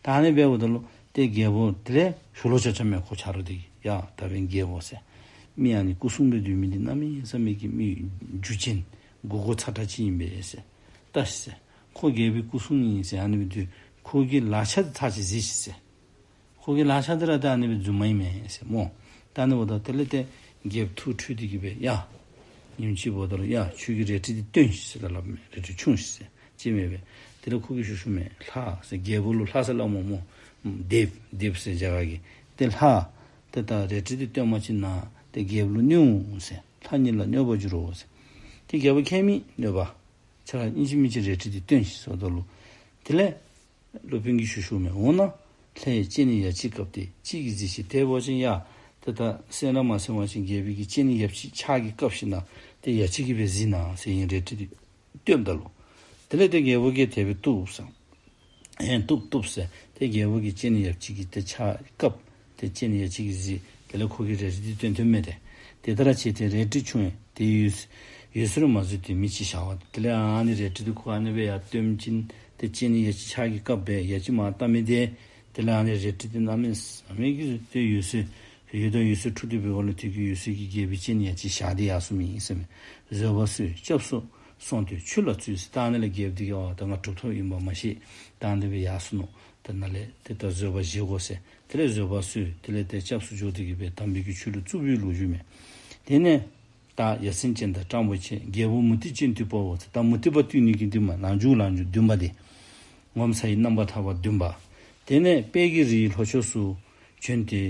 ད་ཨ་ནི་སྦེ་འབདཝ་ད་ལུ་ཏེ་རྒྱལ་པོ་དེ་ལས་ཞུ་ལོག་རྐྱབ་རྐྱབ་མས་ཁོ་ཆ་རོགས་འདི་གིས། ཡ་ད་འབདན་རྒྱལ་པོ་ཟེར། མི་ཨ་ནི་སྐུ་སྲུང་སྦེ་སྡོད་མི་འདི་གནམ་མེད་ས་མེད་ཀྱི་མི་རྒྱུ་ཅན་མགུ་སྐོར་ཚ་དྲགས་ཅིག་ཨིན་པས་ཟེར། ལྟ་ཤིག་ཟེར། ཁོ་རྒྱལ་པོའི་སྐུ་སྲུང་ཨིན་ཟེར། ཨ་ནི་སྦེ་འདུག། ཁོ་གི་ལག་ཆ་འདི་ཚར་ཅིག་གཟིགས་ཤིག་ཟེར། ཁོ་གི་ལག་ཆ་འདི་ར་ད་ཨ་ནི་སྦེ་རྫུན་མ་ཨིན་མས་ཟེར་སྨོ། ད་ཨ་ནི་འབདཝ་ད་དེ་ལས་ཏེ་རྒྱལཔོ་ཐུགས་ཁྲོས་ཏེ་གི་སྦེ་ཡ་ཉིནམ་ཅིག་འབདཝ་ད་ལུ་ཡ་ཁྱོད་ཀྱིས་རལ་གྲི་འདི་བཏོན་ཤིག་ཟེར་ད་སླབ་མས། རལ་གྲི་ཁྱུང་ཤིག་ཟེར། ཅིག་མེད་པས། དེ་ལས་ཁོ་གིས་ཞུ་ཞུཝ་མས། ལྷ་ཟེར། རྒྱལ་པོ་ལུ་ལྷ་ཟེར་སླབ་སྨོ་སྨོ། སྡེཔ་སྡེཔ་ཟེར་རྒྱ་གར་གྱི། ཏེ་ལྷ་ཏེ་ད་རལ་གྲི་འདི་བཏོན་པ་ཅིན་ན་ཏེ་རྒྱལཔོ་ལུ་གནོད་འོང་ཟེར། ལྷ་ཉིད་ལ་གནོད་པར་འགྱུར་རོ་ཟེར། ཏེ་རྒྱལ་པོ་མཁྱེན་མི་གནོད་པ་ཁྱོད་ར་ཨིན་ཅི་མིན་ཅི་རལ་གྲི་འདི་བཏོན་ཤིག་ཟེརཝ་ད་ལུ་དེ་ལས་སློབ་དཔོན་གྱིས་ཞུ་ཞུཝ་མས། འོ་ན་ལྷའི་སྤྱན་ནི་ཡ་གཅིག་བཀབ་སྟེ་གཅིག་གིས་གཟིགས་ཤིག། དེ་འབད་བ་ཅིན་ཡ་ཏེ་ད་གསན་ར་མ་གསན་པ་ཅིན་རྒྱལ་པོའི་གི་སྤྱན་ནི་ཡ་གཅིག་ཕྱག་གིས་བཀབ་ཞིནམ་ལས་ཏེ་ཡ་གཅིག་གིས་སྦེ་གཟིགས་གནང་ཟེར་ཨིན་རལ་གྲི་འདི་བཏོནམ་ད་ལུ། དེ་ལས་ཏེ་རྒྱལ་པོ་གིས་དེ་སྦེ་བཏུབ་ཟེར། ཨེ་བཏུབ་བཏུབ་ཟེར། ཏེ་རྒྱལ་པོ་གི་སྤྱན་ནི་ཡ་གཅིག་གིས་ཏེ་ཕྱག་བཀབ། ཏེ་སྤྱན་ནི་ཡ་གཅིག་གིས་གཟིགས། དེ་ལས་ཁོ་གིས་རལ་གྲི་འདི་བཏོན་བཏོནམ་མས་ཏེ། དེ་ལྟར་བྱས་ཏེ་རལ་གྲི་ཁྱུང་བས་དེ་ཡུལ་ཡུལ་སར་མ་འཛུལ་ཏེ་མི་ཅིག་བཞག་པ། དེ་ལས་ཨ་ནི་རལ་གྲི་འདི་ཁོ་ཨ་ནི་སྦེ་ཡར་བཏོན་པ་ཅིན་ཏེ་སྤྱན་ནི་ཡ་གཅིག་ཕྱག་གིས་བཀབ་སྦེ་ཡ་གཅིག་མར་བལྟ་མི་འདི། དེ་ལས་ཨ་ནི་རལ་གྲི་འདི་གནམ་མེད་ས་མེད་ཀྱི་ཏེ་ཡུལ་སྲོལ་ཡུལ་དང་ཡུལ་སྲོལ་འཁྲུགས་ཏེ་འབད་བ་ལུ་དེ་གིས་ཡུལ་སྲོལ་གྱི་རྒྱལ་པོའི་སྤྱན་ནི་ཡ་གཅིག་བཞག་སྟེ་ཡར་སོང་མི་ཨིན་ཟེར་མས། བཟོད་པ་གསོས། སྐྱབས་སུ་སོང་སྟེ་ཆོས་ལ་བཙུད་ཟེར། ད་ཨ་ནི་ལས་རྒྱལཔོ་འདི་གིས་ཨ་ད་ང་གྲུབ་ཐོབ་ཨིན་པ་མ་ཤེས། ད་ཨ་ནི་སྦེ་ཡར་སོ་ནུག། ད་ནཱ་ལས་ཏེ་ད་བཟོད་པ་བཞེས་དགོ་ཟེར། དེ་ལས་བཟོད་པ་གསོས། དེ་ལས་ཏེ་སྐྱབས་སུ་འགྱོ་སྟེ་གི་སྦེ་དམ་པའི་གི་ཆོས་ལུ་བཙུགས་པའི་ལོ་རྒྱུས་མས། དེ་ནས་ད་ཡ་མཚན་ཅན་དང་སྤྲང་པོ་ཆེ། རྒྱལ་པོ་མུ་སྟེགས་ཅན་དུད་པ་བོ་ཟེར། ད་མུ་སྟེགས་པ་བཏུལ་ནི་གི་འདུན་པ་ནང་འཇུག་ལང་འཇུག་འདུན་པ་དེ། ངོ་མཚར་བའི་རྣམ་པར་ཐར་པ་འདུན་པ། དེ་ནས་དཔལ་གྱི་རིའི་ལྷོ་ཕྱོགས་སུ་བྱོན་ཏེ།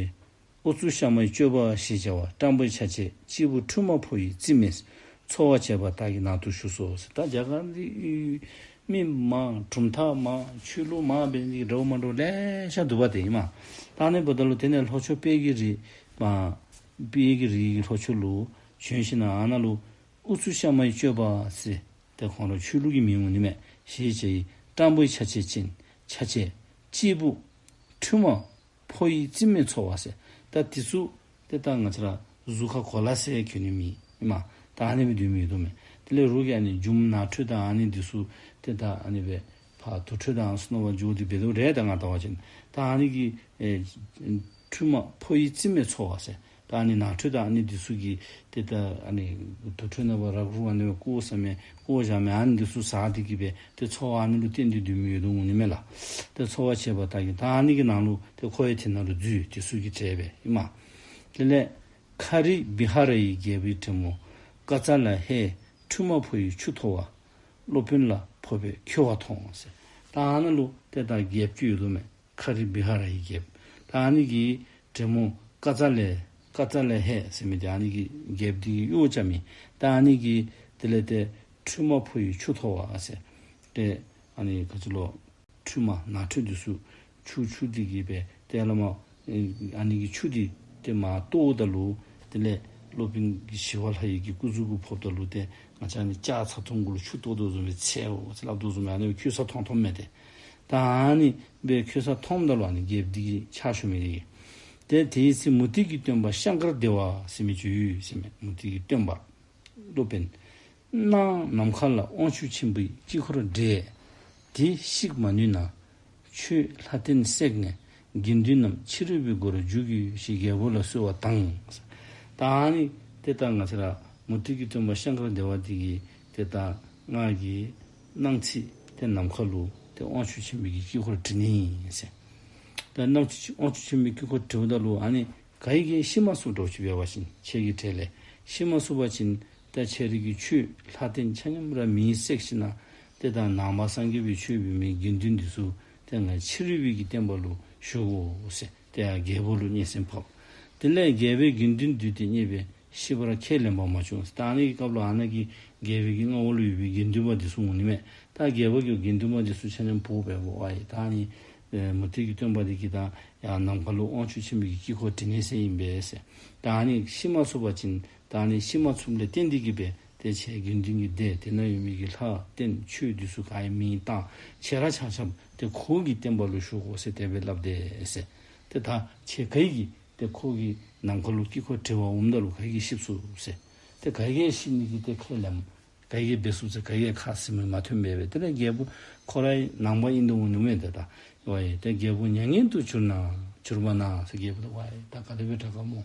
ཨུ་ཚུགས་གཤའ་མའི་སྤྱོད་པ་ཞེས་བྱ་བ། སྤྲང་པོའི་ཆ་བྱད་སྐྱེས་བུ་ཕྲུག་མ་ཕོ་ཡི་རྩིབས་མས། འཚོ་བ་བྱེད་པ་དག་གིས་ནང་དུ་ཞུགས་སོ་ཟེར། ད་རྒྱ་གར་འདི་མི་མང་གྲུབ་མཐའ་མང་ཆོས་ལུགས་མང་འབད་ནི་འདྲཝ་མ་འདྲཝ་ལེ་ཤ་འདུག་པ་དེ་ཨིན་མས། ད་ཨ་ནི་འབདཝ་ད་ལུ་དེ་ནས་ལྷོ་ཕྱོགས་དཔལ་གྱི་རི་མ་དཔལ་གྱི་རི་གི་ལྷོ་ཕྱོགས་ལུ་བྱོན་ཞིནམ་ལས་ཨ་ནཱ་ལུ་ཨུ་ཚུགས་གཤའ་མའི་སྤྱོད་པ་ཟེར་ཏེ་ཁོང་ར་ཆོས་ལུགས་ཀྱི་མིང་འོང་ནི་མས། ཞེས་བྱ་བའི་སྤྲང་པོའི་ཆ་བྱད་ཅན་ཆ་བྱད་སྐྱེས་བུ་ཕྲུག་མ་ཕོ་ཡི་རྩིབས་མས་འཚོ་བ་ཟེར། ད་དེ་ཚུ་ཏེ་ད་ང་བཅས་ར་གཟུགས་ཁར་གོ་ལ་ཟེར་གྱོན་ནི་མི་ཨིན་མས། ད་ཨ་ནི་སྦེ་སྡོད་མི་ཡོད་དོ་མས། དེ་ལས་རོགས་ཀྱིས་ཨ་ནི་རྒྱུ་མ་ནང་ཁྲོལ་དང་ཨ་ནི་འདི་ཚུ་ཏེ་ད་ཨ་ནི་སྦེ་ཕར་དུར་ཁྲོད་དང་ཨ་ནི་ཚུ་ནང་འབག་འགྱོ་སྟེ་འབད་དོ་རེ། ད་ང་བལྟ་བ་ཅིན་ད་ཨ་ནི་གི་ཨེ་ཕྲུག་མ་ཕོ་ཡི་རྩིབས་མས་འཚོ་བ་ཟེར། ད་ཨ་ནི་ནང་ཁྲོལ་དང་ཨ་ནི་འདི་ཚུ་གིས་ཏེ་ད་ཨ་ནི་དུར་ཁྲོད་ནང་འབག་རག་རུང་ཨ་ནི་སྦེ་བཀོ་ཟ་མི་བཀོ་བཞག་མི་ཨ་ནི་འདི་ཚུ་ཟ་སྟེ་གི་སྦེ་ཏེ་འཚོ་བ་ཨ་ནི་ལུ་བརྟེན་ཏེ་སྡོད་མི་ཡོད་དོ་འོང་ནི་མས་ལགས། ཏེ་འཚོ་བ་བྱེད་པ་དག་གིས་ད་ཨ་ནི་གི་ནང་ལུ་ཏེ་ཁོ་ཡང་དེ་ནང་ལུ་འཛུལ། དེ་ཚུ་གི་གྲས་སྦེ་ཨིན་མས། དེ་ལས་ཁ་རི་བི་ཧ་ར་ཡི་རྒྱལ་པོའི་བྲན་མོ་ཀ་ཙ་ལ་ཧས་ཕྲུག་མ་ཕོ་ཡི་ཆུ་འཐོར་བ། སློབ་དཔོན་ལ་ཕོག་པས་ཁྱོལ་བ་མཐོང་ཟེར། ད་ཨ་ནཱ་ལུ་ཏེ་ད་རྒྱལཔོ་ཅིག་ཡོད་དོ་མས། ཁ་རི་བི་ཧ་ར་ཡི་རྒྱལཔོ། ད་ཨ་ནི་གི་བྲན་མོ་ཀ་ཙ་ལ་ཀ་ཙ་ལ་ཧས་ཟེར་མི་འདི་ཨ་ནི་གི་རྒྱལཔོ་འདི་གི་གཡོག་རྐྱབ་མི། ད་ཨ་ནི་གིས་དེ་ལས་ཏེ་ཕྲུག་མ་ཕོ་ཡི་ཆུ་འཐོར་བ་ཟེར། ཏེ་ཨ་ནི་ག་ཅི་ལོ་ཕྲུག་མ་ནང་ཁྲོལ་འདི་ཚུ་ཆུ་ཆུ་འདི་གིས་སྦེ་ཏེ་ལ་མ་ཨ་ནི་གི་ཆུ་འདི་ཏེ་མར་གཏོརཝ་ད་ལུ་དེ་ལས་སློབ་དཔོན་གྱི་ཞི་བ་ལྷ་ཡི་གི་སྐུ་གཟུགས་གུ་ཕོགཔ་ད་ལུ་ཏེ་ང་བཅས་ཨ་ནི་ལྕགས་ཚ་ཐུང་གུ་ལུ་ཆུ་གཏོར་དོ་བཟུམ་སྦེ་འཚེར་འོང་ཟེར་སླབ་དོ་བཟུམ་སྦེ་ཨ་ནི་སྦེ་འཁྱུ་ས་མཐོང་མཐོངམ་མས་ཏེ། ད་ཨ་ནི་སྦེ་འཁྱུ་ས་མཐོངམ་ད་ལུ་ཨ་ནི་རྒྱལཔོ་འདི་གིས་ཕྱག་ཞུ་མི་འདི་གིས། ཏེ་དེའི་ཚེ་མུ་སྟེགས་ཀྱི་སྟོན་པ་ཤང་ཀར་དེ་བ་ཟེར་མི་ཅིག་ཡོད་ཟེར་མས། མུ་སྟེགས་ཀྱི་སྟོན་པ་སློབ་དཔོན། གནམ་ནམ་མཁའ་ལ་དབང་ཕྱུག་ཆེན་པོའི་དཀྱིལ་འཁོར་བྲེས། དེ་བཤིག་མ་ནུས་ན། ཆོས་ལྷ་རྟེན་བསྲེགས་ནས་དགེ་འདུན་རྣམས་ཕྱི་རོལ་པའི་སྒོར་འཇུག་གྱིས་ཞེས་རྒྱལ་པོ་ལ་གསོལ་བ་དང་། ད་ཨ་ནི་ཏེ་ད་ང་བཅས་ར་མུ་སྟེགས་ཀྱི་སྟོན་པ་ཤང་ཀ་ར་དེ་བ་འདི་གིས་ཏེ་ད་ང་གིས་གནང་ཚེ་ཏེ་ནམ་མཁའ་ལུ་ཏེ་དབང་ཕྱུག་ཆེན་པོའི་གི་དཀྱིལ་འཁོར་བྲི་ནི་ཨིན་ཟེར། ད་གནང་ཚེ་དབང་ཕྱུག་ཆེན་པོའི་དཀྱིལ་འཁོར་བྲིཝ་ད་ལུ་ཨ་ནི་ག་གིས་ཤེས་མ་ཚུགས་འདྲཝ་ཅིག་འབད་བ་ཅིན་ཁྱེད་ཀྱི་གྲས་ལས་ཤེས་མ་ཚུགས་པ་ཅིན་ད་ཁྱེད་རའི་གི་ཆོས་ལྷ་རྟེན་ཆ་མཉམ་ར་མེ་བསྲེགས་ཞིནམ་ལས་ཏེ་ད་ནང་པ་སངས་རྒྱས་པའི་ཆོས་འབད་མི་དགེ་འདུན་འདི་ཚུ་ཏེ་ང་ཕྱི་རོལ་པའི་གི་བསྟན་པ་ལུ་ཞུགས་དགོ་ཟེར། ཏེ་ཡར་རྒྱལ་པོ་ལུ་སྙན་སེང་ཕབ། དེ་ལས་རྒྱལ་པོའི་དགེ་འདུན་འདུས་ཏེ་མཉེས་པས་ཤི་བར་ཁས་ལེན་པ་མ་བྱུང་། ད་ཨ་ནི་གི་སྐབས་ལུ་ཨ་ནཱ་གི་རྒྱལ་པོའི་གི་མངའ་འོག་ལུ་ཡོད་པའི་དགེ་འདུན་པ་འདི་ཚུ་འོང་ནི་མས། ད་རྒྱལ་པོ་གི་དགེ་འདུན་པ་འདི་ཚུ་ཆ་མཉམ་འབོ་སྦེ་འབོ་བ་ཡི། ད་ཨ་ནི་ཨེ་མུ་སྟེགས་ཀྱི་སྟོན་པ་འདི་གིས་ད་ཡར་ནམ་མཁའ་ལུ་དབང་ཕྱུག་ཆེན་པོའི་གི་དཀྱིལ་འཁོར་བྲི་ནི་ཟེར་ཨིན་པས་ཟེར། ད་ཨ་ནི་ཤེས་མ་ཚུགས་པ་ཅིན་ད་ཨ་ནི་ཤེས་མ་ཚུགསཔ་ལས་བརྟེན་ཏེ་གིས་སྦེ་ཏེ་ཁྱེད་དགེ་འདུན་གྱི་སྡེ་དེ་ནང་ཡོད་མི་གི་ལྷ་རྟེན་ཆོས་འདི་ཚུ་ག་ཡི་མེ་བཏང་། ཁྱེད་ར་ཆ་ཁྱབ་ཏེ་ཁོ་གི་བསྟན་པ་ལུ་ཞུགས་དགོ་ཟེར་དེ་སྦེ་སླབ་དེས་ཟེར། ཏེ་ད་ཁྱེད་ག་གིས་ཏེ་ཁོ་གིས་ནམ་མཁའ་ལུ་དཀྱིལ་འཁོར་བྲི་བར་འོངམ་ད་ལུ་ག་གིས་ཤེས་ཚུགས་ཟེར། ཏེ་ག་གིས་ཤེས་ནི་གི་ཏེ་ཁས་ལེན་ག་གིས་འབད་ཚུགས་ཟེར་ག་གིས་ཁ་བཟེད་མི་མ་ཐོན་པས་སྦེ། དེ་ལས་རྒྱལ་པོ་ཁོ་ར་ནང་པ་ཨིན་དོ་འོང་ནི་མས། ཏེ་ད་ཝའི་ཏེ་རྒྱལ་པོ་མྱ་ངན་དུ་གྱུར་ན་གྱུར་པ་ན་ཟེར། རྒྱལ་པོ་ད་ཝའི་ད་ག་དེ་སྦེ་དྲག་ག་སྨོ།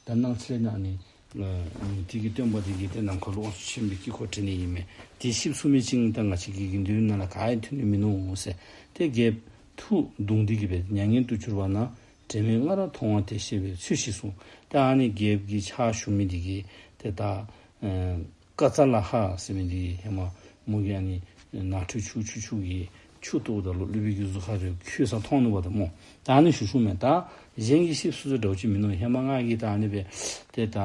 ད་གནངས་ཚེ་ནང་ནི་ཨ་མུ་སྟེགས་ཀྱི་སྟོན་པ་འདི་གིས་ཏེ་ནམ་མཁའ་ལུ་དབང་ཕྱུག་ཆེན་པོའི་དཀྱིལ་འཁོར་བྲི་ནི་ཨིན་མས། དེ་ཤེས་ཚུགས་མི་ཅིན་ད་ང་བཅས་ཀྱི་དགེ་འདུན་ནང་ལུ་ག་ཡང་ཐོན་ནི་མིན་ནུག་ཟེར། ཏེ་རྒྱལཔོ་ཐུགས་གདུང་སྟེ་གིས་སྦེ་མྱ་ངན་དུ་གྱུར་པ་ན་དྲན་མེད་སྔར་མཐོང་བ་དེ་ཤེས་པས་ཚུལ་བཞིན་གསུངས། ད་ཨ་ནི་རྒྱལཔོ་གི་ཕྱག་ཞུ་མི་འདི་གིས་ཏེ་ད་ཨེ་ཀ་ཙ་ལ་ཧ་ཟེར་མི་འདི་ཧེ་མ་མོ་གིས་ཨ་ནི་ནང་ཁྲོལ་ཆུ་ཆུ་ཆུ་གི་ཆུ་གཏོརཝ་ད་ལུ་སློབ་དཔོན་གྱི་གཟུགས་ཁ་རེ་ཁོལ་ས་མཐོང་ནུག་པ་ད་སྨོ། ད་ཨ་ནི་ཞུ་ཞུཝ་མས། ད་གཞན་གྱིས་ཤེས་ཚུགས་ས་འདྲཝ་ཅིག་མིན་ནུག། ཧེ་མ་ང་གིས་ད་ཨ་ནི་སྦེ་ཏེ་ད་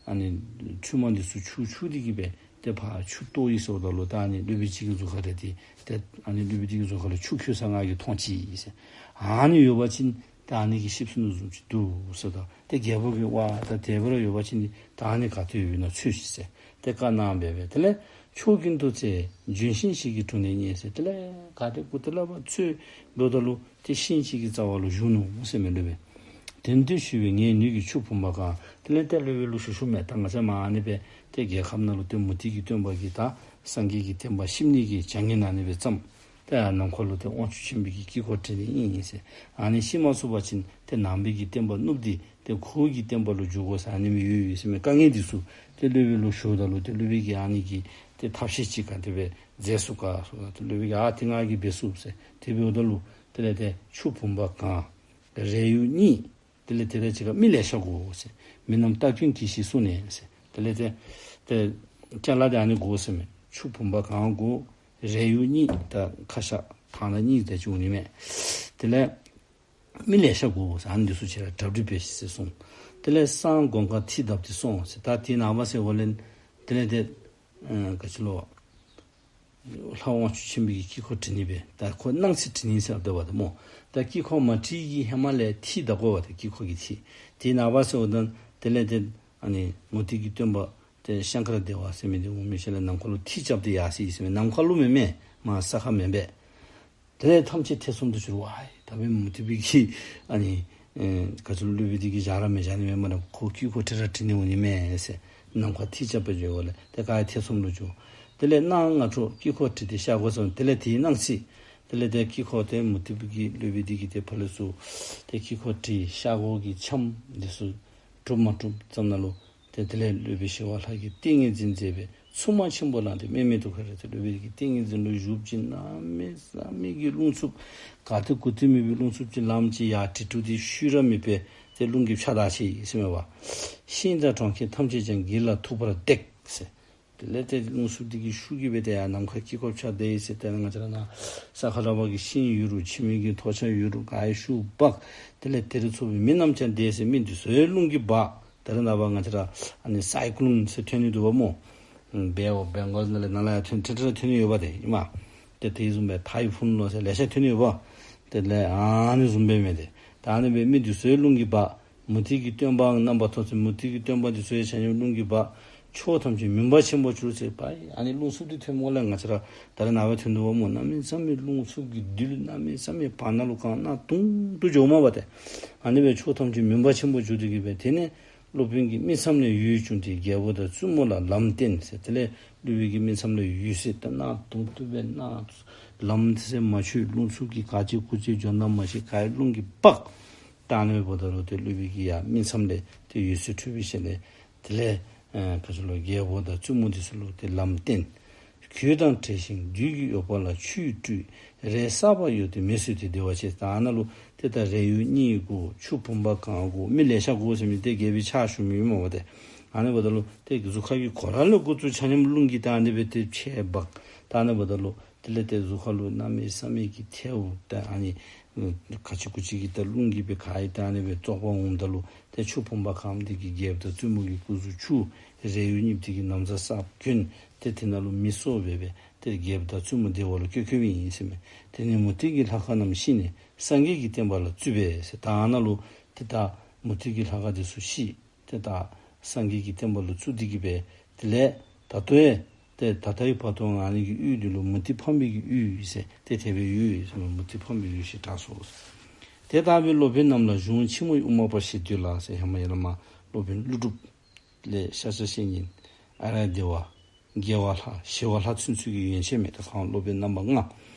ཨ་ནི་ཆུ་མ་འདི་ཚུ་ཆུ་ཆུ་འདི་གིས་སྦེ་ཏེ་ཕར་ཆུ་གཏོར་ཡི་ཟེརཝ་ད་ལུ་ད་ཨ་ནི་སློབ་དཔོན་ཅིག་གི་གཟུགས་ཁ་རེ་ཏེ་ཏེ་ཨ་ནི་སློབ་དཔོན་འདི་གི་གཟུགས་ཁ་ལུ་ཆུ་ཁོལ་ས་ང་གིས་མཐོང་ཅི་ཟེར། ཨ་ནི་ཡོད་པ་ཅིན་ད་ཨ་ནི་གིས་ཤེས་ཚུགས་ནི་བཟུམ་ཅིག་འདུག་ཟེརཝ་ད་ཏེ་རྒྱལ་པོ་གིས་ཝའི་ད་དེ་སྦེ་ར་ཡོད་པ་ཅིན་ད་ཨ་ནི་ག་ཏེ་ཡོདཔ་ཨིན་ན་འཚོལ་ཤིག་ཟེར། ཏེ་བཀའ་གནང་སྦེ་སྦེ་དེ་ལས་ཕྱོགས་ཀུན་ཏུ་བཙལ་ལྗོན་ཤིང་ཞིག་གི་དྲུང་ནས་རྙེད་ཟེར། དེ་ལས་ག་ཏེ་གུ་ཏེ་ལུ་ཕར་འཚོལ་འབདཝ་ད་ལུ་ཏེ་ཤིང་ཅིག་གི་རྩ་བ་ལུ་བཞུགས་ནུག་ཟེར་མས་སློབ་དཔོན། དེར་འདུག་ཞུས་པས་ངས་ནུས་ཀྱིས་ཆུ་བུམ་པ་གང་། དེ་ལས་ཏེ་སློབ་དཔོན་ལུ་ཞུ་ཞུཝ་མས། ད་ང་བཅས་མར་ཨ་ནི་སྦེ་ཏེ་རྒྱལ་ཁབ་ནང་ལུ་ཏེ་མུ་སྟེགས་ཀྱི་སྟོན་པ་གིས་ད་སངས་རྒྱས་ཀྱི་བསྟན་པ་བཤིག་ནི་གི་བྱ་ངན་ཨ་ནི་སྦེ་བརྩམས། ཏེ་ཡར་ནམ་མཁའ་ལུ་ཏེ་དབང་ཕྱུག་ཆེན་པོའི་གི་དཀྱིལ་འཁོར་བྲི་ནི་ཨིན་ཟེར། ཨ་ནི་ཤེས་མ་ཚུགས་པ་ཅིན་ཏེ་ནང་པའི་གི་བསྟན་པ་བསྣུབས་ཏེ་ཏེ་ཁོ་གི་བསྟན་པ་ལུ་འཇུག་དགོ་ཟེར་ཨ་ནི་སྦེ་ཡོད་ཡོད་ཟེར་མི་དཀའ་ངལ་འདི་ཚུ་ཏེ་སློབ་དཔོན་ལུ་ཞུཝ་ད་ལུ་ཏེ་སློབ་དཔོན་གྱིས་ཨ་ནི་གི་ཏེ་ཐབས་ཤེས་ཅིག་ག་དེ་སྦེ་མཛད་ཚུགས་ག་ཟེརཝ་ད་ཏེ་སློབ་དཔོན་གྱིས་ཨ་ཏེ་ང་གིས་འབད་ཚུགས་ཟེར། དེ་འབདཝ་ད་ལུ་དེ་ལས་ཏེ་ཆུ་བུམ་པ་གང་། རས་ཡུག་གཉིས། དེ་ལས་དེ་དང་གཅིག་ཁར་མི་ལེ་ཤ་དགོ་ཟེར། མི་རྣམས་སྟ་གོན་གྱིས་ཤིག་གསུངས་ནས་ཟེར། དེ་ལས་ཏེ་ཏེ་ཅ་ལ་འདི་ཨ་ནི་དགོ་ཟེར་མས། ཆུ་བུམ་པ་གང་དགོ། རས་ཡུག་གཉིས། ད་ཁ་ཤ་ཐང་ནང་གཉིས་དེ་ཅིག་འོང་ནི་མས། དེ་ལས་མི་ལེ་ཤ་དགོ་ཟེར། ཨ་ནི་འདི་ཚུ་ཁྱེད་ར་གྲ་སྒྲིག་འབད་ཤིག་ཟེར་གསུངས། དེ་ལས་བསང་སྒོམ་ཁ་ཐིག་བརྡབས་ཏེ་སོང་ཟེར། ད་དེ་ནངས་པ་ཟེརཝ་ལས་དེ་ལས་ཏེ་ཨ་ག་ཅི་ལོ། ལྷ་དབང་ཕྱུག་ཆེན་པོའི་གི་དཀྱིལ་འཁོར་བྲི་ནི་སྦེ་ད་ཁོ་གནངས་ཚེ་བྲི་ནི་ཟེར་སླབ་པ་ད་སྨོ། ད་དཀྱིལ་འཁོར་མ་བྲིས་ཀྱི་ཧེ་མ་ལས་ཐིག་བརྡབ་དགོ་པ་ད་དཀྱིལ་འཁོར་གྱི་ཐིག། དེ་ནངས་པ་ཟེརཝ་ད་དེ་ལས་ཏེ་ཨ་ནི་མུ་སྟེགས་ཀྱི་སྟོན་པ་ཏེ་ཤང་ཀ་ར་དེ་བ་ཟེར་མི་འདི་འོང་མི་ཤུལ་ལས་ནམ་མཁའ་ལུ་ཐིག་རྐྱབ་སྟེ་ཡར་སོ་ཡི་ཟེར་མས། ནམ་མཁའ་ལུ་མེན་མས། མར་ས་ཁར་མེན་པས། དེ་ལས་ཐམས་ཅད་ཐེ་ཚོམ་དུ་གྱུར་པ། ཨའི་ད་འབདན་མུ་སྟེགས་པའི་གི་ཨ་ནི་ཨེ་ག་ཅི་ལོ་སློབ་དཔོན་འདི་གིས་བཞག་ར་མི་བཞག་ནི་མེན་མ་ད་ཁོ་དཀྱིལ་འཁོར་བྲི་ར་བྲི་ནི་འོང་ནི་མས་ཟེར། ནམ་མཁའ་ཐིག་རྐྱབ་པའི་འགྱོཝ་ལས་ཏེ་ག་ཡང་ཐེ་ཚོམ་ལུ་གྱུར། དེ་ལས་གནངས་སྔ་དྲོ་དཀྱིལ་འཁོར་བྲིས་ཏེ་བཞག་དགོ་ཟེར། དེ་ལས་དེའི་གནངས་ཚེ་དེ་ལས་ཏེ་དཀྱིལ་འཁོར་ཏེ་མུ་སྟེགས་པའི་གི་སློབ་དཔོན་འདི་གིས་ཏེ་ཕར་ལས་ཚུར་ཏེ་དཀྱིལ་འཁོར་བྲིས་ཤར་སྒོ་གི་འཆམ་འདི་ཚུ་གྲུབ་མ་གྲུབ་ཙམ་ནང་ལུ་ཏེ་དེ་ལས་སློབ་དཔོན་ཞི་བ་ལྷ་གིས་ཏིང་ངེ་འཛིན་མཛད་པས་འཚུབ་མ་ཆེན་པོ་ལངས་ཏེ་དམིགས་མེད་དུ་ཁ་རེ་ཏེ་སློབ་དཔོན་གྱི་ཏིང་ངེ་འཛིན་ལུ་ཞུགས་ཅིག་གནམ་མེད་ས་མེད་ཀྱི་རླུང་འཚུབ་ག་ཏེ་གུ་ཏེ་མེད་པའི་རླུང་འཚུབ་ཅིག་ལངམ་ཅིག་ཡར་དྲི་དྲུ་དེ་ཤུལ་ར་མེད་པའི་ཏེ་རླུང་གིས་ཕྱགས་བདའ་ཅི་ཟེར་མས་པ། ཤིང་དང་གྲོང་ཁྱེར་ཐམས་ཅད་ཀྱང་འགྱིར་ལ་ཐུག་པར་བརྡེགས་ཟེར། དེ་ལས་ཏེ་རླུང་འཚུབ་འདི་གི་ཤུགས་ཀྱིས་སྦེ་ཏེ་ཡར་ནམ་མཁའ་དཀྱིལ་འཁོར་ཕྱགས་བདའ་ཡི་ཟེར། ཏེ་ང་བཅས་ར་ནཱ་ས་ཁ་ར་བ་གི་ཤིང་ཡོད་རུང་ཁྱིམ་གྱི་ཐོག་ཆ་ཡོད་རུང་ག་ཡང་ཤུགས་འབག། དེ་ལས་དེར་ཚོགས་པའི་མི་རྣམས་ཀྱང་བརྡེགས་ཟེར། མི་འདི་ཚུ་ཡང་རླུང་གིས་འབག། ད་རེས་ནངས་པ་ང་བཅས་ར་ཨ་ནི་སའི་ཀོ་ལོན་ཟེར་ཐོན་ནི་འདུག་པ་སྨོ། ཨམ་བེ་ཨོ་བེང་གཱལ་ནང་ལས་ནཱ་ལས་ཡར་ཐོན་ཐོན་ཐོན་ཐོན་ཡོད་པ་ཏེ་ཨིན་མས། ཏེ་དེ་བཟུམ་སྦེ་ཐའི་ཕུན་ལོ་ཟེར་ལེ་ཤ་ཐོན་ཡོད་པ། དེ་ལས་ཨ་ནི་བཟུམ་སྦེ་མས་ཏེ། ད་ཨ་ནི་སྦེ་མི་འདི་ཚུ་ཡང་རླུང་གིས་འབག། མུ་སྟེགས་ཀྱི་སྟོན་པའང་རྣམ་པར་ཐོབ་ཟེར། མུ་སྟེགས་ཀྱི་སྟོན་པ་འདི་ཚུ་ཡང་ཆ་མཉམ་རླུང་གིས་འབག། ཕྱོགས་ཐམས་ཅད་མུན་པ་ཆེན་པོར་གྱུར་ཟེར་པ། ཨ་ནི་རླུང་འཚུབ་འདི་ཐོནམ་ལས་ང་བཅས་ར་ད་རེས་ནངས་པ་ཐོན་འདུག་པ་སྨོ། གནམ་མེད་ས་མེད་རླུང་འཚུབ་ཀྱི་རྡུལ་གནམ་མེད་ས་མེད་བར་ན་ལུ་གང་གནག་དུང་དུ་འགྱོཝ་མས་པ་ཏེ། ཨ་ནི་སྦེ་ཕྱོགས་ཐམས་ཅད་མུན་པ་ཆེན་པོར་གྱུར་ཏེ་གིས་སྦེ་དེ་ནས་སློབ་དཔོན་གྱི་མིག་མཚམས་ལས་འོད་བྱུང་སྟེ་རྒྱལ་པོ་དང་བཙུན་མོ་ལ་ལམ་བསྟན་ཟེར། དེ་ལས་སློབ་དཔོན་གྱི་མིག་མཚམས་ལས་འོད་ཟེར་ཏེ་གནག་དུང་དུ་སྦེ་གནག་ལམ་ཟེར་མ་ཆོད། རླུང་འཚུབ་ཀྱིས་ག་ཅི་གུ་ཅི་འགྱོ་ན་མ་ཤེས། ག་ཡང་རླུང་གིས་འབག། ད་ཨ་ནི་འབདཝ་ད་ལུ་ཏེ་སློབ་དཔོན་གྱི་ཡར་མིག་མཚམས་ལས་ཏེ་འོད་ཟེར་འཕྲོས་པའི་ཤུལ་ལས་ དེ་ལས་ཨེ་ག་ཅི་ལོ་རྒྱལ་པོ་དང་བཙུན་མོ་འདི་ཚུ་ལུ་ཏེ་ལམ་བསྟན། གོས་དང་བྲལ་ཞིང་བདུད་ཀྱི་འོད་དཔག་ལ། ཆུས་བཀྲུས་རས་གསར་པ་གཡོགས་ཏེ་མི་གསོད་དེ། དེ་བ་ཅིན་ད་ཨ་ནཱ་ལུ་ཏེ་ད་རས་ཡུག་གཉིས་དགོ། ཆུ་བུམ་པ་གང་དགོ། མི་ལེ་ཤ་དགོ་ཟེར་མི་ཏེ་རྒྱལ་པོའི་ཕྱག་ཞུ་མི་ཨིན་མས་པ་ཏེ། ཨ་ནི་འབདཝ་ད་ལུ་ཏེ་གཟུགས་ཁ་གི་གོ་ར་ལུ་འགོ་བཙུགས་ཆ་མཉམ་རླུང་གིས་ད་ཨ་ནི་སྦེ་ཏེ་ཕྱེ་འབག། ད་ཨ་ནི་འབདཝ་ད་ལུ་དེ་ལས་ཏེ་གཟུགས་ཁ་ལུ་གནམ་མེད་ས་མེད་ཀྱི་ཐལཝ་ད་ཨ་ནི་ཨ་ག་ཅི་གུ་ཅི་གི་ད་རླུང་གིས་སྦེ་ག་ཡི་ད་ཨ་ནི་སྦེ་བཙོག་པ་འོངམ་ད་ལུ་ཏེ་ཆུ་བུམ་པ་གང་འདི་གིས་རྒྱལཔོ་དང་བཙུན་མོ་གི་སྐུ་གཟུགས་བཀྲུ། རས་ཡུག་གཉིསཔོ་འདི་གིས་ན་བཟའ་གསརཔ་གྱོན། ཏེ་དེ་ནང་ལུ་མི་གསོད་སྦེ་སྦེ་ཏེ་རྒྱལཔོ་དང་བཙུན་མོ་བདེ་བ་ལུ་བཀོད་བཀོདཔ་ཨིན་ཟེར་མས། དེ་ནས་མུ་སྟེགས་ཀྱི་ལྷ་ཁང་རྣམས་ཤིས་ནས་སངས་རྒྱས་ཀྱི་བསྟན་པ་ལ་བཙུད་པས་ཟེར། ད་ཨ་ནཱ་ལུ་ཏེ་ད་མུ་སྟེགས་ཀྱི་ལྷ་ཁང་འདི་ཚུ་ཤིས། ཏེ་ད་སངས་རྒྱས་ཀྱི་བསྟན་པ་ལུ་བཙུད་དེ་གིས་སྦེ་དེ་ལས་ད་ལྟོ་ཡང་ཏེ་ད་ལྟའི་བར་དུ་ཨ་ནི་གི་ཡུལ་འདི་ལུ་མུ་སྟེགས་ཕམ་པའི་གི་ཡུལ་ཟེར་ཏེ་དེ་སྦེ་ཡུལ་ཟེར་མུ་སྟེགས་ཕམ་པའི་ཡུལ་ཞེས་གྲགས་སོ། དེ་ལྟ་བུའི་སློབ་དཔོན་རྣམས་ལ་གཞུང་ཆེན་མོའི་དབུ་མ་པ་ཞེས་འདོད་ལ་ཟེར། ཧེ་མ་ཡར་ལས་མར་སློབ་དཔོན་ཀླུ་སྒྲུབ་ལས་ཤཱཀྱ་བཤེས་གཉེན་ཨཱརྱ་དེ་བ་རྒྱལ་བ་ལྷ་ཞི་བ་ལྷ་ཚུན་ཚོད་ཀྱི་ཡན་ཆད་མས། ད་ཁོང་སློབ་དཔོན་རྣམ་པ་ལྔ།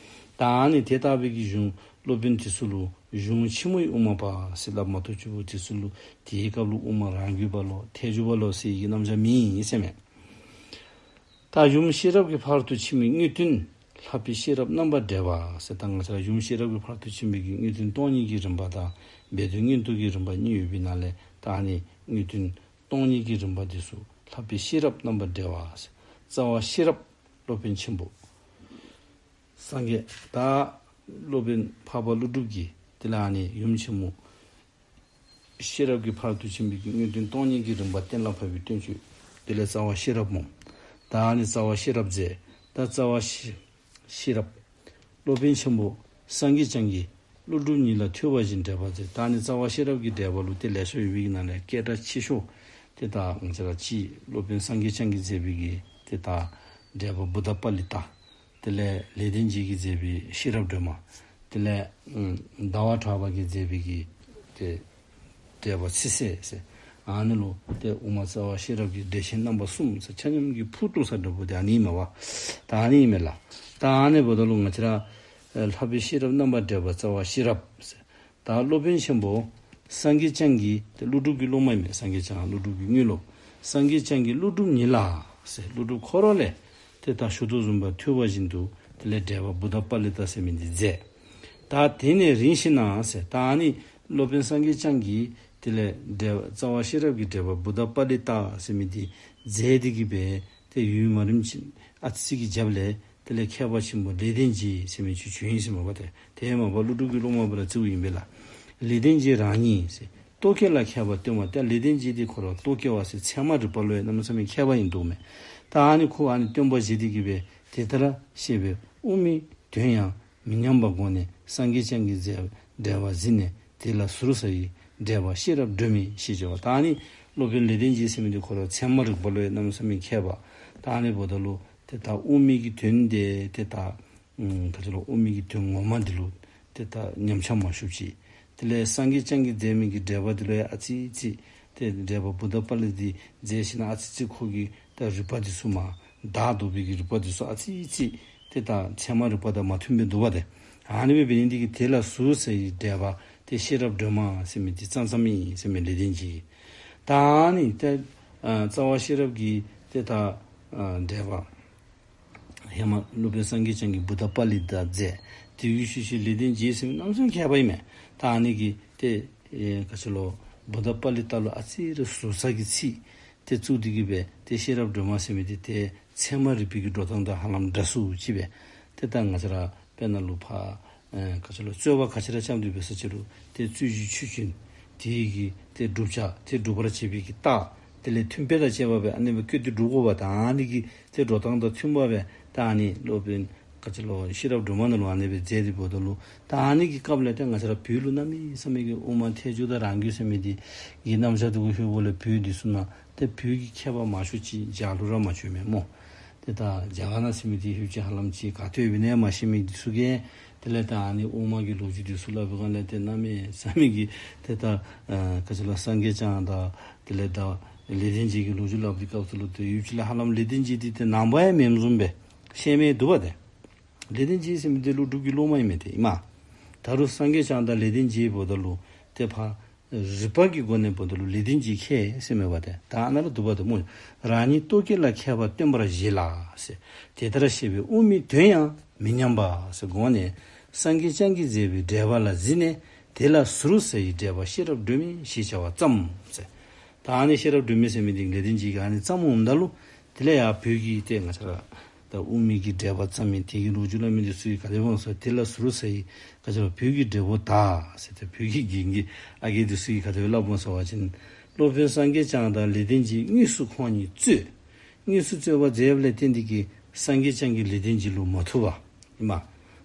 ད་ཨ་ནི་དེ་ལྟ་བུའི་གི་གཞུང་སློབ་དཔོན་དེ་ཚུ་ལུ་གཞུང་ཆེན་མོའི་དབུ་མ་པ་ཟེར་སླབ་མ་གཏོགས་ཆུ་བོ་དེ་ཚུ་ལུ་དེའི་སྐབས་ལུ་དབུ་མ་རང་རྒྱུད་པ་ལོ་ཐལ་འགྱུར་བ་ལོ་ཟེར་གྱི་རྣམ་གཞག་མེད་ཟེར་མས། ད་ཡུམ་ཤེས་རབ་ཀྱི་ཕ་རོལ་ཏུ་ཕྱིན་པའི་དངོས་བསྟན་ལྷག་པའི་ཤེས་རབ་རྣམ་པར་འགྲེལ་པ་ཟེར། ད་ང་བཅས་ར་ཡུམ་ཤེས་རབ་ཀྱི་ཕ་རོལ་ཏུ་ཕྱིན་པའི་གི་དངོས་བསྟན་སྟོང་ཉིད་ཀྱི་རིམ་པ་དང་སྦས་དོན་མངོན་རྟོགས་ཀྱི་རིམ་པ་གཉིས་ཡོད་པའི་ནང་ལས་ད་ཨ་ནི་དངོས་བསྟན་སྟོང་ཉིད་ཀྱི་རིམ་པ་འདི་ཚུ་ལྷག་པའི་ཤེས་རབ་རྣམ་པར་འགྲེལ་པ་ཟེར། རྩ་བ་ཤེས་རབ་སློབ་དཔོན་ཆེན་པོ་སངས་རྒྱས། ད་སློབ་དཔོན་འཕགས་པ་ཀླུ་སྒྲུབ་ཀྱིས་དེ་ལས་ཨ་ནི་ཡུམ་ཆེན་མོ་ཤེས་རབ་ཀྱི་ཕ་རོལ་ཏུ་ཕྱིན་པའི་གི་དངོས་བསྟན་སྟོང་ཉིད་ཀྱི་རིམ་པ་གཏན་ལ་ཕབ་པའི་བསྟན་བཅོས་དེ་ལས་རྩ་བ་ཤེས་རབ་སྨོ། ད་ཨ་ནི་རྩ་བ་ཤེས་རབ་མཛད། ད་རྩ་བ་ཤེས་ཤེས་རབ་སློབ་དཔོན་ཆེན་པོ་སངས་རྒྱས་བསྐྱངས་ཀྱིས་ཀླུ་སྒྲུབ་ཉིད་ལ་ཐོས་པ་བཞིན་འགྲེལ་པ་མཛད། ད་ཨ་ནི་རྩ་བ་ཤེས་རབ་ཀྱི་འགྲེལ་པ་ལུ་ཏེ་ལེ་ཤ་ཡོད་པའི་གི་ནང་ལས་སྐད་གྲགས་ཆེ་ཤོས་ཏེ་ད་ང་བཅས་ར་ཅིག་སློབ་དཔོན་སངས་རྒྱས་བསྐྱངས་ཀྱིས་མཛད་པའི་གི་ཏེ་ད་འགྲེལ་པ་བུདྡྷ་པཱ་ལི་ཏ། དེ་ལས་ལེགས་ལྡན་འབྱེད་ཀྱིས་མཛད་པའི་ཤེས་རབ་སྒྲོན་མ། དེ་ལས་ཨམ་ཟླ་བ་གྲགས་པ་གིས་མཛད་པའི་གི་ཏེ་འགྲེལ་པ་ཚིག་གསལ་ཟེར། ཨ་ནི་ལུ་ཏེ་དབུ་མ་རྩ་བ་ཤེས་རབ་ཀྱི་འགྲེལ་ཆེན་རྣམ་པ་གསུམ་ཟེར་ཆ་མཉམ་གྱི་ཕུར་བཏུང་ས་འདྲ་པོ་དེ་ཨ་ནི་ཨིན་མས་པ། ད་ཨ་ནི་ཨིན་མས་ལགས། ད་ཨ་ནི་འབདཝ་ད་ལུ་ང་བཅས་ར་ལྷག་པའི་ཤེས་རབ་རྣམ་པར་འགྲེལ་པ་རྩ་བ་ཤེས་རབ་ཟེར། ད་སློབ་དཔོན་ཆེན་པོ་སངས་རྒྱས་བསྐྱངས་ཀྱིས་ཏེ་ཀླུ་སྒྲུབ་ཀྱི་སློབ་མ་ཨིན་མས། སངས་རྒྱས་བསྐྱངས་ཀླུ་སྒྲུབ་ཀྱི་དངོས་སློབ། སངས་རྒྱས་བསྐྱངས་ཀྱིས་ཀླུ་སྒྲུབ་ཉིད་ལ་ཟེར་ཀླུ་སྒྲུབ་ཁོ་ར་ལས་ཏེ་ད་ཞུ་དོ་བཟུམ་སྦེ་ཐོས་པ་བཞིན་དུ་དེ་ལས་འགྲེལ་པ་བུདྡྷ་པཱ་ལི་ཏ་ཟེར་མི་འདི་མཛད། ད་དེ་ནས་རིམ་བཞིན་ན་ཟེར་ད་ཨ་ནི་སློབ་དཔོན་སངས་རྒྱས་བསྐྱངས་ཀྱིས་དེ་ལས་འགྲེལ་རྩ་བ་ཤེས་རབ་ཀྱི་འགྲེལ་པ་བུདྡྷ་པཱ་ལི་ཏ་ཟེར་མི་འདི་མཛད་དེ་གིས་སྦེ་ཏེ་ཡུན་མ་རིངམ་ཅིག་ཨ་ཙི་ཅིག་གི་རྒྱབ་ལས་དེ་ལས་མཁས་པ་ཆེན་པོ་ལེགས་ལྡན་འབྱེད་ཟེར་མི་ཅིག་བྱོན་ཡི་ཟེར་མས་པ་ཏེ། དེ་མ་པ་ཀླུ་སྒྲུབ་ཀྱི་སློབ་མ་སྦེ་ར་བརྩིཝ་ཨིན་པས་ལགས། ལེགས་ལྡན་འབྱེད་རང་ཉིད་ཟེར་རྟོག་གེ་ལ་མཁས་པ་སྟོན་པ་ཏེ་ལེགས་ལྡན་འབྱེད་འདི་ཁོ་ར་རྟོག་གེ་བ་ཟེར་ཚད་མ་རིག་པ་ལུ་ཡང་གནམ་མེད་ས་མེད་མཁས་པ་ཨིན་འདུག་མས། ད་ཨ་ནི་ཁོ་ཨ་ནི་སྟོན་པ་བཞེད་དེ་གིས་སྦེ་དེ་ལྟར་བཤད་པས་དབུ་མའི་དོན་ཡང་མི་ཉམས་པར་དགོངས་ནས་སངས་རྒྱས་བསྐྱངས་ཀྱིས་མཛད་འགྲེལ་པ་གཟིགས་ནས་དེ་ལ་ཟུར་ཟ་ཡི། འགྲེལ་པ་ཤེས་རབ་སྒྲོན་མེ་ཞེས་བྱ་བ། ད་ཨ་ནི་སློབ་དཔོན་ལེགས་ལྡན་འབྱེད་ཟེར་མི་འདི་ཁོ་ར་ཚད་མ་རིག་པ་ལུ་ཡང་གནམ་མེད་ས་མེད་མཁས་པ། ད་ཨ་ནི་འབདཝ་ད་ལུ་ཏེ་ད་དབུ་མའི་གི་དོན་འདི་ཏེ་ད་ཨམ་ག་ཅི་ལོ་དབུ་མའི་གི་དོན་ངོ་མ་འདི་ལུ་ཏེ་ད་ཉམས་ཆག་མ་ཞུགས་ཅིག། དེ་ལས་སངས་རྒྱས་བསྐྱངས་ཀྱིས་མཛད་མི་གི་འགྲེལ་པ་འདི་ལུ་ཡང་ཨ་ཙི་ཅིག་ཏེ་འགྲེལ་པ་བུདྡྷ་པཱ་ལི་ཏ་འདི་མཛད་ཞིནམ་ཨ་ཙི་ཅིག་ཁོ་གི་ད་རིག་པ་འདི་ཚུ་མར་བདའ་འདུག་པའི་གི་རིག་པ་འདི་ཚུ་ཨ་ཙི་ཅིག་ཏེ་ད་ཚད་མ་རིག་པ་དང་མ་མཐུན་པའི་འདུག་པ་ཏེ། ཨ་ནི་སྦེ་འབད་ནི་འདི་གིས་དེ་ལ་ཟུར་ཟ་ཡི་འགྲེལ་པ་ཏེ་ཤེས་རབ་སྒྲོན་མ་ཟེར་མི་འདི་ཙམ་ཙམ་ཨིན་ཟེར་མས་ལེགས་ལྡན་འབྱེད་ཀྱི། ད་ཨ་ནི་ཏེ་ཨ་རྩ་བ་ཤེས་རབ་ཀྱི་ཏེ་ད་ཨ་འགྲེལ་པ་ཧེ་མ་སློབ་དཔོན་སངས་རྒྱས་བསྐྱངས་ཀྱིས་བུདྡྷ་པཱ་ལི་ཏ་མཛད། དེ་བཞིན་གཤེགས་ཤིང་ལེགས་ལྡན་འབྱེད་ཟེར་མི་གནམ་མེད་ས་མེད་མཁས་པ་ཨིན་མས། ད་ཨ་ནི་གིས་ཏེ་ཨེ་ག་ཅི་ལོ་བུདྡྷ་པཱ་ལི་ཏ་ལུ་ཨ་ཙི་རེ་ཟུར་ཟ་གི་ཚིག་ཏེ་བཙུགས་ཏེ་གིས་སྦེ་ཏེ་ཤེས་རབ་སྒྲོན་མ་ཟེར་མི་འདི་ཏེ་ཚད་མ་རིག་པའི་གི་འགྲོ་སྟངས་དང་ཧ་ལམ་འདྲ་སུ་ཅིག་སྦེ་ཏེ་ད་ང་བཅས་ར་དཔེར་ན་ལུ་ཕར་ཨེ་ག་ཅི་ལོ་རྩོད་པ་ག་ཅི་ར་རྐྱབ་སྟེ་འབད་ས་ཅིག་རུང་ཏེ་རྩོད་གཞི་ཆོས་ཅན། དེ་གི་ཏེ་བསྒྲུབ་བྱ་ཏེ་སྒྲུབ་པར་བྱེད་པའི་གི་རྟགས། དེ་ལས་མཐུན་དཔེ་དང་བཅས་པ་སྦེ་ཨ་ནི་སྦེ་བཀོད་དེ་སྒྲུབ་དགོ་པ་དང་། ཨ་ནི་གི་ཏེ་འགྲོ་སྟངས་དང་མཐུན་པ་སྦེ་ད་ཨ་ནི་སློབ་དཔོན་ག་ཅི་ལོ་ཤེས་རབ་སྒྲོན་མ་ནང་ལུ་ཨ་ནི་སྦེ་མཛད་དེ་འབདཝ་ད་ལུ་ད་ཨ་ནི་གི་སྐབས་ལས་ཏེ་ང་བཅས་ར་བོད་ལུ་གནམ་མེད་ས་མེད་ཀྱི་དབུ་མ་ཐལ་འགྱུར་དང་རང་རྒྱུད་ཟེར་མི་འདི་གི་རྣམ་གཞག་འདི་གུ་ལྷོད་པ་ལས་བོད་འདི་ཚུ་ནང་ཏེ་བོད་ཀྱི་མཁས་པ་མང་ཤོས་ཅིག་རྒྱ་ལུ་ར་མ་བྱོན་མས་སྨོ། ཏེ་ད་རྒྱ་གར་ནང་ཟེར་མི་འདི་ལྷོད་ཅི་ཧ་ལམ་ཅིག་ག་ཏེ་ཡོདཔ་ཨིན་ན་མ་ཤེས་མི་འདི་ཚུ་གིས་དེ་ལས་ད་ཨ་ནི་དབུ་མ་གི་ལོ་རྒྱུས་འདི་ཚུ་སླབ་པའི་སྒང་ལས་ཏེ་གནམ་མེད་ས་མེད་ཀྱི་ཏེ་ད་ཨ་ག་ཅི་ལོ་སངས་རྒྱས་བསྐྱངས་དང་དེ་ལས་ད་ལེགས་ལྡན་འབྱེད་ཀྱི་ལོ་རྒྱུས་སླབ་པའི་སྐབས་སུ་ལུ་ཏེ་ཡུདཔ་ཅིག་ལས་ཧ་ལམ་ལེགས་ལྡན་འབྱེད་འདི་ཏེ་ནང་པ་ཡང་མེནམ་བཟུམ་སྦེ་བཤད་མི་འདུག་པ་ཏེ། ལེགས་ལྡན་འབྱེད་ཟེར་མི་འདི་ཀླུ་སྒྲུབ་ཀྱི་སློབ་མ་ཨིན་མས་ཏེ་ཨིན་མས། ད་རུང་སངས་རྒྱས་བསྐྱངས་དང་ལེགས་ལྡན་འབྱེད་འབདཝ་ད་ལུ་ཏེ་ཕར་ རིག་པ་གི་སྒོ་ནས་འབདཝ་ད་ལུ་ལེགས་ལྡན་འབྱེད་མཁས་ཟེར་མས་པ་ཏེ། ད་ཨ་ནཱ་ལུ་འདུག་པ་ཏེ་སྨོ། རང་ཉིད་རྟོག་གེ་ལ་མཁས་པ་སྟོན་པར་བཞེད་ལ་ཟེར། དེ་ལྟར་བཤད་པས་དབུ་མའི་དོན་ཡང་མི་ཉམས་པ་ཟེར་དགོངས་ནས། སངས་རྒྱས་བསྐྱངས་ཀྱིས་མཛད་པའི་འགྲེལ་པ་ལ་གཟིགས་ནས། དེ་ལ་ཟུར་ཟ་ཡི་འགྲེལ་པ་ཤེས་རབ་སྒྲོན་མེ་ཞེས་བྱ་བ་བརྩམས་ཟེར། ད་ཨ་ནི་ཤེས་རབ་སྒྲོན་མེ་ཟེར་མི་འདི་ལེགས་ལྡན་འབྱེད་ཀྱི་ཨ་ནི་བརྩམས་འོངམ་ད་ལུ་དེ་ལས་ཡར་བོད་ཀྱི་ཏེ་ང་བཅས་ར་ད་དབུ་མའི་གི་འགྲེལ་པ་བརྩམས་མི་དེ་གི་ལོ་རྒྱུས་སླབ་མི་འདི་ཚུ་ག་དེ་སྦེ་འོང་ཟེར། དེ་ལ་ཟུར་ཟ་ཡི་ག་ཅི་ལོ་བོད་ཀྱི་འགྲེལ་པ་དག་ཟེར་ཏེ་བོད་ཀྱི་རྒན་གྱི་ཨ་རྒས་འདི་ཚུ་གིས་ག་དེ་སྦེ་སླབ་འོང་ཟེར་བ་ཅིན། སློབ་དཔོན་སངས་རྒྱས་བསྐྱངས་དང་ལེགས་ལྡན་འབྱེད་དངོས་སུ་ཁོང་གཉིས་རྩོད། དངོས་སུ་རྩོད་པ་མཛད་པ་ལས་བརྟེན་ཏེ་གིས་སངས་རྒྱས་བསྐྱངས་ཀྱིས་ལེགས་ལྡན་འབྱེད་ལུ་མ་ཐུབ་པ་ཨིན་མས།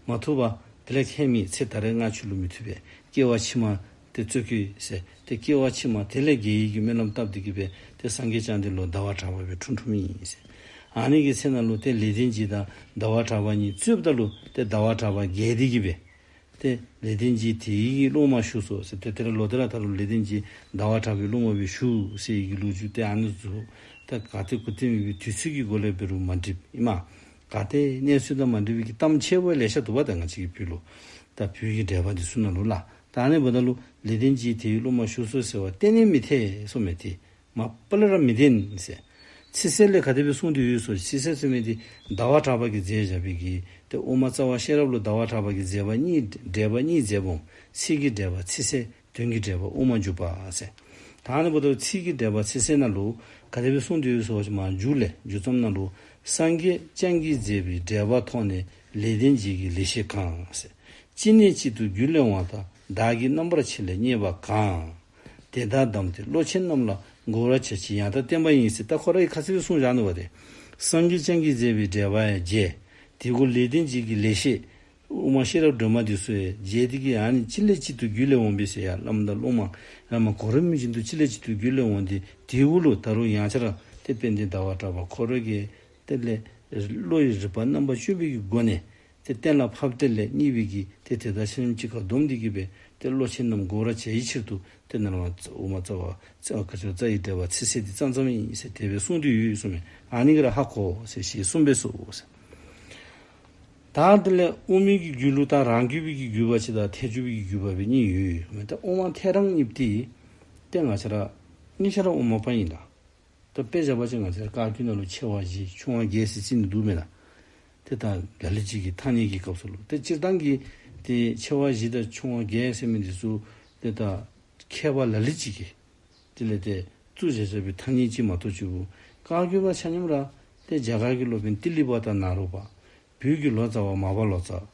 མ་ཐུབ་པ་དེ་ལས་ཁྱད་མེད་ཚེ་ད་རེས་སྔ་ཕྱི་ལུ་མི་ཐུབ་པས། སྐྱེ་བ་ཕྱི་མ་ཏེ་རྩོད་གེ་ཟེར། ཏེ་སྐྱེ་བ་ཕྱི་མ་དེ་ལས་རྒྱལ་བའི་གི་སྨོན་ལམ་བཏབ་སྟེ་གིས་སྦེ་ཏེ་སངས་རྒྱས་བསྐྱངས་འདི་ལུ་ཟླ་བ་གྲགས་པ་སྦེ་འཁྲུངས་འཁྲུངསམ་ཨིན་ཟེར། ཨ་ནི་གི་ཚེ་ནང་ལུ་ཏེ་ལེགས་ལྡན་འབྱེད་དང་ཟླ་བ་གྲགས་པ་གཉིས་རྩོདཔ་ད་ལུ་ཏེ་ཟླ་བ་གྲགས་པ་རྒྱལ་ཏེ་གིས་སྦེ་ཏེ་ལེགས་ལྡན་འབྱེད་དེ་ཡི་གི་སློབ་མ་བཞུགས་སོ་ཟེར། ཏེ་དེ་ལས་ལོག་སྟེ་ར་ད་རུང་ལེགས་ལྡན་འབྱེད་ཟླ་བ་གྲགས་པའི་སློབ་མ་སྦེ་བཞུགས་ཟེར་བའི་གི་ལོ་རྒྱུས་ཏེ་ཨ་ནི་ཚུ་ད་ག་ཏེ་གུ་ཏེ་མེད་པའི་དུས་ཚོད་ཀྱི་སྒོ་ལས་འབད་རུང་མ་འགྲིགཔ་ཨིན་མས། ག་ཏེ་གནས་ཚུལ་དང་མ་འགྲིག་པའི་གི་གཏམ་ཆེ་བོ་ལེ་ཤ་འདུག་པ་ད་ང་བཅས་ཀྱི་བོད་ལུ། ད་བོད་ཀྱི་འགྲེལ་པ་འདི་ཚུ་ནང་ལུ་ལགས། ད་ཨ་ནི་འབདཝ་ད་ལུ་ལེགས་ལྡན་འབྱེད་དེ་ཡི་སློབ་མ་བཞུགས་སོ་ཟེར་བ་གཏན་ནས་མི་འཐད་གསུངམ་མས། ཏེ་མ་པ་ལས་ར་མི་བདེན་ཟེར། ཚིག་གསལ་ལས་ག་དེ་སྦེ་གསུངས་ཏེ་ཡོད་ཟེར། ཚིག་གསལ་ཟེར་མི་འདི་ཟླ་བ་གྲགས་པ་གིས་མཛད་བཞག་པའི་གི་ཏེ་དབུ་མ་རྩ་བ་ཤེས་རབ་ལུ་ཟླ་བ་གྲགས་པ་གིས་མཛད་པ་གཉིས་འགྲེལ་པ་གཉིས་མཛད་པ་འོང་། ཚིག་གི་འགྲེལ་པ་ཚིག་གསལ། དོན་གྱི་འགྲེལ་པ་དབུ་མ་འཇུག་པ་ཟེར། ད་ཨ་ནི་འབདཝ་ད་ཚིག་གི་འགྲེལ་པ་ཚིག་གསལ་ནང་ལུ་ག་དེ་སྦེ་གསུངས་ཏེ་ཡོད་ཟེར་བ་ཅིན་མར་མཇུག་ལས་མཇུག་ཙམ་ནང་ལུ། སངས་རྒྱས་བསྐྱངས་ཀྱིས་མཛད་པའི་འགྲེལ་པ་ཐོག་ནས་ལེགས་ལྡན་འབྱེད་ཀྱི་ལེགས་བཤད་གང་ཟེར། གཅིག་ནས་གཅིག་ཏུ་རྒྱུད་ལས་འོངས་དང་བདག་གི་རྣམ་པར་ཆེ་ལས་རྙེད་པ་གང་། དེ་དག་བསྡམས་ཏེ་བློ་ཆེན་རྣམས་ལ་གོ་བར་བྱ་ཕྱིར་ཡང་དག་བསྟན་པ་ཡིན་ཟེར། ད་ཁོ་ར་གིས་ཁ་ཙ་ཅིག་གསུངས་བཞག་ནུག་པ་ཏེ། སངས་རྒྱས་བསྐྱངས་ཀྱིས་མཛད་པའི་འགྲེལ་པ་ཡང་མཇལ། དེ་གུ་ལེགས་ལྡན་འབྱེད་ཀྱི་ལེགས་བཤད་དབུ་མ་ཤེས་རབ་སྒྲོན་མ་འདི་ཚུ་ཡང་མཇལ་ཏེ་གིས་ཨ་ནི་གཅིག་ལས་གཅིག་ཏུ་རྒྱུད་ལས་འོངས་པས་ཟེར་ཡར་བླམ་དང་སློབ་མ་ར་མ་གོ་རིམ་བཞིན་དུ་གཅིག་ལས་གཅིག་ཏུ་རྒྱུད་ལས་འོངས་ཏེ་དེ་གུ་ལུ་ད་རུང་ཡང་བསྐྱར་ཏེ་དཔལ་ལྡན་ཟླ་བ་གྲགས་པ་ཁོ་ར་གིས་དེ་ལས་བློ་ཡི་རིག་པ་རྣམ་པ་དཔྱོད་པའི་གི་སྒོ་ནས་ཏེ་གཏན་ལ་ཕབ་སྟེ་ལས་རྙེད་པའི་གི་ཏེ་དེ་དག་ཆ་མཉམ་གཅིག་ཁར་བསྡོམས་ཏེ་གིས་སྦེ་ཏེ་བློ་ཆེན་རྣམས་གོ་བར་བྱ་བའི་ཕྱིར་དུ་ཏེ་ནཱ་ལས་མར་དབུ་མ་རྩ་བ་རྩ་བ་ག་ཅི་རྩ་བའི་འགྲེལ་པ་ཚིག་གསལ་འདི་ཙམ་ཙམ་ཨིན་ཟེར་དེ་སྦེ་གསུངས་ཏེ་ཡོད་གསུངམ་མས། ཨ་ནི་གིས་ར་ཧ་གོ་ཟེར་ཞེས་གསུངས་པས་སོ་ཟེར། ད་དེ་ལས་དབུ་མའི་གི་རྒྱུད་ལུ་ད་རང་རྒྱུད་པའི་གི་རྒྱུད་པ་ཅིག་དང་ཐལ་འགྱུར་བའི་གི་རྒྱུད་པ་སྦེ་གཉིས་ཡོད་ཡོད་མས། ད་དབུ་མ་ཐལ་རང་གཉིས་འདི་ཏེ་ང་བཅས་ར་གཉིས་ཆ་ར་དབུ་མ་པ་ཨིན་ལགས། ད་དཔེ་བཞག་པ་ཅིན་ང་བཅས་ར་བཀའ་བརྒྱུད་ནང་ལུ་ཆེ་བ་བཞི་ཆུང་བ་བརྒྱད་ཟེར་རྩིས་ནི་འདུག་མེན་ན། ཏེ་ད་ལ་ལུ་ཅིག་གིས་ཐ་སྙད་ཀྱི་སྐབས་སུ་ལུ་ཏེ་སྤྱིར་བཏང་གི་ཏེ་ཆེ་བ་བཞི་དང་ཆུང་བ་བརྒྱད་ཟེར་མི་འདི་ཚུ་ཏེ་ད་མཁས་པ་ལ་ལུ་ཅིག་གིས་དེ་ལས་ཏེ་བཙུགས་བཞག་བཞག་པའི་ཐ་སྙད་ཅིག་མ་གཏོགས་ཅིག་པོ་བཀའ་བརྒྱུད་པ་ཆ་མཉམ་ར་ཏེ་རྒྱ་གར་གྱི་སློབ་དཔོན་ཏི་ལི་པ་དང་ནཱ་རོ་པ། བོད་ཀྱི་ལོ་ཙཱ་བ་མར་པ་ལོ་ཙཱ།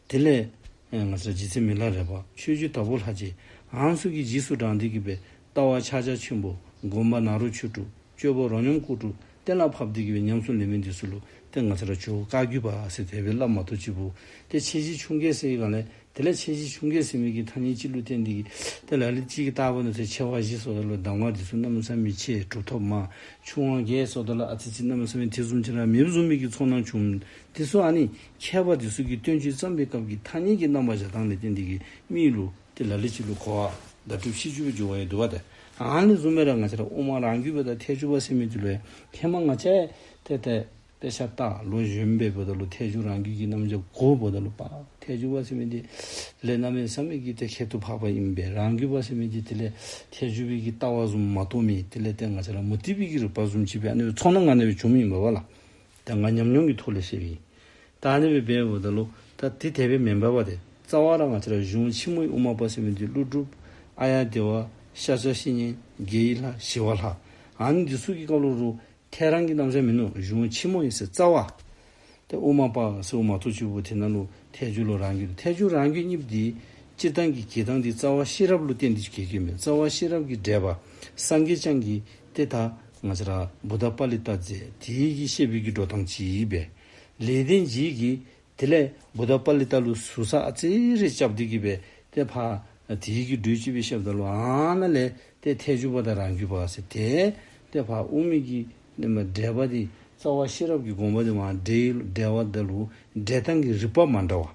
དེ་ལས་ཨེ་ང་བཅས་རྗེ་བཙུན་མི་ལ་རས་པ། ཆོས་རྗེ་དྭགས་པོ་ལྷ་རྗེ། ཨ་ནི་ཚུ་གི་རྗེས་སུ་འབྲངས་ཏེ་གིས་སྦེ་ལྟ་བ་ཕྱག་རྒྱ་ཆེན་པོ་སྒོམ་པ་ནཱ་རོ་ཆོས་དྲུག་སྤྱོད་པ་རོ་སྙོམས་སྐོར་དྲུག་གཏན་ལ་ཕབ་སྟེ་གིས་སྦེ་ཉམས་སུ་ལེན་མི་འདི་ཚུ་ལུ་ཏེ་ང་བཅས་ར་ཇོ་བོ་བཀའ་བརྒྱུད་པ་ཟེར་དེ་སྦེ་སླབ་མ་གཏོགས་ཅིག་པོ་ཏེ་ཆེ་བཞི་ཆུང་བརྒྱད་ཟེར་བའི་སྒང་ལས་དེ་ལས་ཆེ་བཞི་ཆུང་བརྒྱད་ཟེར་མི་གི་ཐ་སྙད་ཅིག་ལུ་བརྟེན་ཏེ་གིས་ཏེ་ལ་ལུ་ཅིག་གིས་བལྟ་བ་ན་ཏེ་ཆེ་བ་བཞི་ཟེརཝ་ད་ལུ་གདམས་ངག་འདི་ཚུ་གནམ་མེད་ས་མེད་ཆེ་གྲུབ་ཐོབ་མང་། ཆུང་བ་བརྒྱད་ཟེརཝ་ད་ལུ་ཨ་ཙི་ཅིག་གནམ་མེད་ས་མེད་དེ་བཟུམ་ཅིག་ར་མེདཔ་བཟུམ་མའི་གི་ཚོར་སྣང་བྱུང་། དེ་ཚུ་ཨ་ནི་མཁས་པ་འདི་ཚུ་གིས་བསྟན་བཅོས་བརྩམས་པའི་སྐབས་ཀྱི་ཐ་སྙད་ཀྱི་རྣམ་པ་བཞག་སྟངས་ལས་བརྟེན་ཏེ་གིས་མི་ལུ་ཏེ་ལ་ལུ་ཅིག་ལུ་གོ་བ་བརྡ་སྤྲོད་ཤེས་བཅུག་པའི་འགྱུར་བ་ཡང་འདུག་པ་ཏེ། ཨ་ནི་བཟུམ་སྦེ་ར་ང་བཅས་ར་དབུ་མ་རང་རྒྱུད་པ་དང་ཐལ་འགྱུར་བ་ཟེར་མི་འདི་ལུ་ཡང་ཧེ་མ་ང་བཅས་ཏེ་ཏེ་དཔེ་ཆ་ལྟ་ལོ་གཞོནམ་སྦེ་འབདཝ་ད་ལུ་ཐལ་འགྱུར་རང་རྒྱུད་ཀྱི་རྣམ་གཞག་གོཝ་ད་ལུ་པ་ཐལ་འགྱུར་བ་ཟེར་མི་འདི་ལས་གནམ་མེད་ས་མེད་ཀྱི་ཏེ་ཁྱད་དུ་འཕགས་པ་ཨིན་པས། རང་རྒྱུད་པ་ཟེར་མི་འདི་དེ་ལས་ཐལ་འགྱུར་བའི་གི་ལྟ་བ་བཟུམ་མ་གཏོགས་མེད། དེ་ལས་ཏེ་ང་བཅས་ར་མུ་སྟེགས་པའི་གི་རིག་པ་བཟུམ་ཅིག་སྦེ་ཨ་ནི་སྦེ་ཚོར་སྣང་ང་ཨ་ནི་སྦེ་བྱུངམ་ཨིན་པས་པ་ལགས། ད་ང་ཉམས་མྱོང་གི་ཐོག་ལས་བཤད་པའི། ད་ཨ་ནི་སྦེ་འབདཝ་ད་ལུ་ད་དེ་དེ་སྦེ་མེན་པས་པ་ཏེ། རྩ་བ་ར་ང་བཅས་ར་གཞུང་ཆེན་མོའི་དབུ་མ་པ་ཟེར་མི་འདི་ཀླུ་སྒྲུབ་ཨཱརྱ་དེ་ཝ་ཤཱཀྱ་བཤེས་གཉེན་དགེ་བའི་ལྷ་ཞི་བ་ལྷ་ཨ་ནི་འདི་ཚུ་གི་སྐབས་ལུ་རུང་ཐལ་རང་གི་རྣམ་གཞག་མིན་ནུག། གཞུང་ཆེན་མོ་ཨིན་ཟེར་རྩ་བ། ཏེ་དབུ་མ་པ་ཟེརཝ་མ་གཏོགས་ཅིག་པོ་དེ་ནང་ལུ་ཐལ་འགྱུར་ལུ་རང་རྒྱུད་ཐལ་འགྱུར་རང་རྒྱུད་གཉིས་འདི་སྤྱིར་བཏང་གི་གྱེས་སྟངས་འདི་རྩ་བ་ཤེས་རབ་ལུ་བརྟེན་ཏེ་གྱེས་གྱེསཔ་མས། རྩ་བ་ཤེས་རབ་ཀྱི་འགྲེལ་པ་སངས་རྒྱས་བསྐྱངས་ཀྱིས་ཏེ་ད་ང་བཅས་ར་བུདྡྷ་པཱ་ལི་ཏ་མཛད་དེ་གིས་བཤད་པའི་གི་འགྲོ་སྟངས་ཅིག་སྦེ། ལེགས་ལྡན་འབྱེད་ཀྱིས་དེ་ལས་བུདྡྷ་པཱ་ལི་ཏ་ལུ་ཟུར་ཟ་ཨ་ཙི་རེ་རྐྱབ་སྟེ་གིས་སྦེ་ཏེ་ཕར་དེ་གི་འགྲོས་ཅིག་སྦེ་བཤདཔ་ད་ལུ་ཨ་ནཱ་ལས་ཏེ་ཐལ་འགྱུར་བ་དང་རང་རྒྱུད་པ་ཟེར་ཏེ་ཏེ་ཕར་དབུ་མའི་གི་ནི་མ་འགྲེལ་པ་འདི་རྩ་བ་ཤེས་རབ་ཀྱི་དགོངས་པ་འདི་མར་འགྲེལ་འགྲེལ་བ་ད་ལུ་འགྲེལ་སྟངས་ཀྱི་རིགས་པ་མ་འདྲཝ་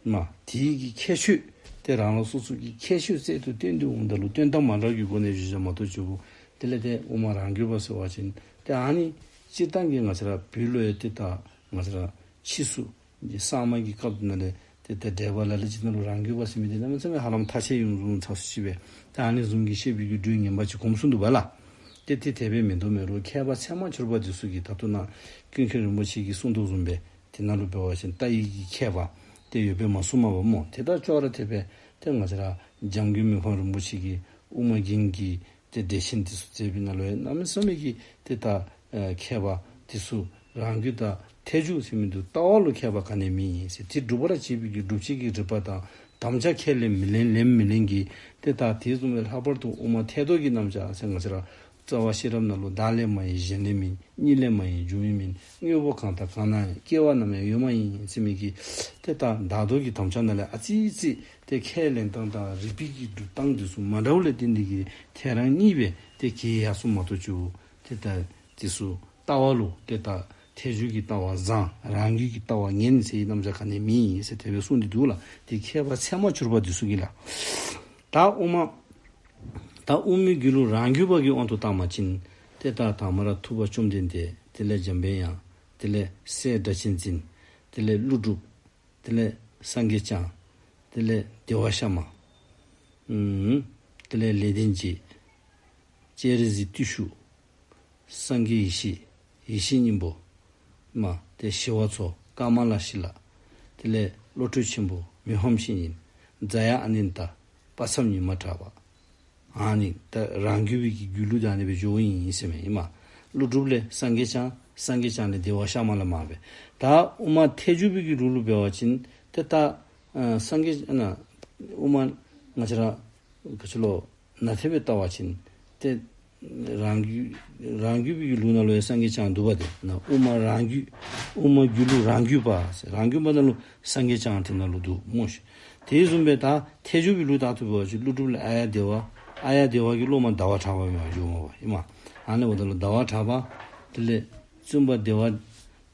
མ་དེ་གི་ཁྱད་ཆོས་ཏེ་རང་རང་སོ་སོ་གི་ཁྱད་ཆོས་རྩལ་དུ་བཏོན་ཏེ་འོངམ་ད་ལུ་བཏོན་སྟངས་མ་འདྲཝ་གི་སྒོ་ནས་ཞུ་བཞག་མ་གཏོགས་ཅིག་པོ་དེ་ལས་ཏེ་དབུ་མ་རང་རྒྱུད་པ་ཟེར་བ་ཅིན་ཏེ་ཨ་ནི་སྤྱིར་བཏང་གི་ང་བཅས་ར་བོད་ལུ་ཡང་ཏེ་ད་ང་བཅས་ར་ཕྱིས་སུ་གསར་མ་གི་སྐབས་ནང་ལས་ ཏེ་ད་འགྲེལ་པ་ལ་ལུ་ཅིག་ནང་ལུ་རང་རྒྱུད་པ་ཟེར་མི་འདི་གནམ་མེད་ས་མེད་ཧ་ལམ་ཐ་ཆད་ཡོད་ནུག་ཟེར་ཞུ་བས། ད་ཨ་ནི་བཟུམ་གྱི་བཤད་པའི་གི་སྒྲོས་ངན་པ་ཅིག་གོམས་སོང་འདུག་པ་ལགས། ཏེ་ཏེ་དེ་སྦེ་མིན་འདུག་མེན་རུང་མཁས་པ་ཚད་མར་གྱུར་པ་འདི་ཚུ་གིས་ད་ལྟོ་ནཱ་ཀུན་མཁྱེན་རིན་པོ་ཆེ་གིས་གསུངས་དོ་བཟུམ་སྦེ་དེ་ནང་ལུ་འབད་བ་ཅིན་ལྟ་བའི་གི་མཁས་པ་ཏེ་ཡོདཔ་སྦེ་མ་གསུངམ་མས་པ་སྨོ། ཏེ་ད་ཅོག་ར་འཐདཔ་སྦེ་ཏེ་ང་བཅས་ར་འཇམ་མགོན་མི་ཕམ་རིན་པོ་ཆེ་གིས་དབུ་མ་རྒྱན་གྱི་ཏེ་འགྲེལ་ཆེན་འདི་ཚུ་མཛད་པའི་ནང་ལུ་ཡང་གནམ་མེད་ས་མེད་ཀྱི་ཏེ་ད་ཨེ་མཁས་པ་འདི་ཚུ་རང་རྒྱུད་དང་ཐལ་འགྱུར་ཟེར་མི་འདི་ལྟ་བ་ལུ་མཁས་པ་ག་ནི་མེད་ཟེར། དེ་སྒྲུབ་པར་བྱེད་པའི་གི་སྒྲུབ་བྱེད་ཀྱི་རིགས་པ་དང་དམ་བཅའ་ཁས་ལེན་མི་ལེན་ལེན་མི་ལེན་གྱི་ཏེ་ད་དེ་བཟུམ་སྦེ་ལྷག་པར་དུ་དབུ་མ་ཐལ་འདོགས་ཀྱི་རྣམ་གཞག་ཟེར་ང་བཅས་ར་རྩ་བ་ཤེས་རབ་ནང་ལུ་བདག་ལས་མ་ཡིན་གཞན་ལས་མ་ཡིན་གཉིས་ལས་མ་ཡིན་རྒྱུ་མེད་མིན་དངོས་པོ་གང་དང་གང་ན་ཡང་སྐྱེ་བ་ནམ་ཡང་ཡོད་མ་ཡིན་ཟེར་མི་གི་ཏེ་ད་བདག་ལྡོག་གི་དམ་བཅའ་ནང་ལས་ཨ་ཙི་ཙི་ཏེ་ཁས་ལེན་སྟངས་དང་རིགས་པའི་གི་སྒྲུབ་སྟངས་འདི་ཚུ་མ་འདྲཝ་ལས་བརྟེན་ཏེ་གིས་ཐལ་རང་གཉིས་སྦེ་ཏེ་གྱེས་ཡར་སོངམ་མ་གཏོགས་ཅིག་ཏེ་ད་འདི་ཚུ་ལྟ་བ་ལུ་ཏེ་ད་ཐལ་འགྱུར་གྱི་ལྟ་བ་བཟང་རང་རྒྱུད་ཀྱི་ལྟ་བ་ངན་ཟེར་རྣམ་གཞག་ག་ནི་མེད་ཟེར་དེ་སྦེ་གསུངས་ཏེ་འདུག་ལགས། ཏེ་མཁས་པ་ཚད་མར་གྱུར་པ་འདི་ཚུ་གིས་ལགས། ད་དབུ་མ་ད་དབུ་མའི་རྒྱུད་ལུ་རང་རྒྱུད་པ་གི་དབང་དུ་བཏང་བ་ཅིན་ཏེ་ད་དང་པ་ར་ཐུབ་པ་བཅོམ་ལྡན་འདས། དེ་ལས་འཇམ་དཔལ་དབྱངས། དེ་ལས་སྲས་སྒྲ་གཅན་འཛིན། དེ་ལས་ཀླུ་སྒྲུབ། དེ་ལས་སངས་རྒྱས་བསྐྱངས། དེ་ལས་བདེ་བ་གཤའ་མ། ཨུམ། དེ་ལས་ལེགས་ལྡན་འབྱེད། སྤྱན་རས་གཟིགས་བརྟུལ་ཞུགས། སངས་རྒྱས་ཡེ་ཤེས། ཡེ་ཤེས་སྙིང་པོ། མ་ཏེ་ཞི་བ་འཚོ། ཀ་མ་ལ་ཤཱི་ལ། དེ་ལས་བློ་གྲོས་ཆེན་པོ། མི་ཕམ་བཤེས་གཉེན། ཛ་ཡ་ཨ་ནནྟ། དཔག་བསམ་ཉི་མ་གྲགས་པ། ཨ་ནི་ད་རང་རྒྱུད་པའི་གི་རྒྱུད་ལུ་ད་ཨ་ནི་སྦེ་འགྱོཝ་ཨིན་ཟེར་མས་ཨིན་མས། ཀླུ་སྒྲུབ་ལས་སངས་རྒྱས་བསྐྱངས། སངས་རྒྱས་བསྐྱངས་ལས་བདེ་བ་གཤའ་མ་ལས་མར་སྦེ། ད་དབུ་མ་ཐལ་འགྱུར་བའི་གི་ལུགས་ལུ་འབད་བ་ཅིན་ཏེ་ད་ཨ་སངས་རྒྱས་ཨ་ནཱ་དབུ་མ་ང་བཅས་ར་ག་ཅི་ལོ་ནཱ་ཐལ་སྦེ་བལྟ་བ་ཅིན་ཏེ་རང་རྒྱུད་རང་རྒྱུད་པའི་གི་ལུགས་ནང་ལུ་ཡང་སངས་རྒྱས་བསྐྱངས་འདུག་པ། ཏེ་ནཱ་དབུ་མ་རང་རྒྱུད་དབུ་མ་རྒྱུད་ལུགས་རང་རྒྱུད་པ་ཟེར་རང་རྒྱུད་པ་ནང་ལུ་སངས་རྒྱས་བསྐྱངས་དེ་ནང་ལུ་འདུག་སྨོ་ཤིག། དེ་བཟུམ་སྦེ་ད་ཐལ་འགྱུར་བའི་ལུགས་ལྟར་དུ་འབད་བ་ཅིན་ཀླུ་སྒྲུབ་ལས་ཨཱརྱ་དེ་བ། ཨཱརྱ་དེ་བ་གི་སློབ་མ་ཟླ་བ་གྲགས་པ་ཡོད་མ་པ་ཨིན་མས། ཨ་ནི་འབདཝ་ད་ལུ་ཟླ་བ་གྲགས་པ། དེ་ལས་བཙུན་པ་བདེ་བ།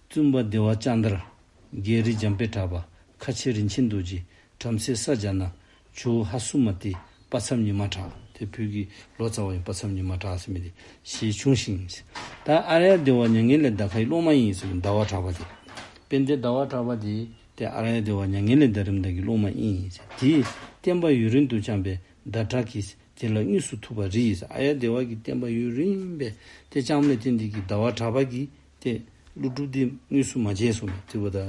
བཙུན་པ་བདེ་བ་ལྕགས་མདར། རྒྱལ་རིགས་འཇམ་དཔལ་གྲགས་པ། ཁ་ཆེ་རིན་ཆེན་རྡོ་རྗེ། བྲམ་ཟེ་ས་བྱ་ན། ཇོ་བོ་ཧ་སུ་མ་ཏི། དཔག་བསམ་ཉི་མ་གྲགས། ཏེ་བོད་ཀྱི་ལོ་ཙཱ་བ་ཨིན། དཔག་བསམ་ཉི་མ་གྲགས་ཟེར་མི་འདི་ཞལ་ཆུང་ཞིང་། ད་ཨཱརྱ་དེ་བ་མྱ་ངན་ལས་འདའ་ཁའི་སློབ་མ་ཨིན་ཟེར་ཟླ་བ་གྲགས་པ་འདི། དཔལ་ལྡན་ཟླ་བ་གྲགས་པ་འདི་ཏེ་ཨཱརྱ་དེ་བ་མྱ་ངན་ལས་འདའ་རནམ་ད་གི་སློབ་མ་ཨིན་ཟེར། དེ་བསྟན་པ་ཡུན་རིང་དུ་བསྐྱངས་པས་ཟླ་གྲགས་ཀྱིས་དེ་ལ་དངོས་སུ་ཐུག་པར་རིགས་ཟེར། ཨཱརྱ་དེ་བ་གིས་བསྟན་པ་ཡུན་རིང་སྦེ་ཏེ་བསྐྱངམ་ལས་བརྟེན་ཏེ་གིས་ཟླ་བ་གྲགས་པ་གིས་ཏེ་ཀླུ་སྒྲུབ་འདི་དངོས་སུ་མ་མཇལ་ཟེར་མས། དེ་འབདཝ་ད་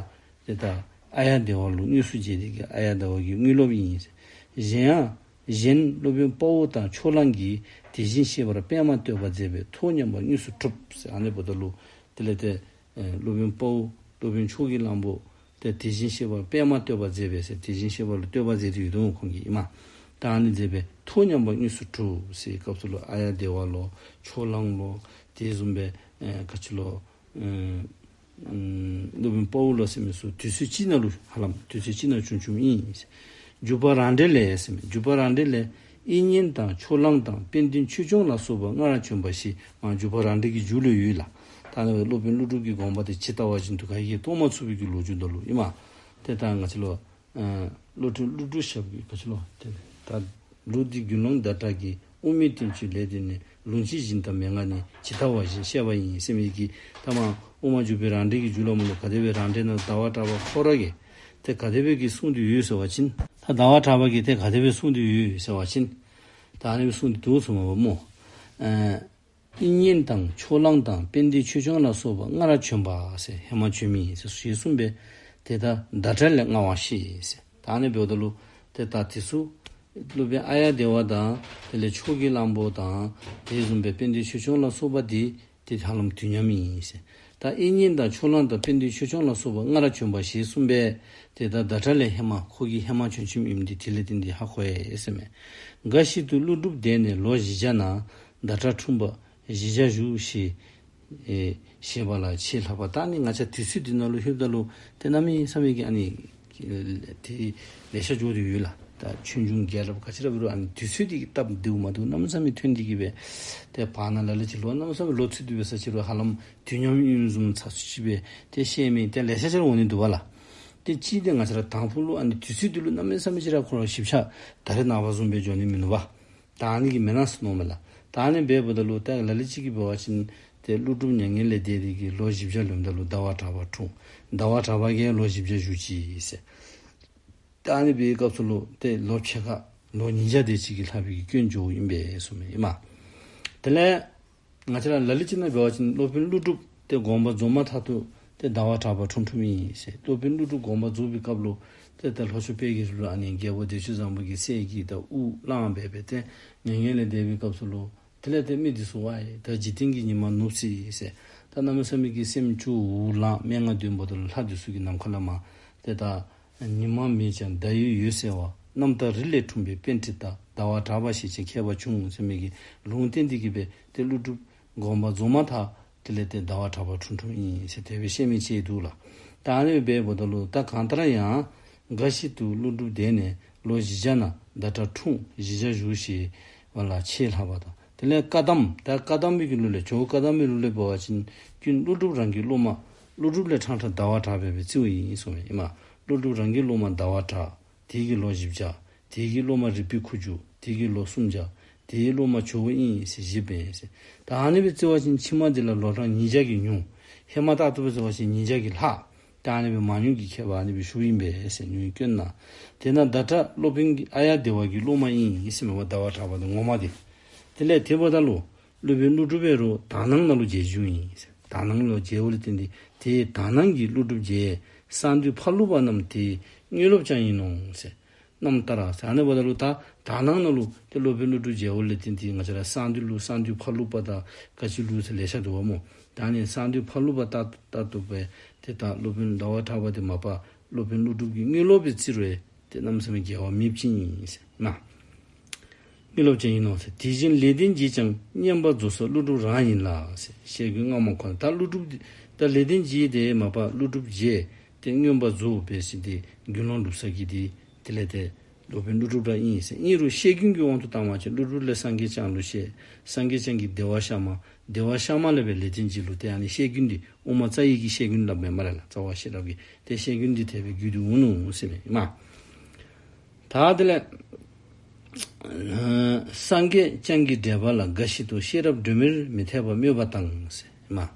ཏེ་ད་ཨཱརྱ་དེ་བ་ལུ་དངོས་སུ་མཇལ་ཏེ་གིས་ཨཱརྱ་དེ་བ་གི་དངོས་སློབ་ཨིན་ཟེར། གཞན་ཡང་གཞན་སློབ་དཔོན་དཔའ་བོ་དང་ཕྱོགས་གླང་གིས་དེ་བཞིན་གཤེགས་པར་པདྨ་བསྟོད་པ་མཛད་པས་ཐོག་མཉམ་པར་དངོས་སུ་གྲུབ་ཟེར། ཨ་ནི་འབདཝ་ད་ལུ་དེ་ལས་ཏེ་ཨེ་སློབ་དཔོན་དཔའ་བོ་སློབ་དཔོན་ཕྱོགས་ཀྱི་གླང་པོ་ཏེ་དེ་བཞིན་གཤེགས་པར་པདྨ་བསྟོད་པ་མཛད་པས་ཟེར། དེ་བཞིན་གཤེགས་པ་ལུ་བསྟོད་པ་མཛད་དེ་ཡོད་དོ་ཁོང་གིས་ཨིན་མས། ད་ཨ་ནི་མཛད་པས་ཐོག་མཉམ་པར་དངོས་སུ་གྲུབ་ཟེར་སྐབས་སུ་ལུ་ཨཱརྱ་དེ་བ་ལོ་ཕྱོགས་གླང་ལོ་དེ་བཟུམ་སྦེ་ཨེ་ག་ཅི་ལོ་ཨེ་ཨེ་སློབ་དཔོན་དཔའ་བོ་ལོ་ཟེར་མི་ཚུ་དུས་ཚོད་གཅིག་ནང་ལུ་ཧ་ལམ་དུས་ཚོད་གཅིག་ནང་བྱོན་བྱོནམ་ཨིན་ཟེར། འཇུག་པ་རང་འགྲེལ་ལས་ཟེར་མི་འཇུག་པ་རང་འགྲེལ་ལས། དབྱིག་གཉེན་དང་ཕྱོགས་གླང་དང་དཔལ་ལྡན་ཆོས་སྐྱོང་ལ་སོགས་པ་སྔར་བྱོན་པ་ཞེས། ཨ་འཇུག་པ་རང་འགྲེལ་གྱི་མཇུག་ལུ་ཡོད་ལགས། ད་ནི་སློབ་དཔོན་ཀླུ་སྒྲུབ་ཀྱི་དགོངས་པ་དེ་ཇི་ལྟ་བ་བཞིན་དུ་ག་གིས་ཡང་རྟོགས་མ་ཚུགས་པའི་གི་ལོ་རྒྱུས་ད་ལུ་ཨིན་མས། ཏེ་ད་ང་བཅས་ལུ་ཨ་བློ་གྲོས་ཀླུ་སྒྲུབ་ཞབས་ཀྱིས་ག་ཅི་ལོ་ཏེ་ད་ལུགས་འདི་རྒྱུན་ལམ་ཟླ་གྲགས་ཀྱིས་དབུ་མའི་བསྟན་བཅོས་ལས་བཏོན་ནས་ལུང་གཅིག་བཞིན་དང་མན་ངག་ནི་ཇི་ལྟ་བ་བཞིན་བཤད་པ་ཡིན་ཟེར་མི་གི་ཐ་མ་དབུ་མ་འཇུག་པའི་རང་འགྲེལ་གྱི་མཇུག་ལུ་མ་ལུ་ག་དེ་སྦེ་རང་འགྲེལ་ནང་ཟླ་བ་གྲགས་པ་ཁོ་ར་གིས་ཏེ་ག་དེ་སྦེ་གི་གསུངས་ཏེ་ཡོད་ཟེར་བ་ཅིན། ད་ཟླ་བ་གྲགས་པ་གིས་ཏེ་ག་དེ་སྦེ་གསུངས་ཏེ་ཡོད་ཟེར་བ་ཅིན། ད་ཨ་ནི་སྦེ་གསུངས་ཏེ་འདུག་ཟེར་མས་པ་སྨོ། ཨ་དབྱིག་གཉེན་དང་ཕྱོགས་གླང་དང་དཔལ་ལྡན་ཆོས་སྐྱོང་ལ་སོགས་པ་སྔར་བྱོན་པ་ཟེར་ཧེ་མ་བྱོན་མི་ཨིན་ཟེར་ཞེས་གསུངས་པས། དེ་ལྟར་ཟླ་གྲགས་ལས་སྔ་བ་ཞེས་ཟེར། ད་ཨ་ནི་འབདཝ་ད་ལུ་ཏེ་ད་དེ་ཚུ་སློབ་དཔོན་ཨཱརྱ་དེ་བ་དང་དེ་ལས་ཕྱོགས་ཀྱི་གླང་པོ་དང་དེ་བཟུམ་སྦེ་དཔལ་ལྡན་ཆོས་སྐྱོང་ལ་སོགས་པ་འདི་ཏེ་ཧ་ལམ་དུས་མཉམ་ཨིན་ཟེར། ད་དབྱིག་གཉེན་དང་ཕྱོགས་གླང་དང་དཔལ་ལྡན་ཆོས་སྐྱོང་ལ་སོགས་པ་སྔར་བྱོན་པ་ཞེས་གསུངས་པས། དེ་ལྟར་ཟླ་གྲགས་ལས་ཧེ་མ་ཁོ་གིས་ཧེ་མ་བྱོན་བྱོནམ་ཨིནམ་འདི་དེ་ལས་བརྟེན་ཏེ་ཧ་གོ་ཡི་ཟེར་མས། འགའ་ཞིག་ཏུ་ཀླུ་སྒྲུབ་འདས་ནས་ལོ་བཞི་བརྒྱ་ན་ཟླ་གྲགས་འཁྲུངས་པ་བཞི་བརྒྱ་བཞུགས་ཞེས་ཨེ་བཤད་པ་ལ་ཆེས་ལྷག་པ། ད་ནི་ང་བཅས་དུས་ཚོད་འདི་ནང་ལུ་ལྷོདཔ་ད་ལུ་ཏེ་གནམ་མེད་ས་མེད་ཀྱི་ཨ་ནི་ཨེ་ཏེ་ལེ་ཤ་འགྱོ་སྟེ་ཡོད་ལགས། ད་ཆོས་འབྱུང་རྒྱལ་རབས་ག་ཅི་ར་འབད་རུང་ཨ་ནི་དུས་ཚོད་འདི་གི་སྟབས་བདེཝ་མ་བདེཝ་གནམ་མེད་ས་མེད་ཐོན་ཏེ་གིས་སྦེ་ཏེ་བར་ན་ལ་ལུ་ཅིག་ལོ་གནམ་མེད་ས་མེད་ལོ་ཚུད་དེ་འབད་ས་ཅིག་རུང་ཧ་ལམ་དུས་མཉམ་ཨིནམ་བཟུམ་ཚ་སུ་ཅིག་སྦེ་ཏེ་བཤད་མི་ཏེ་ལེ་ཤ་ཅིག་ར་འོང་ནི་འདུག་པ་ལགས། ཏེ་གཅིག་འདི་ང་བཅས་ར་དང་ཕུ་ལུ་ཨ་ནི་དུས་ཚོད་འདི་ལུ་གནམ་མེད་ས་མེད་ཅིག་ར་ཁོ་ར་ཞིབ་ཆ་ད་རེས་ནངས་པ་བཟུམ་སྦེ་འགྱོ་ནི་མིན་ནུག་པ། ད་ཨ་ནི་གིས་མེན་ན་ཟེར་མནོཝ་མས་ལགས། ད་ཨ་ནི་འབདཝ་ད་ལུ་ད་ལ་ལུ་ཅིག་གིས་འབད་བ་ཅིན་ཏེ་ཀླུ་སྒྲུབ་མྱ་ངན་ལས་འདས་ཏེ་གིས་ལོ་བཞི་བརྒྱ་ལོནམ་ད་ལུ་ཟླ་བ་གྲགས་པ་འཁྲུངས། ཟླ་བ་གྲགས་པ་གིས་ལོ་བཞི་བརྒྱ་བཞུགས་ཅི་ཟེར། ད་ཨ་ནི་འབད་བའི་སྐབས་སུ་ལུ་ཏེ་ལོ་ཕྱེད་ཀ་ལོ་ཉིས་བརྒྱ་དེ་ཅིག་གི་ལྷག་པའི་གི་སྐྱོན་བྱུངམ་ཨིན་པས་གསུངམ་ཨིན་མས། དེ་ལས་ང་བཅས་ར་ལ་ལུ་ཅིག་ནང་འབད་བ་ཅིན་སློབ་དཔོན་ཀླུ་སྒྲུབ་ཏེ་དགོངས་པ་རྫོགས་མ་ཐག་ཏུ་ཏེ་ཟླ་བ་གྲགས་པ་འཁྲུངས་འཁྲུངསམ་ཨིན་ཟེར། སློབ་དཔོན་ཀླུ་སྒྲུབ་དགོངས་པ་རྫོགས་པའི་སྐབས་ལུ་ཏེ་ད་ལྷོ་ཕྱོགས་དཔལ་གྱི་རི་ལུ་ཨ་ནི་རྒྱལ་པོ་བདེ་སྤྱོད་བཟང་པོ་གིས་གསེར་གྱི་ད་དབུ་བླངས་སྦེ་སྦེ་ཏེ་མྱ་ངན་ལས་འདས་པའི་སྐབས་སུ་ལུ་དེ་ལས་ཏེ་མི་འདི་ཚུ་ཝའི་ད་འཇིག་རྟེན་གྱི་ཉི་མ་ནུབ་ཅི་ཟེར། ད་གནམ་མེད་ས་མེད་ཀྱི་སེམས་སྐྱོ་བོ་ལངས། སྨྲེ་སྔགས་འདོན་པ་ད་ལུ་ལྷ་འདི་ཚུ་གིས་ནམ་མཁའ་ལས་མར་ཏེ་ད་ཉི་མ་མེད་ཀྱང་ཟླ་འོད་ཡོད་ཟེར་བ། རྣམ་དག་རི་ལས་འཁྲུངས་པའི་པཎྜི་ཏ། ཟླ་བ་གྲགས་པ་ཞེས་བྱ་མཁས་པ་བྱུང་ཟེར་མི་གི་ལུང་བསྟན་འདི་གིས་སྦེ་ཏེ་ཀླུ་སྒྲུབ་དགོངས་པ་རྫོགས་མ་ཐག་དེ་ལས་ཏེ་ཟླ་བ་གྲགས་པ་འཁྲུངས་འཁྲུངསམ་ཨིན་ཟེར་དེ་སྦེ་བཤད་མི་ཅིག་འདུག་ལགས། ད་ཨ་ནི་སྦེ་འབདཝ་ད་ལུ་ད་གང་ལྟར་ཡང་འགའ་ཞིག་ཏུ་ཀླུ་སྒྲུབ་འདས་ནས་ལོ་བཞི་བརྒྱ་ན་ཟླ་གྲགས་འཁྲུངས། བཞི་བརྒྱ་བཞུགས་ཞེས་པ་ལ་ཆེས་ལྷག་པ་དང་། དེ་ལས་བཀའ་གདམས། ད་བཀའ་གདམས་པའི་གི་ལུགས་ལས་ཇོ་བོ་བཀའ་གདམས་པའི་ལུགས་ལས་འབད་བ་ཅིན་ཀུན་ཀླུ་སྒྲུབ་རང་གི་སློབ་མ་ཀླུ་སྒྲུབ་ལས་ཕྲང་ཕྲང་ཟླ་བ་གྲགས་པས་སྦེ་བརྩིཝ་ཨིན་གསུངམ་ཨིན་མས། ཀླུ་སྒྲུབ་རང་གི་སློབ་མ་ཟླ་བ་གྲགས། དེ་གི་ལོ་བཞི་བརྒྱ། དེ་གི་སློབ་མ་རིག་པའི་ཁུ་བྱུག། དེ་གི་ལོ་སུམ་བརྒྱ། དེའི་སློབ་མ་ཇོ་བོ་ཨིན་ཟེར་བཞི་འབད་ཟེར། ད་ཨ་ནི་སྦེ་བརྩི་བ་ཅིན་ཕྱི་མ་འདི་ལས་ལོ་གྲངས་ཉིས་བརྒྱ་གིས་ཉུང་། ཧེ་མ་ལྟར་དུ་སྦེ་བརྩི་བ་ཅིན་ཉིས་བརྒྱ་གིས་ལྷག། ད་ཨ་ནི་སྦེ་མང་ཉུང་གི་ཁྱད་པར་ཨ་ནི་སྦེ་ཞུཝ་ཨིན་པས་ཟེར་ཉུང་སྐྱོན་ན། དེས་ན་ཟླ་གྲགས་སློབ་དཔོན་གྱི་ཨཱརྱ་དེ་བ་གི་སློབ་མ་ཨིན་ཟེར་མས་པ། ཟླ་བ་གྲགས་པ་འདི་ངོ་མ་འདི། དེ་ལས་དེ་འབདཝ་ད་ལུ་སློབ་དཔོན་ཀླུ་སྒྲུབ་འབད་རུང་དག་སྣང་ནང་ལུ་མཇལ་བྱུང་ཡི་ཟེར། དག་སྣང་ལུ་མཇལ་བ་ལས་བརྟེན་ཏེ་དེ་དག་སྣང་གིས་ཀླུ་སྒྲུབ་མཇལ། གསང་འདུས་ཕ་ལུ་པ་རྣམས་དེའི་དངོས་སློབ་ཀྱང་ཡིན་ནོ་ཟེར། རྣམ་ལྟར་ཟེར་ཨ་ནི་འབདཝ་ད་ལུ་ད་དག་སྣང་ནང་ལུ་ཏེ་སློབ་དཔོན་ཀླུ་སྒྲུབ་མཇལ་བ་ལས་བརྟེན་ཏེ་ང་བཅས་ར་གསང་འདུས་ལུ་གསང་འདུས་ཕ་ལུ་པ་དང་ག་ཅི་ལུ་ཟེར་ལེ་ཤ་འདུག་པ་སྨོ། ད་ཨ་ནི་གསང་འདུས་ཕ་ལུ་པ་ལྟར་ལྟར་དུ་སྦེ་ཏེ་ད་སློབ་དཔོན་ཟླ་བ་གྲགས་པ་འདི་མ་པ་སློབ་དཔོན་ཀླུ་སྒྲུབ་ཀྱི་དངོས་སློབ་སྦེ་བརྩི་རུང་ཏེ་གནམ་མེད་ས་མེད་འགལ་བ་མེདཔ་ཅིག་ཨིན་ཟེར་ན། དངོས་སློབ་ཅན་ཡིན་ནོ་ཟེར། དེ་བཞིན་ལེགས་ལྡན་འབྱེད་ཀྱང་བསྙེན་པར་རྫོགས་ས་ཀླུ་སྒྲུབ་རང་ཡིན་ལ་ཟེར། བཤད་རྒྱུན་སྔ་མ་ཁོ་ན་ད་ཀླུ་སྒྲུབ་འདི་ད་ལེགས་ལྡན་འབྱེད་དེ་མ་པ་ཀླུ་སྒྲུབ་མཇལ་ཏེ་མངོན་པར་རྫོགས་པས་ཟེར་ཏེ་དགེ་སློང་སྒྲུབ་ས་གི་འདི་དེ་ལས་ཏེ་སློབ་དཔོན་ཀླུ་སྒྲུབ་ར་ཨིན་ཟེར། ཨིན་རུང་བཤད་རྒྱུན་གྱི་དབང་དུ་བཏང་བ་ཅིན་ཀླུ་སྒྲུབ་ལས་སངས་རྒྱས་བསྐྱངས་ལུ་བཤད། སངས་རྒྱས་བསྐྱངས་ཀྱིས་བདེ་བ་གཤགས་མ། བདེ་བ་གཤགས་མ་ལས་སྦེ་ལེགས་ལྡན་འབྱེད་ལུ་ཏེ་ཨ་ནི་བཤད་རྒྱུན་འདི་དབུ་མ་རྩ་བའི་གི་བཤད་རྒྱུན་སླབ་མས་སྨ་རེ་ལགས། རྩ་བ་ཤེས་རབ་ཀྱི་ཏེ་བཤད་རྒྱུན་འདི་དེ་སྦེ་བརྒྱུད་དེ་འོང་ནུག་ཟེར་མས་ཨིན་མས། ད་དེ་ལས་སངས་རྒྱས་བསྐྱངས་ཀྱི་འགྲེལ་པ་ལ་འགའ་ཞིག་ཏུ་ཤེས་རབ་སྒྲོན་མེར་མི་འཐད་པ་སྨོས་པ་དང་ཟེར་ཨིན་མས།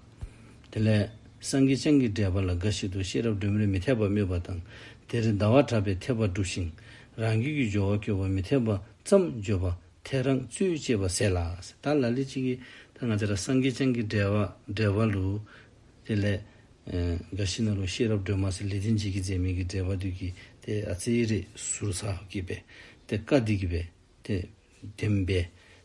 དེ་ལས་སངས་རྒྱས་བསྐྱངས་ཀྱི་འགྲེལ་པ་ལ་འགའ་ཞིག་ཏུ་ཤེས་རབ་སྒྲོན་མེར་མི་འཐད་པ་སྨོས་པ་དང་། དེར་ཟླ་བ་གྲགས་པས་འཐད་པ་སྒྲུབ་ཅིང་རང་རྒྱུད་ཀྱི་སྦྱོར་བ་སྐྱོབ་པ་མི་འཐད་པ་ཙམ་བརྗོད་པ་ཐལ་རང་རྩོད་ཅེས་པ་ཟད་ལ། ད་ལ་ལུ་ཅིག་གིས་ད་ང་བཅས་ར་སངས་རྒྱས་བསྐྱངས་ཀྱི་འགྲེལ་པ་འགྲེལ་པ་ལུ་དེ་ལས་ཨེ་འགའ་ཞིག་ནང་ལུ་ཤེས་རབ་སྒྲོན་མ་ཟེར་ལེགས་ལྡན་འབྱེད་ཀྱིས་མཛད་མི་གི་འགྲེལ་པ་འདི་གིས་ཏེ་ཨ་ཙི་རེ་ཟུར་ཟ་གིས་སྦེ་ཏེ་བཀག་སྟེ་གིས་སྦེ་ཏེ་དེམ་སྦེ།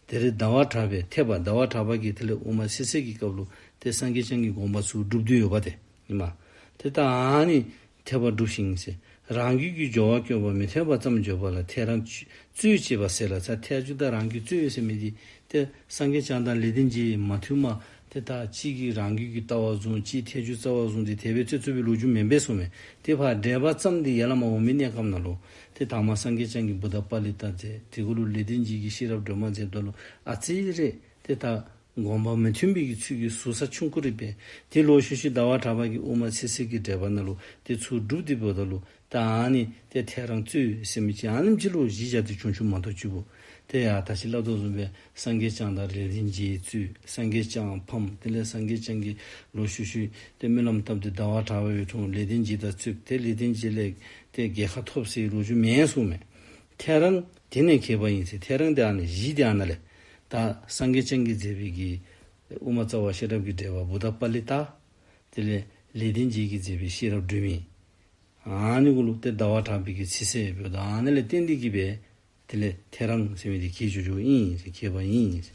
དེར་ཟླ་བ་གྲགས་པས་འཐད་པ། ཟླ་བ་གྲགས་པ་གིས་དེ་ལས་དབུ་མ་སེལ་ཚིགས་ཀྱི་སྐབས་ལུ་ཏེ་སངས་རྒྱས་བསྐྱངས་ཀྱི་དགོངས་པ་ཚུ་སྒྲུབ་སྟེ་ཡོདཔ་ཏེ་ཨིན་མས། ཏེ་ད་ཨ་ནི་འཐད་པ་སྒྲུབ་ཅིང་ཟེར། རང་རྒྱུད་ཀྱི་སྦྱོར་བ་སྐྱོབ་པ་མི་འཐད་པ་ཙམ་བརྗོད་པ་ལ་ཐལ་རང་རྩོད་ཅེས་པ་ཟད་ལ། ཐལ་འགྱུར་དང་རང་རྒྱུད་རྩོད་ཟེར་མི་འདི་ཏེ་སངས་རྒྱས་བསྐྱངས་དང་ལེགས་ལྡན་འབྱེད་མ་མཐུན་མ། ཏེ་ད་གཅིག་གིས་རང་རྒྱུད་ཀྱི་ལྟ་བ་བཟུང་གཅིག་ཐལ་འགྱུར་རྩ་བ་བཟུང་སྟེ་དེ་སྦེ་རྩོད་རྩོད་པའི་ལོ་རྒྱུས་མེན་པས་གསུངམ་མས། ཏེ་ཕར་འགྲེལ་པ་ཙམ་འདི་ཡར་ལས་མར་འོང་མི་གནས་སྐབས་ནང་ལུ་ཏེ་དང་པ་སངས་རྒྱས་བསྐྱངས་ཀྱིས་བུདྡྷ་པཱ་ལི་ཏ་མཛད། དེ་གུ་ལུ་ལེགས་ལྡན་འབྱེད་ཀྱིས་ཤེས་རབ་སྒྲོན་མ་མཛདཔ་ད་ལུ་ཨ་ཙི་རེ་ཏེ་ད་དགོངས་པ་མི་མཐུན་པའི་གི་ཚུལ་གྱིས་ཟུར་ཟ་ཆུང་ཀུ་རེ་འབད། ཏེ་ལོག་ཤུལ་ཤུལ་ཟླ་བ་གྲགས་པ་གིས་དབུ་མ་སེལ་ཚིགས་ཀྱི་འགྲེལ་པ་ནང་ལུ་ཏེ་ཚུར་སྒྲུབ་སྟེ་འབདཝ་ད་ལུ་ད་ཨ་ནི་ཏེ་ཐལ་རང་རྩོད་ཟེར་མི་ཅིག་ཨ་ནེམ་ཅིག་ལུ་གཞི་བཞག་སྟེ་བྱུང་བྱུངམ་མ་གཏོགས་གཅིག་པོ། ཏེ་ཡ་ད་ཅི་སླབ་དོ་བཟུམ་སྦེ་སངས་རྒྱས་བསྐྱངས་དང་ལེགས་ལྡན་འབྱེད་རྩོད། སངས་རྒྱས་བསྐྱངས་ཕམ། དེ་ལས་སངས་རྒྱས་བསྐྱངས་ཀྱིས་ལོག་ཤུལ་ཤུལ་ཏེ་སྨོན་ལམ་བཏབ་སྟེ་ཟླ་བ་གྲགས་པ་སྦེ་འཁྲུངས། ལེགས་ལྡན་འབྱེད་དང་རྩོདཔ་ཏེ་ལེགས་ལྡན་འབྱེད་ལས་ཏེ་རྒྱལ་ཁ་ཐོབ་ཟེར་ལོ་རྒྱུས་མེན་གསུངམ་མས། ཐལ་རང་དེ་ནས་གྱེས་པ་ཡིན་ཟེར། ཐལ་རང་དེ་ཨ་ནི་གཞི་དེ་ཨ་ནཱ་ལས། ད་སངས་རྒྱས་བསྐྱངས་ཀྱིས་མཛད་པའི་གི་དབུ་མ་རྩ་བ་ཤེས་རབ་ཀྱི་འགྲེལ་པ་བུདྡྷ་པཱ་ལི་ཏ། དེ་ལས་ལེགས་ལྡན་འབྱེད་ཀྱིས་མཛད་པའི་ཤེས་རབ་སྒྲོན་མེ། ཨ་ནི་གུ་ལུ་ཏེ་ཟླ་བ་གྲགས་པའི་གི་ཚིག་གསལ་འབདཝ་ད་ཨ་ནི་ལས་བརྟེན་ཏེ་གིས་སྦེ་དེ་ལས་ཐལ་རང་ཟེར་མི་འདི་གྱེས་འགྱོ་འགྱོཝ་ཨིན་ཟེར། གྱེས་པ་ཨིན་ཟེར།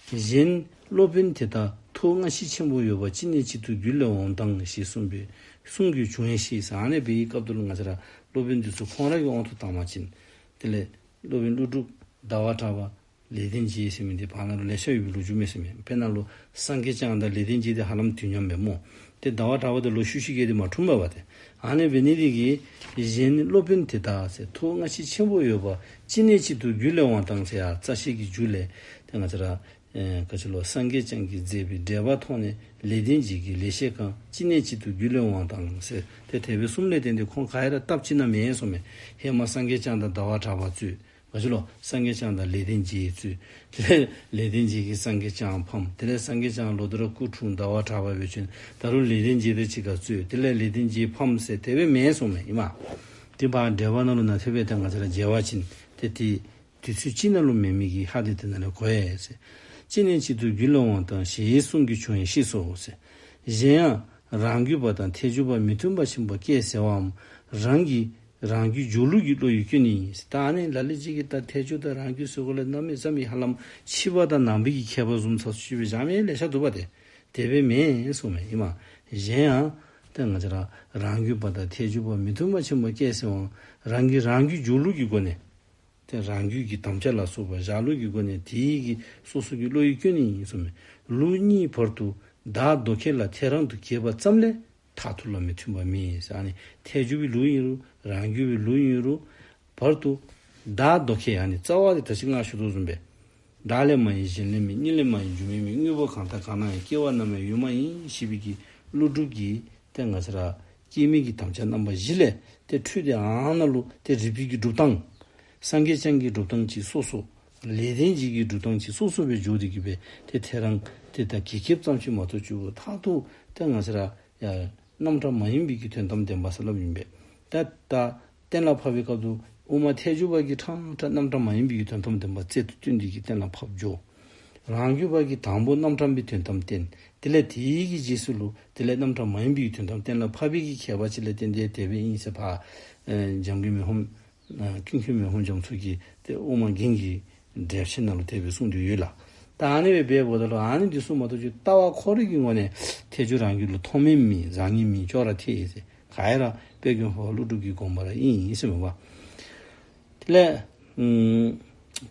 གཞན་སློབ་དཔོན་དེ་དག་ཐུགས་སྔ་ཕྱི་ཆེན་པོ་ཡོད་པ་ཅི་ནས་ཅི་ཐུབ་རྒྱུད་ལས་འོང་དང་ཞེས་གསུངས་པའི་གསུང་གི་བྱུང་ཡང་ཞེས་ཟེར། ཨ་ནི་འབད་བའི་སྐབས་དེ་ལུ་ང་བཅས་ར་སློབ་དཔོན་འདི་ཚུ་ཁོང་ར་གི་དབང་དུ་བཏང་བ་ཅིན་དེ་ལས་སློབ་དཔོན་ཀླུ་སྒྲུབ་ཟླ་བ་གྲགས་པ་ལེགས་ལྡན་འབྱེད་ཟེར་མི་འདི་བར་ན་ལུ་ལེ་ཤ་ཡོད་པའི་ལོ་རྒྱུས་མས་ཟེར་མས། དཔེར་ན་ལུ་སངས་རྒྱས་བསྐྱངས་དང་ལེགས་ལྡན་འབྱེད་འདི་ཧ་ལམ་དུས་མཉམ་སྦེ་སྨོ། ཏེ་ཟླ་བ་གྲགས་པ་འདི་ལོག་ཤུལ་ཤུལ་གྱི་འདི་མ་འཁྲུངས་པས་པ་ཏེ། ཨ་ནི་འབད་ནི་འདི་གིས་གཞན་སློབ་དཔོན་དེ་དག་ཟེར་ཐུགས་སྔ་ཕྱི་ཆེན་པོ་ཡོད་པ་ཅི་ནས་ཅི་ཐུབ་རྒྱུད་ལས་འོང་དང་ཟེར་ཡ་རྩ་ཤེ་གི་རྒྱུད་ལས་ཏེ་ང་བཅས་ར་ཨེ་ག་ཅི་ལོ་སངས་རྒྱས་བསྐྱངས་ཀྱིས་མཛད་པའི་འགྲེལ་པ་ཐོག་ནས་ལེགས་ལྡན་འབྱེད་ཀྱི་ལེགས་བཤད་གང་ཅི་ནས་ཅི་ཐུབ་རྒྱུད་ལས་འོང་དང་ཟེར་ཏེ་དེ་སྦེ་གསུངམ་ལས་བརྟེན་ཏེ་ཁོང་ག་ཡ་ར་སྟབས་གཅིག་ན་མེན་གསུངམ་མས། ཧེ་མ་སངས་རྒྱས་བསྐྱངས་དང་ཟླ་བ་གྲགས་པ་རྩོད། ག་ཅི་ལོ་སངས་རྒྱས་བསྐྱངས་དང་ལེགས་ལྡན་འབྱེད་རྩོད། དེ་ལས་ལེགས་ལྡན་འབྱེད་ཀྱིས་སངས་རྒྱས་བསྐྱངས་ཕམ། དེ་ལས་སངས་རྒྱས་བསྐྱངས་ལོག་སྟེ་ར་སྐུ་འཁྲུངས་ཟླ་བ་གྲགས་པ་སྦེ་བྱོན། ད་རུང་ལེགས་ལྡན་འབྱེད་དང་གཅིག་ཁར་རྩོད། དེ་ལས་ལེགས་ལྡན་འབྱེད་ཕམ་ཟེར་དེ་སྦེ་མེན་གསུངམ་མས་ཨིན་མས། དེ་བ་འགྲེལ་པ་ནང་ལུ་ནཱ་ཐེབས་སྦེ་ཏེ་ང་བཅས་ར་མཇལ་བ་ཅིན་ཏེ་དེ་དུས་ཚོད་གཅིག་ནང་ལུ་མེད་མི་གི་ཧ་དེ་དེ་ནང་ལུ་གོ་ཡི་ཟེར། གཅིག་ནས་གཅིག་ཏུ་རྒྱུད་ལ་འོང་དང་ཞེས་གསུང་གི་བྱུང་ཡང་ཤེས་སོ་ཟེར། གཞན་ཡང་རང་རྒྱུད་པ་དང་ཐལ་འགྱུར་པ་མི་མཐུན་པ་ཆེན་པོ་སྐྱེས་ཟེར་བའམ། རང་གི་རང་རྒྱུད་སྦྱོར་ལུགས་ཀྱི་བློ་ཡིས་སྐྱོན་ནི་ཡིན་ཟེར། ད་ཨ་ནི་ལ་ལུ་ཅིག་གིས་ད་ཐལ་འགྱུར་དང་རང་རྒྱུད་ཟེར་གོ་ལས་གནམ་མེད་ས་མེད་ཧ་ལམ་ཕྱི་པ་དང་ནང་པའི་གི་ཁྱད་པར་བཟུམ་ཚུ་ཅིག་སྦེ་བཞག་མི་ལེ་ཤ་འདུག་པ་ཏེ། དེ་སྦེ་མེན་གསུངས་མས་ཨིན་མས། གཞན་ཡང་ཏེ་ང་བཅས་ར་རང་རྒྱུད་པ་དང་ཐལ་འགྱུར་པ་མི་མཐུན་པ་ཆེན་པོ་སྐྱེས་ཟེར་བའམ། རང་གི་རང་རྒྱུད་སྦྱོར་ལུགས་ཀྱི་སྒོ་ནས། ཏེ་རང་རྒྱུད་ཀྱི་དམ་བཅའ་ལ་སོགས་པ་བཞག་ལུགས་ཀྱི་སྒོ་ནས་དེའི་གི་སོ་སོ་གི་བློ་ཡིས་སྐྱོན་ནི་ཡིན་གསུངས་མས། ལུགས་གཉིས་བར་དུ་བདག་མདོ་ཁས་ལ་ཐལ་རང་དུ་གྱེས་པ་ཙམ་ལས་མཐར་ཐུག་ལ་མི་མཐུན་པ་མེད་ཟེར། ཨ་ནི་ཐལ་འགྱུར་བའི་ལུགས་ཨིན་རུང་རང་རྒྱུད་པའི་ལུགས་ཨིན་རུང་བར་དུ་བདག་མདོ་ཁས་ཨ་ནི་རྩ་བ་དེ་ད་ཅི་ང་ཞུ་དོ་བཟུམ་སྦེ། བདག་ལས་མ་ཡིན་གཞན་ལས་མིན། གཉིས་ལས་མ་ཡིན་རྒྱུ་མེད་མིན། དངོས་པོ་གང་དག་གང་ན་ཡང་། སྐྱེ་བ་རྣམས་ཡང་ཡོད་མ་ཡིན། ཞེས་པའི་གི་ཀླུ་སྒྲུབ་ཀྱི་ཏེ་ང་བཅས་ར་སྐྱེ་མེད་ཀྱི་དམ་བཅའ་རྣམ་པ་བཞི་ལས་ཏེ་འཕྲོས་ཏེ་ཨ་ནཱ་ལུ་ཏེ་རིགས་པའི་གི་སྒྲུབ་སྟངས། སངས་རྒྱས་བསྐྱངས་ཀྱི་སྒྲུབ་སྟངས་ཅིག་སོ་སོ། ལེགས་ལྡན་འབྱེད་ཀྱི་སྒྲུབ་སྟངས་ཅིག་སོ་སོ་སྦེ་འགྱོ་སྟེ་གི་སྦེ་ཏེ་ཐལ་རང་ཏེ་ད་གྱེས་གྱེསཔ་ཙམ་ཅིག་མ་གཏོགས་ཅིག་མཐར་ཐུག་ཏེ་ང་བཅས་ར་ཡ་རྣམ་གྲངས་མ་ཡིན་པའི་གི་དོན་དམ་བདེན་པ་ཟེར་སླབ་ཨིན་པས། ད་ད་གཏན་ལ་ཕབ་པའི་སྐབས་སུ་དབུ་མ་ཐལ་འགྱུར་བ་གིས་ཕྲང་ཕྲང་རྣམ་གྲངས་མ་ཡིན་པའི་གི་དོན་དམ་བདེན་པ་རྩལ་དུ་བཏོན་ཏེ་གི་གཏན་ལ་ཕབ་འགྱོ། རང་རྒྱུད་པ་གིས་དང་པོ་རྣམ་གྲངས་པའི་དོན་དམ་བསྟན། དེ་ལས་དེའི་གི་རྗེས་སུ་ལུ་དེ་ལས་རྣམ་གྲངས་མ་ཡིན་པའི་གི་དོན་དམ་གཏན་ལ་ཕབ་པའི་གི་ཁྱད་པར་ཅིག་ལས་བརྟེན་ཏེ་དེ་སྦེ་ཨིན་ཟེར་ཕར་ཨེ་འཇམ་མགོན་མི་ཕམ་ཨ་ཀུན་མཁྱེན་མི་ཕམ་རྒྱ་མཚོ་གིས་ཏེ་དབུ་མ་རྒྱན་གྱི་འགྲེལ་ཆེན་ནང་ལུ་དེ་སྦེ་གསུངས་ཏེ་ཡོད་ལགས། ད་ཨ་ནི་སྦེ་འབདཝ་ད་ལུ་ཨ་ནི་འདི་གསུངམ་མ་གཏོགས་ཀྱི་ལྟ་བ་ཁོ་རའི་གི་ངོས་ནས་ཐལ་འགྱུར་རང་རྒྱུད་ལུ་མཐོ་དམན་མེད། བཟང་ངན་མེད། ཅོག་ར་འཐད་ཟེར། ག་ཡ་ར་དཔལ་མགོན་འཕགས་པ་ཀླུ་སྒྲུབ་ཀྱི་དགོངས་པ་ར་ཨིན་ཨིན་ཟེར་མས་པ། དེ་ལས་ཨམ་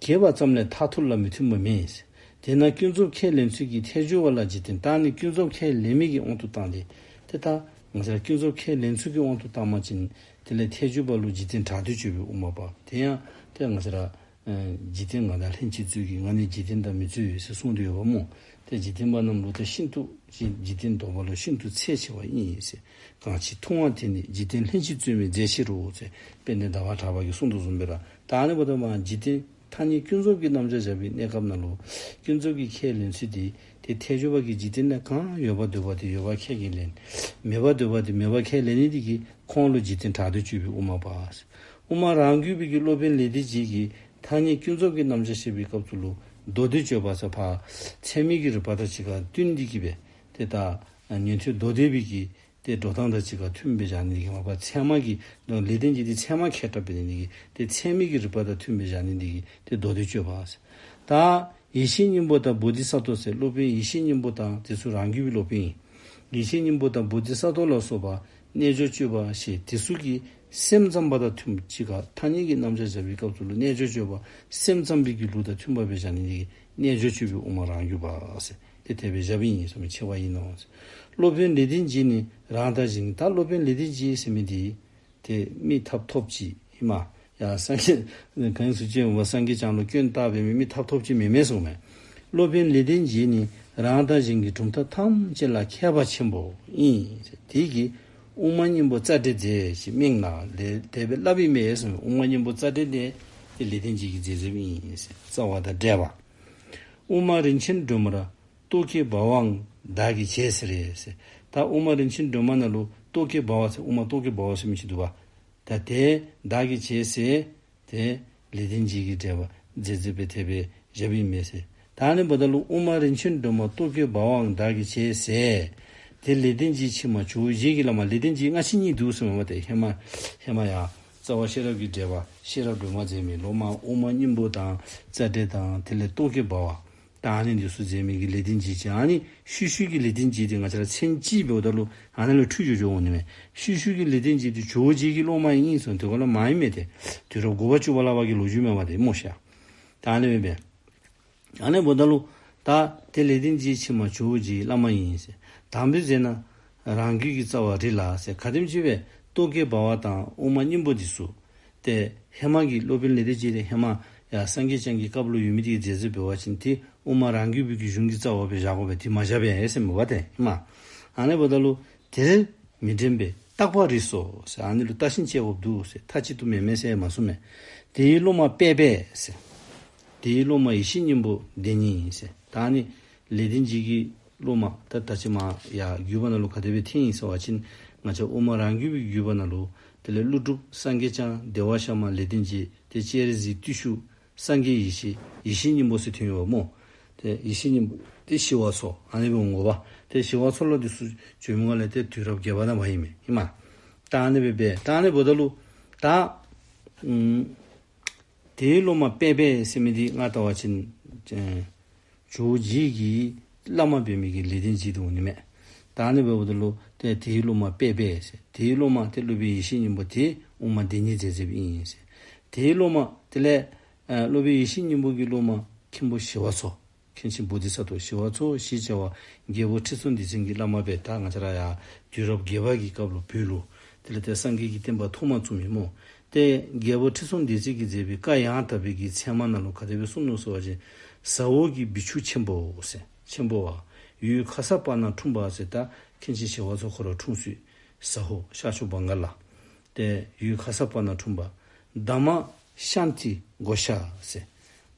གྱེས་པ་ཙམ་ལས་མཐར་ཐུག་ལ་མི་མཐུན་པ་མེད་ཟེར། དེས་ན་ཀུན་རྫོབ་ཁས་ལེན་ཚུལ་གྱིས་ཐལ་འགྱུར་བ་ལ་འཇིག་རྟེན། ད་ཨ་ནི་ཀུན་རྫོབ་ཁས་ལེན་མི་གི་དབང་དུ་བཏང་སྟེ་ཏེ་ད་ང་བཅས་ར་ཀུན་རྫོབ་ཁས་ལེན་ཚུལ་གྱི་དབང་དུ་བཏང་པ་ཅིན་དེ་ལས་ཐལ་འགྱུར་བ་ལུ་འཇིག་རྟེན་དྲག་སྡུད་སྤྱོད་པའི་དབུ་མ་པ། དེ་ཡང་ཏེ་ང་བཅས་ར་ཨེ་འཇིག་རྟེན་ང་དང་ལྷན་ཅིག་རྩོད་ཀྱི། ང་ནི་འཇིག་རྟེན་དང་མི་རྩོད་ཟེར་གསུངས་ཏེ་ཡོདཔ་སྨོ། ཏེ་འཇིག་རྟེན་པ་རྣམས་ལུ་ཏེ་ཤིན་ཏུ་འཇིག་འཇིག་རྟེན་བཟློག་པ་ལུ་ཤིན་ཏུ་འཚེ་ཆེ་བ་ཨིན་ཟེར། གང་ཕྱིར་ཐུབ་དབང་དེ་ནི། འཇིག་རྟེན་ལྷན་ཅིག་རྩོད་མེད་རྫས་ཕྱིར་རོ་ཟེར། དཔལ་ལྡན་ཟླ་བ་གྲགས་པ་གིས་གསུངས་དོ་བཟུམ་སྦེ་ར། ད་ཨ་ནི་འབདཝ་ད་མ་འཇིག་རྟེན་ཐ་སྙད་ཀུན་རྫོབ་ཀྱི་རྣམ་གཞག་བཞག་པའི་གནས་སྐབས་ནང་ལུ་ཀུན་རྫོབ་ཀྱི་ཁས་ལེན་ཚུལ་དེ་ཏེ་ཐལ་འགྱུར་བ་གིས་འཇིག་རྟེན་ན་གང་ཡོད་པར་འདོད་པ་དེ་ཡོད་པ་ཁས་ཀྱིས་ལེན། མེད་པར་འདོད་པ་དེ་མེད་པ་ཁས་ལེན་ནི་དེ་གིས་ཁོང་ལུ་འཇིག་རྟེན་དྲག་སྡུད་སྤྱོད་པའི་དབུ་མ་པ། དབུ་མ་རང་རྒྱུད་པའི་གི་སློབ་དཔོན་ལེགས་ལྡན་འབྱེད་ཀྱིས་ཐ་སྙད་ཀུན་རྫོབ་ཀྱི་རྣམ་གཞག་བཤད་པའི་སྐབས་སུ་ལུ་མདོ་སྡེ་སྤྱོད་པ་ཟེར་ཕར་ཚད་མའི་གི་རིགས་པ་དང་གཅིག་ཁར་བསྟུན་ཏེ་གི་སྦེ་ཏེ་ད་ཉན་ཐོས་མདོ་སྡེ་པའི་གི་ཏེ་འགྲོ་སྟངས་དང་གཅིག་ཁར་མཐུན་པའི་བཞག་ནི་གི་མ་པ་ཚད་མ་གི་ལེགས་ལྡན་འབྱེད་དེ་ཚད་མ་མཁས་དྲགས་འབད་ནི་གི་ཏེ་ཚད་མའི་གི་རིགས་པ་དང་མཐུན་པའི་བཞག་ནི་འདི་གིས་ཏེ་མདོ་སྡེ་སྤྱོད་པ་ཟེར། ད་ཡེ་ཤེས་སྙིང་པོ་དང་བོ་དྷི་ས་ཏྭ་ཟེར་སློབ་དཔོན་ཡེ་ཤེས་སྙིང་པོ་དང་དེ་ཚུ་རང་རྒྱུད་པའི་སློབ་དཔོན་ཨིན། ཡེ་ཤེས་སྙིང་པོ་དང་བོ་དྷི་ས་ཏྭ་ལ་སོགས་པ་རྣལ་འབྱོར་སྤྱོད་པ་ཞེས་དེ་ཚུ་གིས་སེམས་ཙམ་པ་དང་མཐུན་གཅིག་ཁར་ཐ་སྙད་ཀྱི་རྣམ་གཞག་བཞག་པའི་སྐབས་སུ་ལུ་རྣལ་འབྱོར་སྤྱོད་པ་སེམས་ཙམ་པའི་གི་ལུགས་དང་མཐུན་པ་སྦེ་བཞག་ནི་འདི་གིས་རྣལ་འབྱོར་སྤྱོད་པའི་དབུ་མ་རང་རྒྱུད་པ་ཟེར། ཏེ་དེ་སྦེ་བཞགཔ་ཨིན་ཟེར་མི་ཆེ་བ་ཨིན་ནོ། སློབ་དཔོན་ལེགས་ལྡན་འབྱེད་ནི་རང་དང་གཞན། ད་སློབ་དཔོན་ལེགས་ལྡན་འབྱེད་ཟེར་མི་འདི་ཏེ་མི་ཐབ་ཐོབ་ཅིག་ཨིན་མས། ཡ་སངས་རྒྱས་གང་ཟེར་ཅི་བ་སངས་རྒྱས་བྱང་ལུ་སྐྱོན་བཏགས་པའི་མི་མི་ཐབ་ཐོབ་ཅིག་མེན་མས་གསུངས་མས། སློབ་དཔོན་ལེགས་ལྡན་འབྱེད་ནི་རང་དང་གཞན་གྱི་གྲུབ་མཐའ་ཐམས་ཅད་ལ་མཁས་པ་ཆེན་པོ་ཨིན། དེ་གིས་དབུ་མ་སྙིང་པོ་རྩ་འགྲེལ་མཛད་ཅེས་མིང་ལ་ལེགས་དེ་སྦེ་སླབ་ཨིན་མས་གསུངས་མས། དབུ་མ་སྙིང་པོ་རྩ་འགྲེལ་དེ་ཏེ་ལེགས་ལྡན་འབྱེད་ཀྱིས་མཛད་མཛདཔ་ཨིན་ཟེར། རྩ་བ་དང་འགྲེལ་པ། དབུ་མ་རིན་ཆེན་སྒྲོན་མར་རྟོག་གེ་འབར་བའང་བདག་གིས་བྱས་ཟེར་ཟེར། ད་དབུ་མ་རིན་ཆེན་སྒྲོན་མ་ནང་ལུ་རྟོག་གེ་འབར་བ་ཟེར་དབུ་མ་རྟོག་གེ་འབར་བ་ཟེར་མི་ཅིག་འདུག་པ། ད་དེ་བདག་གིས་བྱས་ཟེར་ཏེ་ལེགས་ལྡན་འབྱེད་ཀྱིས་འགྲེལ་པ་མཛད་མཛདཔ་སྦེ་དེ་སྦེ་བཞགཔ་ཨིན་མས་ཟེར། ད་ཨ་ནི་འབདཝ་ད་ལུ་དབུ་མ་རིན་ཆེན་སྒྲོན་མར་རྟོག་གེ་འབར་བའང་བདག་གིས་བྱས་ཟེར། དེ་ལེགས་ལྡན་འབྱེད་ཕྱི་མ་ཇོ་བོ་རྗེ་གི་བླ་མ་ལེགས་ལྡན་འབྱེད་སྔ་ཕྱི་གཉིས་འདུག་ཟེར་མས་པ། ཏེ་ཧེ་མ་ཧེ་མ་ཡང་རྩ་བ་ཤེས་རབ་ཀྱི་འགྲེལ་པ་ཤེས་རབ་སྒྲོན་མ་མཛད་མི་སློབ་མ་དབུ་མ་སྙིང་པོ་དང་རྩ་འགྲེལ་དང་དེ་ལས་རྟོག་གེ་འབར་བ་ད་ཨ་ནི་འདི་ཚུ་མཛད་མི་གི་ལེགས་ལྡན་འབྱེད་ཅིག། ཨ་ནི་ཤུལ་ཤུལ་གྱི་ལེགས་ལྡན་འབྱེད་དེ་ང་བཅས་ར་མཚན་གཅིག་འབདཝ་ད་ལུ་ཨ་ནཱ་ལུ་འཁྲུལ་འགྱོ་འགྱོཝ་འོང་ནི་མས། ཤུལ་ཤུལ་གྱི་ལེགས་ལྡན་འབྱེད་དེ་ཇོ་བོ་རྗེ་གི་སློབ་མ་ཨིན་ཟེར་དེ་ག་ལུ་མ་ཨིན་མས། ཏེ་དུས་རབས་དགུ་པ་བཅུ་པ་ལྷག་པ་གི་ལོ་རྒྱུས་མས་པ་ཏེ་སྨོ་ཤ། ད་ཨ་ནི་སྦེ་ཨ་ནི་འབདཝ་ད་ལུ་ད་དེ་ལེགས་ལྡན་འབྱེད་ཕྱི་མ་ཇོ་བོ་རྗེའི་བླ་མ་ཨིན་ཟེར། དམ་པའི་རྫས་ན་རང་རྒྱུད་ཀྱི་རྩ་བ་རེད་ལ་ཟེར། ག་དེམ་ཅིག་སྦེ་རྟོག་གེ་འབར་བ་དང་དབུ་མ་སྙིང་པོ་འདི་ཚུ་ཏེ་ཧེ་མ་གི་སློབ་དཔོན་ལེགས་ལྡན་འབྱེད་དེ་ཧེ་མ་ཡ་སངས་རྒྱས་བསྐྱངས་ཀྱི་སྐབས་ལུ་ཡོད་མི་དེ་གིས་མཛད་མཛདཔ་འབད་བ་ཅིན་ཏེ་དབུ་མ་རང་རྒྱུད་པའི་གི་གཞུང་གི་རྩ་བ་སྦེ་བཞག་དགོ་པས། དེ་མ་བཞག་པས་ཟེར་མས་པ་ཏེ་ཧེ་མ། ཨ་ནི་འབདཝ་ད་ལུ་དེར་མི་འདྲེན་པས་བརྟག་པ་རིགས་སོ་ཟེར། ཨ་ནི་ལུ་བརྟག་ཅིང་དཔྱད་དགོཔ་འདུག་ཟེར། མཐའ་གཅིག་ཏུ་མེན་མས་ཟེར་མ་གསུངས་མས། དེའི་སློབ་མ་དཔལ་སྦས་ཟེར། དེའི་སློབ་མ་ཡེ་ཤེས་སྙིང་པོ་བདེན་ཉིད་ཨིན་ཟེར། ད་ཨ་ནི་ལེགས་ལྡན་འབྱེད་ཀྱི་སློབ་མ་ད་ད་ཅི་མ་ཡ་བརྒྱུད་པ་ནང་ལུ་ག་དེ་སྦེ་ཐོན་ཡི་ཟེར་བ་ཅིན་ང་བཅས་དབུ་མ་རང་རྒྱུད་པའི་བརྒྱུད་པ་ནང་ལུ་ དེ་ལས་ཀླུ་སྒྲུབ་སངས་རྒྱས་བསྐྱངས། བདེ་བར་གཤེགས་མ་ལེགས་ལྡན་འབྱེད། ཏེ་སྤྱན་རས་གཟིགས་བརྟུལ་ཞུགས། སངས་རྒྱས་ཡེ་ཤེས། ཡེ་ཤེས་སྙིང་པོ་ཟེར་ཐོན་ཡོདཔ་སྨོ། ཏེ་ཡེ་ཤེས་སྙིང་པོ་ཏེ་ཞི་བ་འཚོ། ཨ་ནི་སྦེ་འོང་དགོ་པ། ཏེ་ཞི་བ་འཚོ་ལུ་འདི་ཚུ་བྱོན་མི་ག་ལས་ཏེ་དུས་རབས་བརྒྱད་པ་ནང་འབད་ཨིན་མས། ཨིན་མས། ད་ཨ་ནི་སྦེ་འབད་ད་ཨ་ནི་འབདཝ་ད་ལུ་ད་ཨམ་དེའི་སློབ་མ་དཔལ་སྦས་ཟེར་མི་འདི་ང་བལྟ་བ་ཅིན་ཨེ་ཇོ་བོ་རྗེ་གི་བླ་མ་འབད་མི་གི་ལེགས་ལྡན་འབྱེད་དུ་འོང་ནི་མས། ད་ཨ་ནི་འབདཝ་ད་ལུ་ཏེ་དེའི་སློབ་མ་དཔལ་སྦས་ཟེར། དེའི་སློབ་མ་ཏེ་སློབ་དཔོན་ཡེ་ཤེས་སྙིང་པོ་འདི་དབུ་མ་བདེན་གཉིས་མཛད་མཛདཔ་ཨིན་ཟེར། དེའི་སློབ་མ་དེ་ལས་ཨ་སློབ་དཔོན་ཡེ་ཤེས་སྙིང་པོ་གི་སློབ་མ་མཁན་པོ་ཞི་བ་འཚོ། མཁན་ཆེན་བོ་དྷི་ས་ཏྭ་ཞི་བ་འཚོ་ཞེས་བྱ་བ་རྒྱལ་པོ་ཁྲི་སྲོང་ལྡེ་བཙན་གྱི་བླ་མ་སྦེ། ད་ང་བཅས་ར་ཡང་དུས་རབས་བརྒྱད་པ་གི་སྐབས་ལུ་བོད་ལུ་དེ་ལས་ཏེ་སངས་རྒྱས་ཀྱི་བསྟན་པ་ཐོག་མ་བཙུགས་མི་སྨོ། ཏེ་རྒྱལ་པོ་ཁྲི་སྲོང་ལྡེ་བཙན་གྱིས་མཛད་པའི་བཀའ་ཡང་དག་པའི་གི་ཚད་མ་ནང་ལུ་ག་དེ་སྦེ་གསུངས་ནུག་ཟེར་བ་ཅིན། ཟ་འོག་གི་བི་ཆུ་ཆེན་པོ་ཟེར་ཆེན་པོ་བ། ཡུལ་ཁ་སར་པ་ན་འཁྲུངས་པ་ཟེར། ད་མཁན་ཆེན་ཞི་བ་འཚོ་ཁོ་ར་འཁྲུངས་ས་ཟ་འོག་ཤར་ཕྱོགས་བང་ག་ལ། ཏེ་ཡུལ་ཁ་སར་པ་ན་འཁྲུངས་པ། དྷརྨ་ཤཱནྟི་གྷོ་ཥ་ཟེར།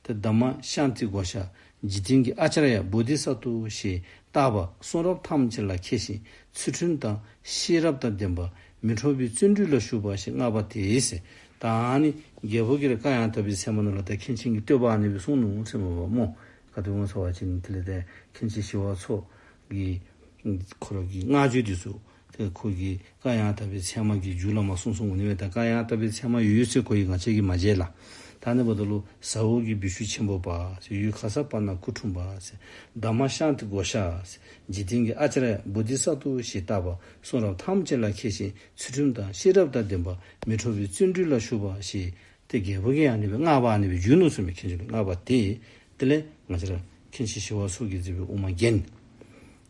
ཏེ་དྷརྨ་ཤཱནྟི་གྷོ་ཥ། འཇིག་རྟེན་གྱི་ཨཱ་ཙརྱ་བོ་དྷི་ས་ཏྭ་ཞེས་བཏགས་པ། གསུང་རབ་ཐམས་ཅད་ལ་མཁས་ཤིང་ཚུལ་ཁྲིམས་དང་ཤེས་རབ་དང་ལྡན་པ། མི་འཕྲོགས་པའི་བརྩོན་འགྲུས་ལ་ཞུགས་པ་ཞེས་བསྔགས་པ་སྟེ་ཟེར། ད་ཨ་ནི་རྒྱལ་པོ་གི་ར་བཀའ་ཡང་དག་པའི་ཚད་མ་ནང་ལུ་ད་མཁན་ཆེན་གྱི་བསྟོད་པ་ཨ་ནི་སྦེ་གསུངས་ནུག་ཟེར་མས་པ་སྨོ། ག་དེ་སྦེ་ཟེར་བ་ཅིན་དེ་ལས་ཏེ་མཁན་ཆེན་ཞི་བ་འཚོ་གི་ཁོ་ར་གི་བསྔགས་བརྗོད་འདི་ཚུ་ཏེ་ཁོ་གི་བཀའ་ཡང་དག་པའི་ཚད་མ་གི་རྒྱུད་བླ་མ་གསུངས་གསུངསམ་འོང་ནི་མས། ད་བཀའ་ཡང་དག་པའི་ཚད་མ་ཡོད་ཡོད་ཟེར་ཁོ་གིས་ང་བཅས་ཀྱིས་མ་མཇལ་ལགས། ད་ཨ་ནི་འབདཝ་ད་ལུ་ཟ་འོག་གི་བི་ཆུ་ཆེན་པོ་པ་ཟེར། ཡུལ་ཁ་སར་པ་ན་སྐུ་འཁྲུངས་པ་ཟེར། དྷརྨ་ཤཱནྟི་གྷོ་ཥ་ཟེར། འཇིག་རྟེན་གྱི་ཨཱ་ཙརྱ་བོ་དྷི་ས་ཏྭ་ཞེས་བཏགས་པ། གསུང་རབ་ཐམས་ཅད་ལ་མཁས་ཤིང་ཚུལ་ཁྲིམས་དང་ཤེས་རབ་དང་ལྡན་པ། མི་འཕྲོགས་པའི་བརྩོན་འགྲུས་ལ་ཞུགས་པ་ཞེས་ཏེ་རྒྱལ་པོ་གིས་ཨ་ནི་སྦེ་བསྔགས་པ་ཨ་ནི་སྦེ་བརྗོད་ནུག་ཟེར་མས། མཁན་ཆེན་ལུ་བསྔགས་པ་སྟེ། དེ་ལས་ང་བཅས་ར་མཁན་ཆེན་ཞི་བ་འཚོ་གིས་མཛད་པའི་དབུ་མ་རྒྱན།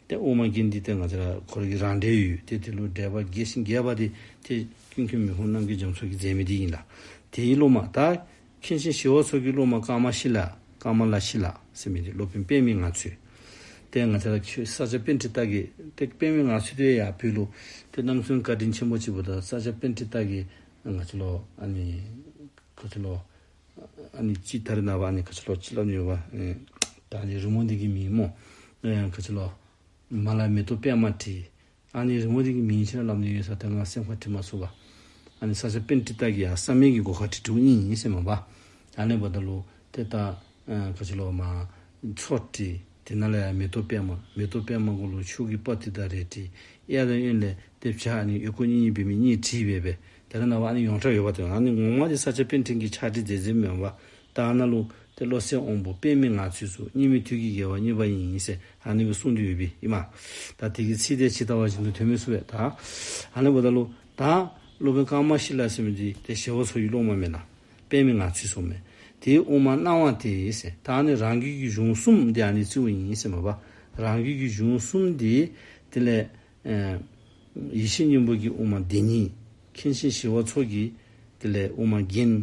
ཏེ་དབུ་མ་རྒྱན་འདི་ཏེ་ང་བཅས་ར་ཁོ་ར་གི་རང་འགྲེལ་ཡོད། ཏེ་དེ་ལུ་འགྲེལ་པ་རྒྱས་ཤིང་རྒྱས་པ་འདི་ཏེ་ཀུན་མཁྱེན་མི་ཕམ་རྣམ་རྒྱལ་རྒྱ་མཚོ་གིས་མཛད་མི་འདི་ཨིན་ལགས། དེའི་སློབ་མ་ད་མཁན་ཆེན་ཞི་བ་འཚོ་གི་སློབ་མ་ཀ་མ་ཤི་ལ་ཀ་མ་ལ་ཤི་ལ་ཟེར་མི་འདི་སློབ་དཔོན་པདྨའི་ངང་ཚུལ། ཏེ་ང་བཅས་ར་ཁྱོད་ས་སྐྱ་པཎྜི་ཏ་གིས་ཏེ་པདྨའི་ངང་ཚུལ་དེ་ཡང་བོད་ལུ་ཏེ་རྣམ་གསུམ་བཀའ་དྲིན་ཆེན་པོ་ཅིག་འབདཝ་ད་ས་སྐྱ་པཎྜི་ཏ་གིས་ང་བཅས་ལུ་ཨ་ནི་ག་ཅི་ལོ་ཨ་ནི་ཅིག་ད་རེས་ནངས་པ་ཨ་ནི་ག་ཅི་ལོ་ཅིག་སླབ་ནི་ཡོད་པ། ཨེ་ད་ཨ་ནི་རི་མོ་འདི་གི་མིང་སྨོ། ཨེ་ག་ཅི་ལོ་མ་ལ་མེ་ཏོག་པདྨ་བྲིས། ཨ་ནི་རི་མོ་འདི་གི་མིང་ཅིག་ར་སླབ་ནི་ཡོད་ས། ད་ང་སེམས་ཁར་འཁྲིད་མ་ཚུགས་པ། ཨ་ནི་ས་སྐྱ་པཎྜི་ཏ་གིས་ཡང་བསམ་ཡས་ཀྱི་སྒོ་ཁར་བྲིས་བྲིསཝ་ཨིན་ཟེར་མས་པ། ཨ་ནི་འབདཝ་ད་ལུ་ཏེ་ད་ཨེ་ག་ཅི་ལོ་མ་མཚོ་བྲིས། དེ་ནང་ལས་ཡང་མེ་ཏོག་པདྨ། མེ་ཏོག་པདྨ་གུ་ལུ་ཕྱོགས་ཀྱི་པ་ཏི་དང་རེ་བྲིས། གཡས་དང་གཡོན་ལས་ཏེ་བྱ་ཨ་ནི་ཨོལ་ཀོ་གཉིས་གཉིས་འབད་མི་གཉིས་བྲིས་སྦེ་སྦེ། ད་རེས་ནངས་པ་ཨ་ནི་ཡོངས་གྲགས་ཡོད་པ་དེ། ཨ་ནི་ངོ་མ་འདི་ས་སྐྱ་པཎྜི་ཏ་གིས་ཕྱག་བྲིས་མཛད་མཛདཔ་མེན་པ། ད་ཨ་ནཱ་ལུ་ཏེ་བློ་གསལ་དབང་པོ་པདྨའི་ངང་ཚུལ་སོགས། སྙིགས་མའི་དུས་ཀྱི་དགེ་བ་བརྙེས་པ་ཡིན་ཟེར་ཨ་ནི་སྦེ་གསུངས་ཏེ་ཡོད་པས་ཨིན་མས། ད་དེ་གི་ཚིག་དེ་ཅིག་བལྟ་བ་ཅིན་དོན་མེད་སུ་སྦེ་ད། ཨ་ནི་འབདཝ་ད་ལུ་ད་སློབ་དཔོན་ཀ་མ་ཤི་ལ་ཟེར་མི་འདི་ཏེ་ཞི་བ་འཚོ་གི་སློབ་མ་མས་ལགས། པདྨའི་ངང་ཚུལ་སོགས་མས། དེའི་དབུ་མ་སྣང་བ་སྟེ་ཟེར། ད་ཨ་ནི་རང་རྒྱུད་ཀྱི་གཞུང་གསུམ་འདི་ཨ་ནི་རྩིཝ་ཨིན་ཟེར་མས་པ། རང་རྒྱུད་ཀྱི་གཞུང་གསུམ་འདི་དེ་ལས་ཨེ་ཡེ་ཤེས་སྙིང་པོ་གི་དབུ་མ་བདེན་གཉིས། མཁན་ཆེན་ཞི་བ་འཚོ་གི་དེ་ལས་དབུ་མ་རྒྱན།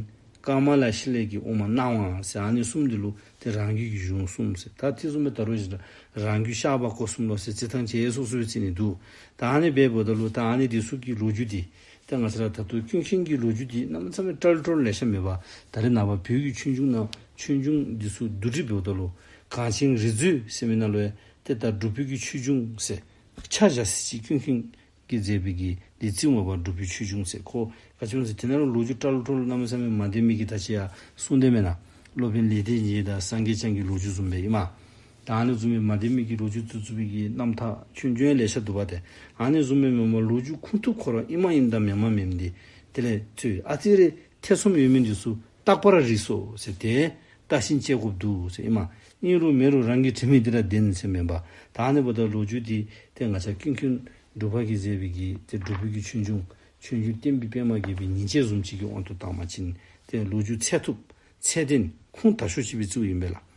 ཀ་མ་ལ་ཤི་ལ་གི་དབུ་མ་སྣང་བ་ཟེར། ཨ་ནི་གསུམ་འདི་ལུ་ཏེ་རང་རྒྱུད་ཀྱི་གཞུང་གསུམ་ཟེར། ད་དེ་གསུམ་མས། ད་རུང་ཞིག་རང་རྒྱུད་བཤགས་པ་སྐོར་གསུམ་ལོ་ཟེར་རྩི་ཐངས་བཅས་སོ་སོ་སྦེ་རྩི་ནི་འདུག། ད་ཨ་ནི་འབདཝ་ད་ལུ་ད་ཨ་ནི་འདི་ཚུ་གི་ལོ་རྒྱུས་འདི་ཏེ་ང་བཅས་ར་ད་ལྟོ་ཀུན་མཁྱེན་གྱི་ལོ་རྒྱུས་འདི་གནམ་མེད་ས་མེད་ཀྲལ་ཀྲོལ་ལེ་ཤ་མེད་པ། ད་རེས་ནངས་པ་བོད་ཀྱི་ཆོས་འབྱུང་ནང་ཆོས་འབྱུང་འདི་ཚུ་བསྡུ་སྒྲིག་འབདཝ་ད་ལུ་གངས་ཅན་རིག་མཛོད་ཟེར་མི་ནང་ལུ་ཡང་ཏེ་ད་འབྲུག་པའི་གི་ཆོས་འབྱུང་ཟེར་ཆ་བཞག་ས་ཅིག་ཀུན་མཁྱེན་གྱིས་མཛད་པའི་གི་འདི་རྩིཝ་མས་པ། འབྲུག་པའི་ཆོས་འབྱུང་ཟེར། ཁོ་ག་ཅི་སྨོ་ཟེར་དེ་ནང་ལུ་ལོ་རྒྱུས་ཀྲལ་ཀྲོལ་གནམ་མེད་ས་མེད་མ་བདེན་མི་གི་ད་ཅི་ཡང་གསུངས་དེས་མེན་ན། སློབ་དཔོན་ལེགས་ལྡན་འབྱེད་དང་སངས་རྒྱས་བསྐྱངས་ཀྱི་ལོ་རྒྱུས་བཟུམ་སྦེ་ཨིན་མས། ད་ཨ་ནི་བཟུམ་སྦེ་མ་བདེན་མི་གི་ལོ་རྒྱུས་བཙུགས་བཙུགས་པའི་གི་རྣམ་ཐར་ཆོས་འབྱུང་ལེ་ཤ་འདུག་པ་ཏེ། ཨ་ནི་བཟུམ་སྦེ་མེན་པར་ལོ་རྒྱུས་ཁུངས་ཐུབ་ཁོ་ར་ཨིནམ་ཨིནམ་དང་མེནམ་མེནམ་འདི་དེ་ལས་ཚུར་ཨ་ཙི་རེ་ཐེ་ཚོམ་ཡོད་མི་འདི་ཚུ་བརྟག་པར་རིགས་སོ་ཟེར་ཏེ་བརྟག་ཤིང་དཔྱད་དགོཔ་འདུག་ཟེར་ཨིན་མས། ཨིན་རུང་མེན་རུང་རང་གིས་བྲིས་མི་འདི་ར་བདེན་ཟེར་མེན་པ། ད་ཨ་ནི་འབདཝ་ད་ལོ་རྒྱུས་འདི་ཏེ་ང་བཅས་ཀུན་མཁྱེན་འབྲུག་པ་གིས་མཛད་པའི་གི་ཏེ་འབྲུག་པའི་གི་ཆོས་འབྱུང་ཆོས་འབྱུང་བསྟན་པའི་པདྨ་རྒྱས་པའི་ཉིན་བྱེད་བཟུམ་ཅིག་གི་དབང་དུ་བཏང་བ་ཅིན་ཏེ་ལོ་རྒྱུས་ཚད་ཐུབ་ཚད་ལྡན་ཁུངས་དག་ཤོས་ཅིག་སྦེ་བརྩིཝ་ཨིན་པས་ལགས།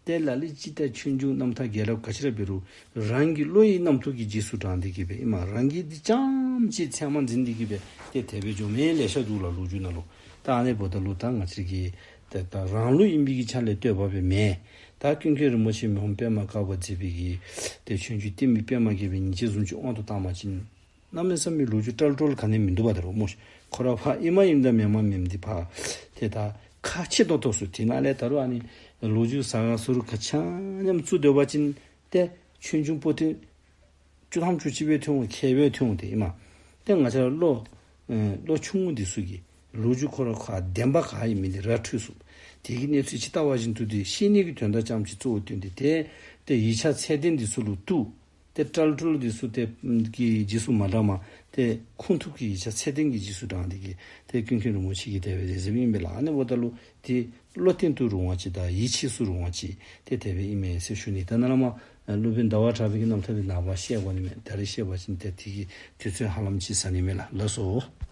ཏེ་ལ་ལུ་ཅིག་ད་ཆོས་འབྱུང་རྣམ་ཐར་རྒྱལ་རབས་ག་ཅི་ར་འབད་རུང་རང་གི་བློ་ཡི་རྣམ་རྟོག་གི་རྗེས་སུ་འབྲངས་ཏེ་གི་སྦེ་ཨིན་མས། རང་གིས་འདི་རྐྱངམ་ཅིག་ཚད་མ་འཛིན་ཏེ་གི་སྦེ་ཏེ་དེ་སྦེ་འགྱོ་མི་ལེ་ཤ་འདུག་ལགས་ལོ་རྒྱུས་ནང་ལུ། ད་ཨ་ནི་འབདཝ་ད་ལུ་ད་ང་བཅས་ཀྱི་ཏེ་ད་རང་ལུགས་ཨིན་པའི་གི་ཆ་ལས་བསྟོད་པ་སྦེ་མེན། ད་ཀུན་མཁྱེན་རིན་པོ་ཆེ་མི་ཕམ་པདྨ་དཀར་པོ་མཛད་པའི་གི་ཏེ་ཆོས་འབྱུང་བསྟན་པའི་པདྨ་རྒྱས་པའི་ཉིན་བྱེད་བཟུམ་ཅིག་དབང་དུ་བཏང་བ་ཅིན་གནམ་མེད་ས་མེད་ལོ་རྒྱུས་ཀྲལ་ཀྲོལ་ག་ནི་མིན་འདུག་པ། ད་རུང་སྨོ་ཤིག་ཁོ་ར་ཕར་ཨིནམ་ཨིནམ་དང་མེནམ་མེནམ་འདི་ཕར་ཏེ་ད་ཁག་ཆེ་ཏོག་ཏོ་ཚུ། དེ་ནང་ལས་ད་རུང་ཨ་ནི་ལོ་རྒྱུས་ཟ་ཁང་སོ་རུ་ག་ཅི་ཨ་ནེམ་བཙུགས་སྡོད་པ་ཅིན་ཏེ་ཆོས་འབྱུང་པོ་ཏི་བཅུ་ཐམ་བཅུ་གཅིག་སྦེ་ཐོན་འོང་། མཁས་པས་ཐོན་འོང་། ཏེ་ཨིན་མས། ཏེ་ང་བཅས་ར་བློ་ ཨེ་བློ་ཆུང་ངུ་འདི་ཚུ་གིས་ལོ་རྒྱུས་ཁོ་ར་ཁ་བདེན་པ་ག་ཨིན་མེན་འདི་ར་འཕྲོད་ཚུགས། དེ་གི་གནས་ཚུལ་ཅིག་བལྟ་བ་བཞིན་དུ་འདི་ཤེས་ནི་གི་དོན་དག་ཙམ་ཅིག་གཙོ་བོ་བཏོན་ཏེ་ཏེ་ཏེ་ཡིག་ཆ་ཚད་ལྡན་འདི་ཚུ་ལུ་གཏུགས། ཏེ་ཊལ་ཊུལ་འདི་ཚུ་ཏེ་གི་རྗེས་སུ་མ་འབྲངམ་ཏེ་ཁུངས་ཐུབ་ཀྱི་ཡིག་ཆ་ཚད་ལྡན་གྱི་རྗེས་སུ་འབྲངས་ཏེ་གི་ཏེ་ཀུན་མཁྱེན་རིན་པོ་ཆེ་གིས་དེ་སྦེ་མཛད་མཛདཔ་ཨིན་པས་ལགས། ཨ་ནི་འབདཝ་ད་ལུ་ཏེ་བློ་བརྟན་དུ་རུང་བ་ཅིག་དང་ཡིད་ཆེས་སུ་རུང་བ་ཅིག་ཏེ་དེ་སྦེ་ཨིན་མས་ཟེར་ཞུ་ནི། ད་ནཱ་ལས་མར་སློབ་དཔོན་ཟླ་བ་གྲགས་པའི་གི་རྣམ་ཐར་འདི་ནངས་པ་བཤད་དགོ་ནི་མས། ད་རིས་བཤད་པ་ཅིན་ཏེ་དེ་གི་དུས་ཚོད་ཧ་ལམ་ཅིག་ཟ་ནི་མས་ལགས། ལགས་སོ།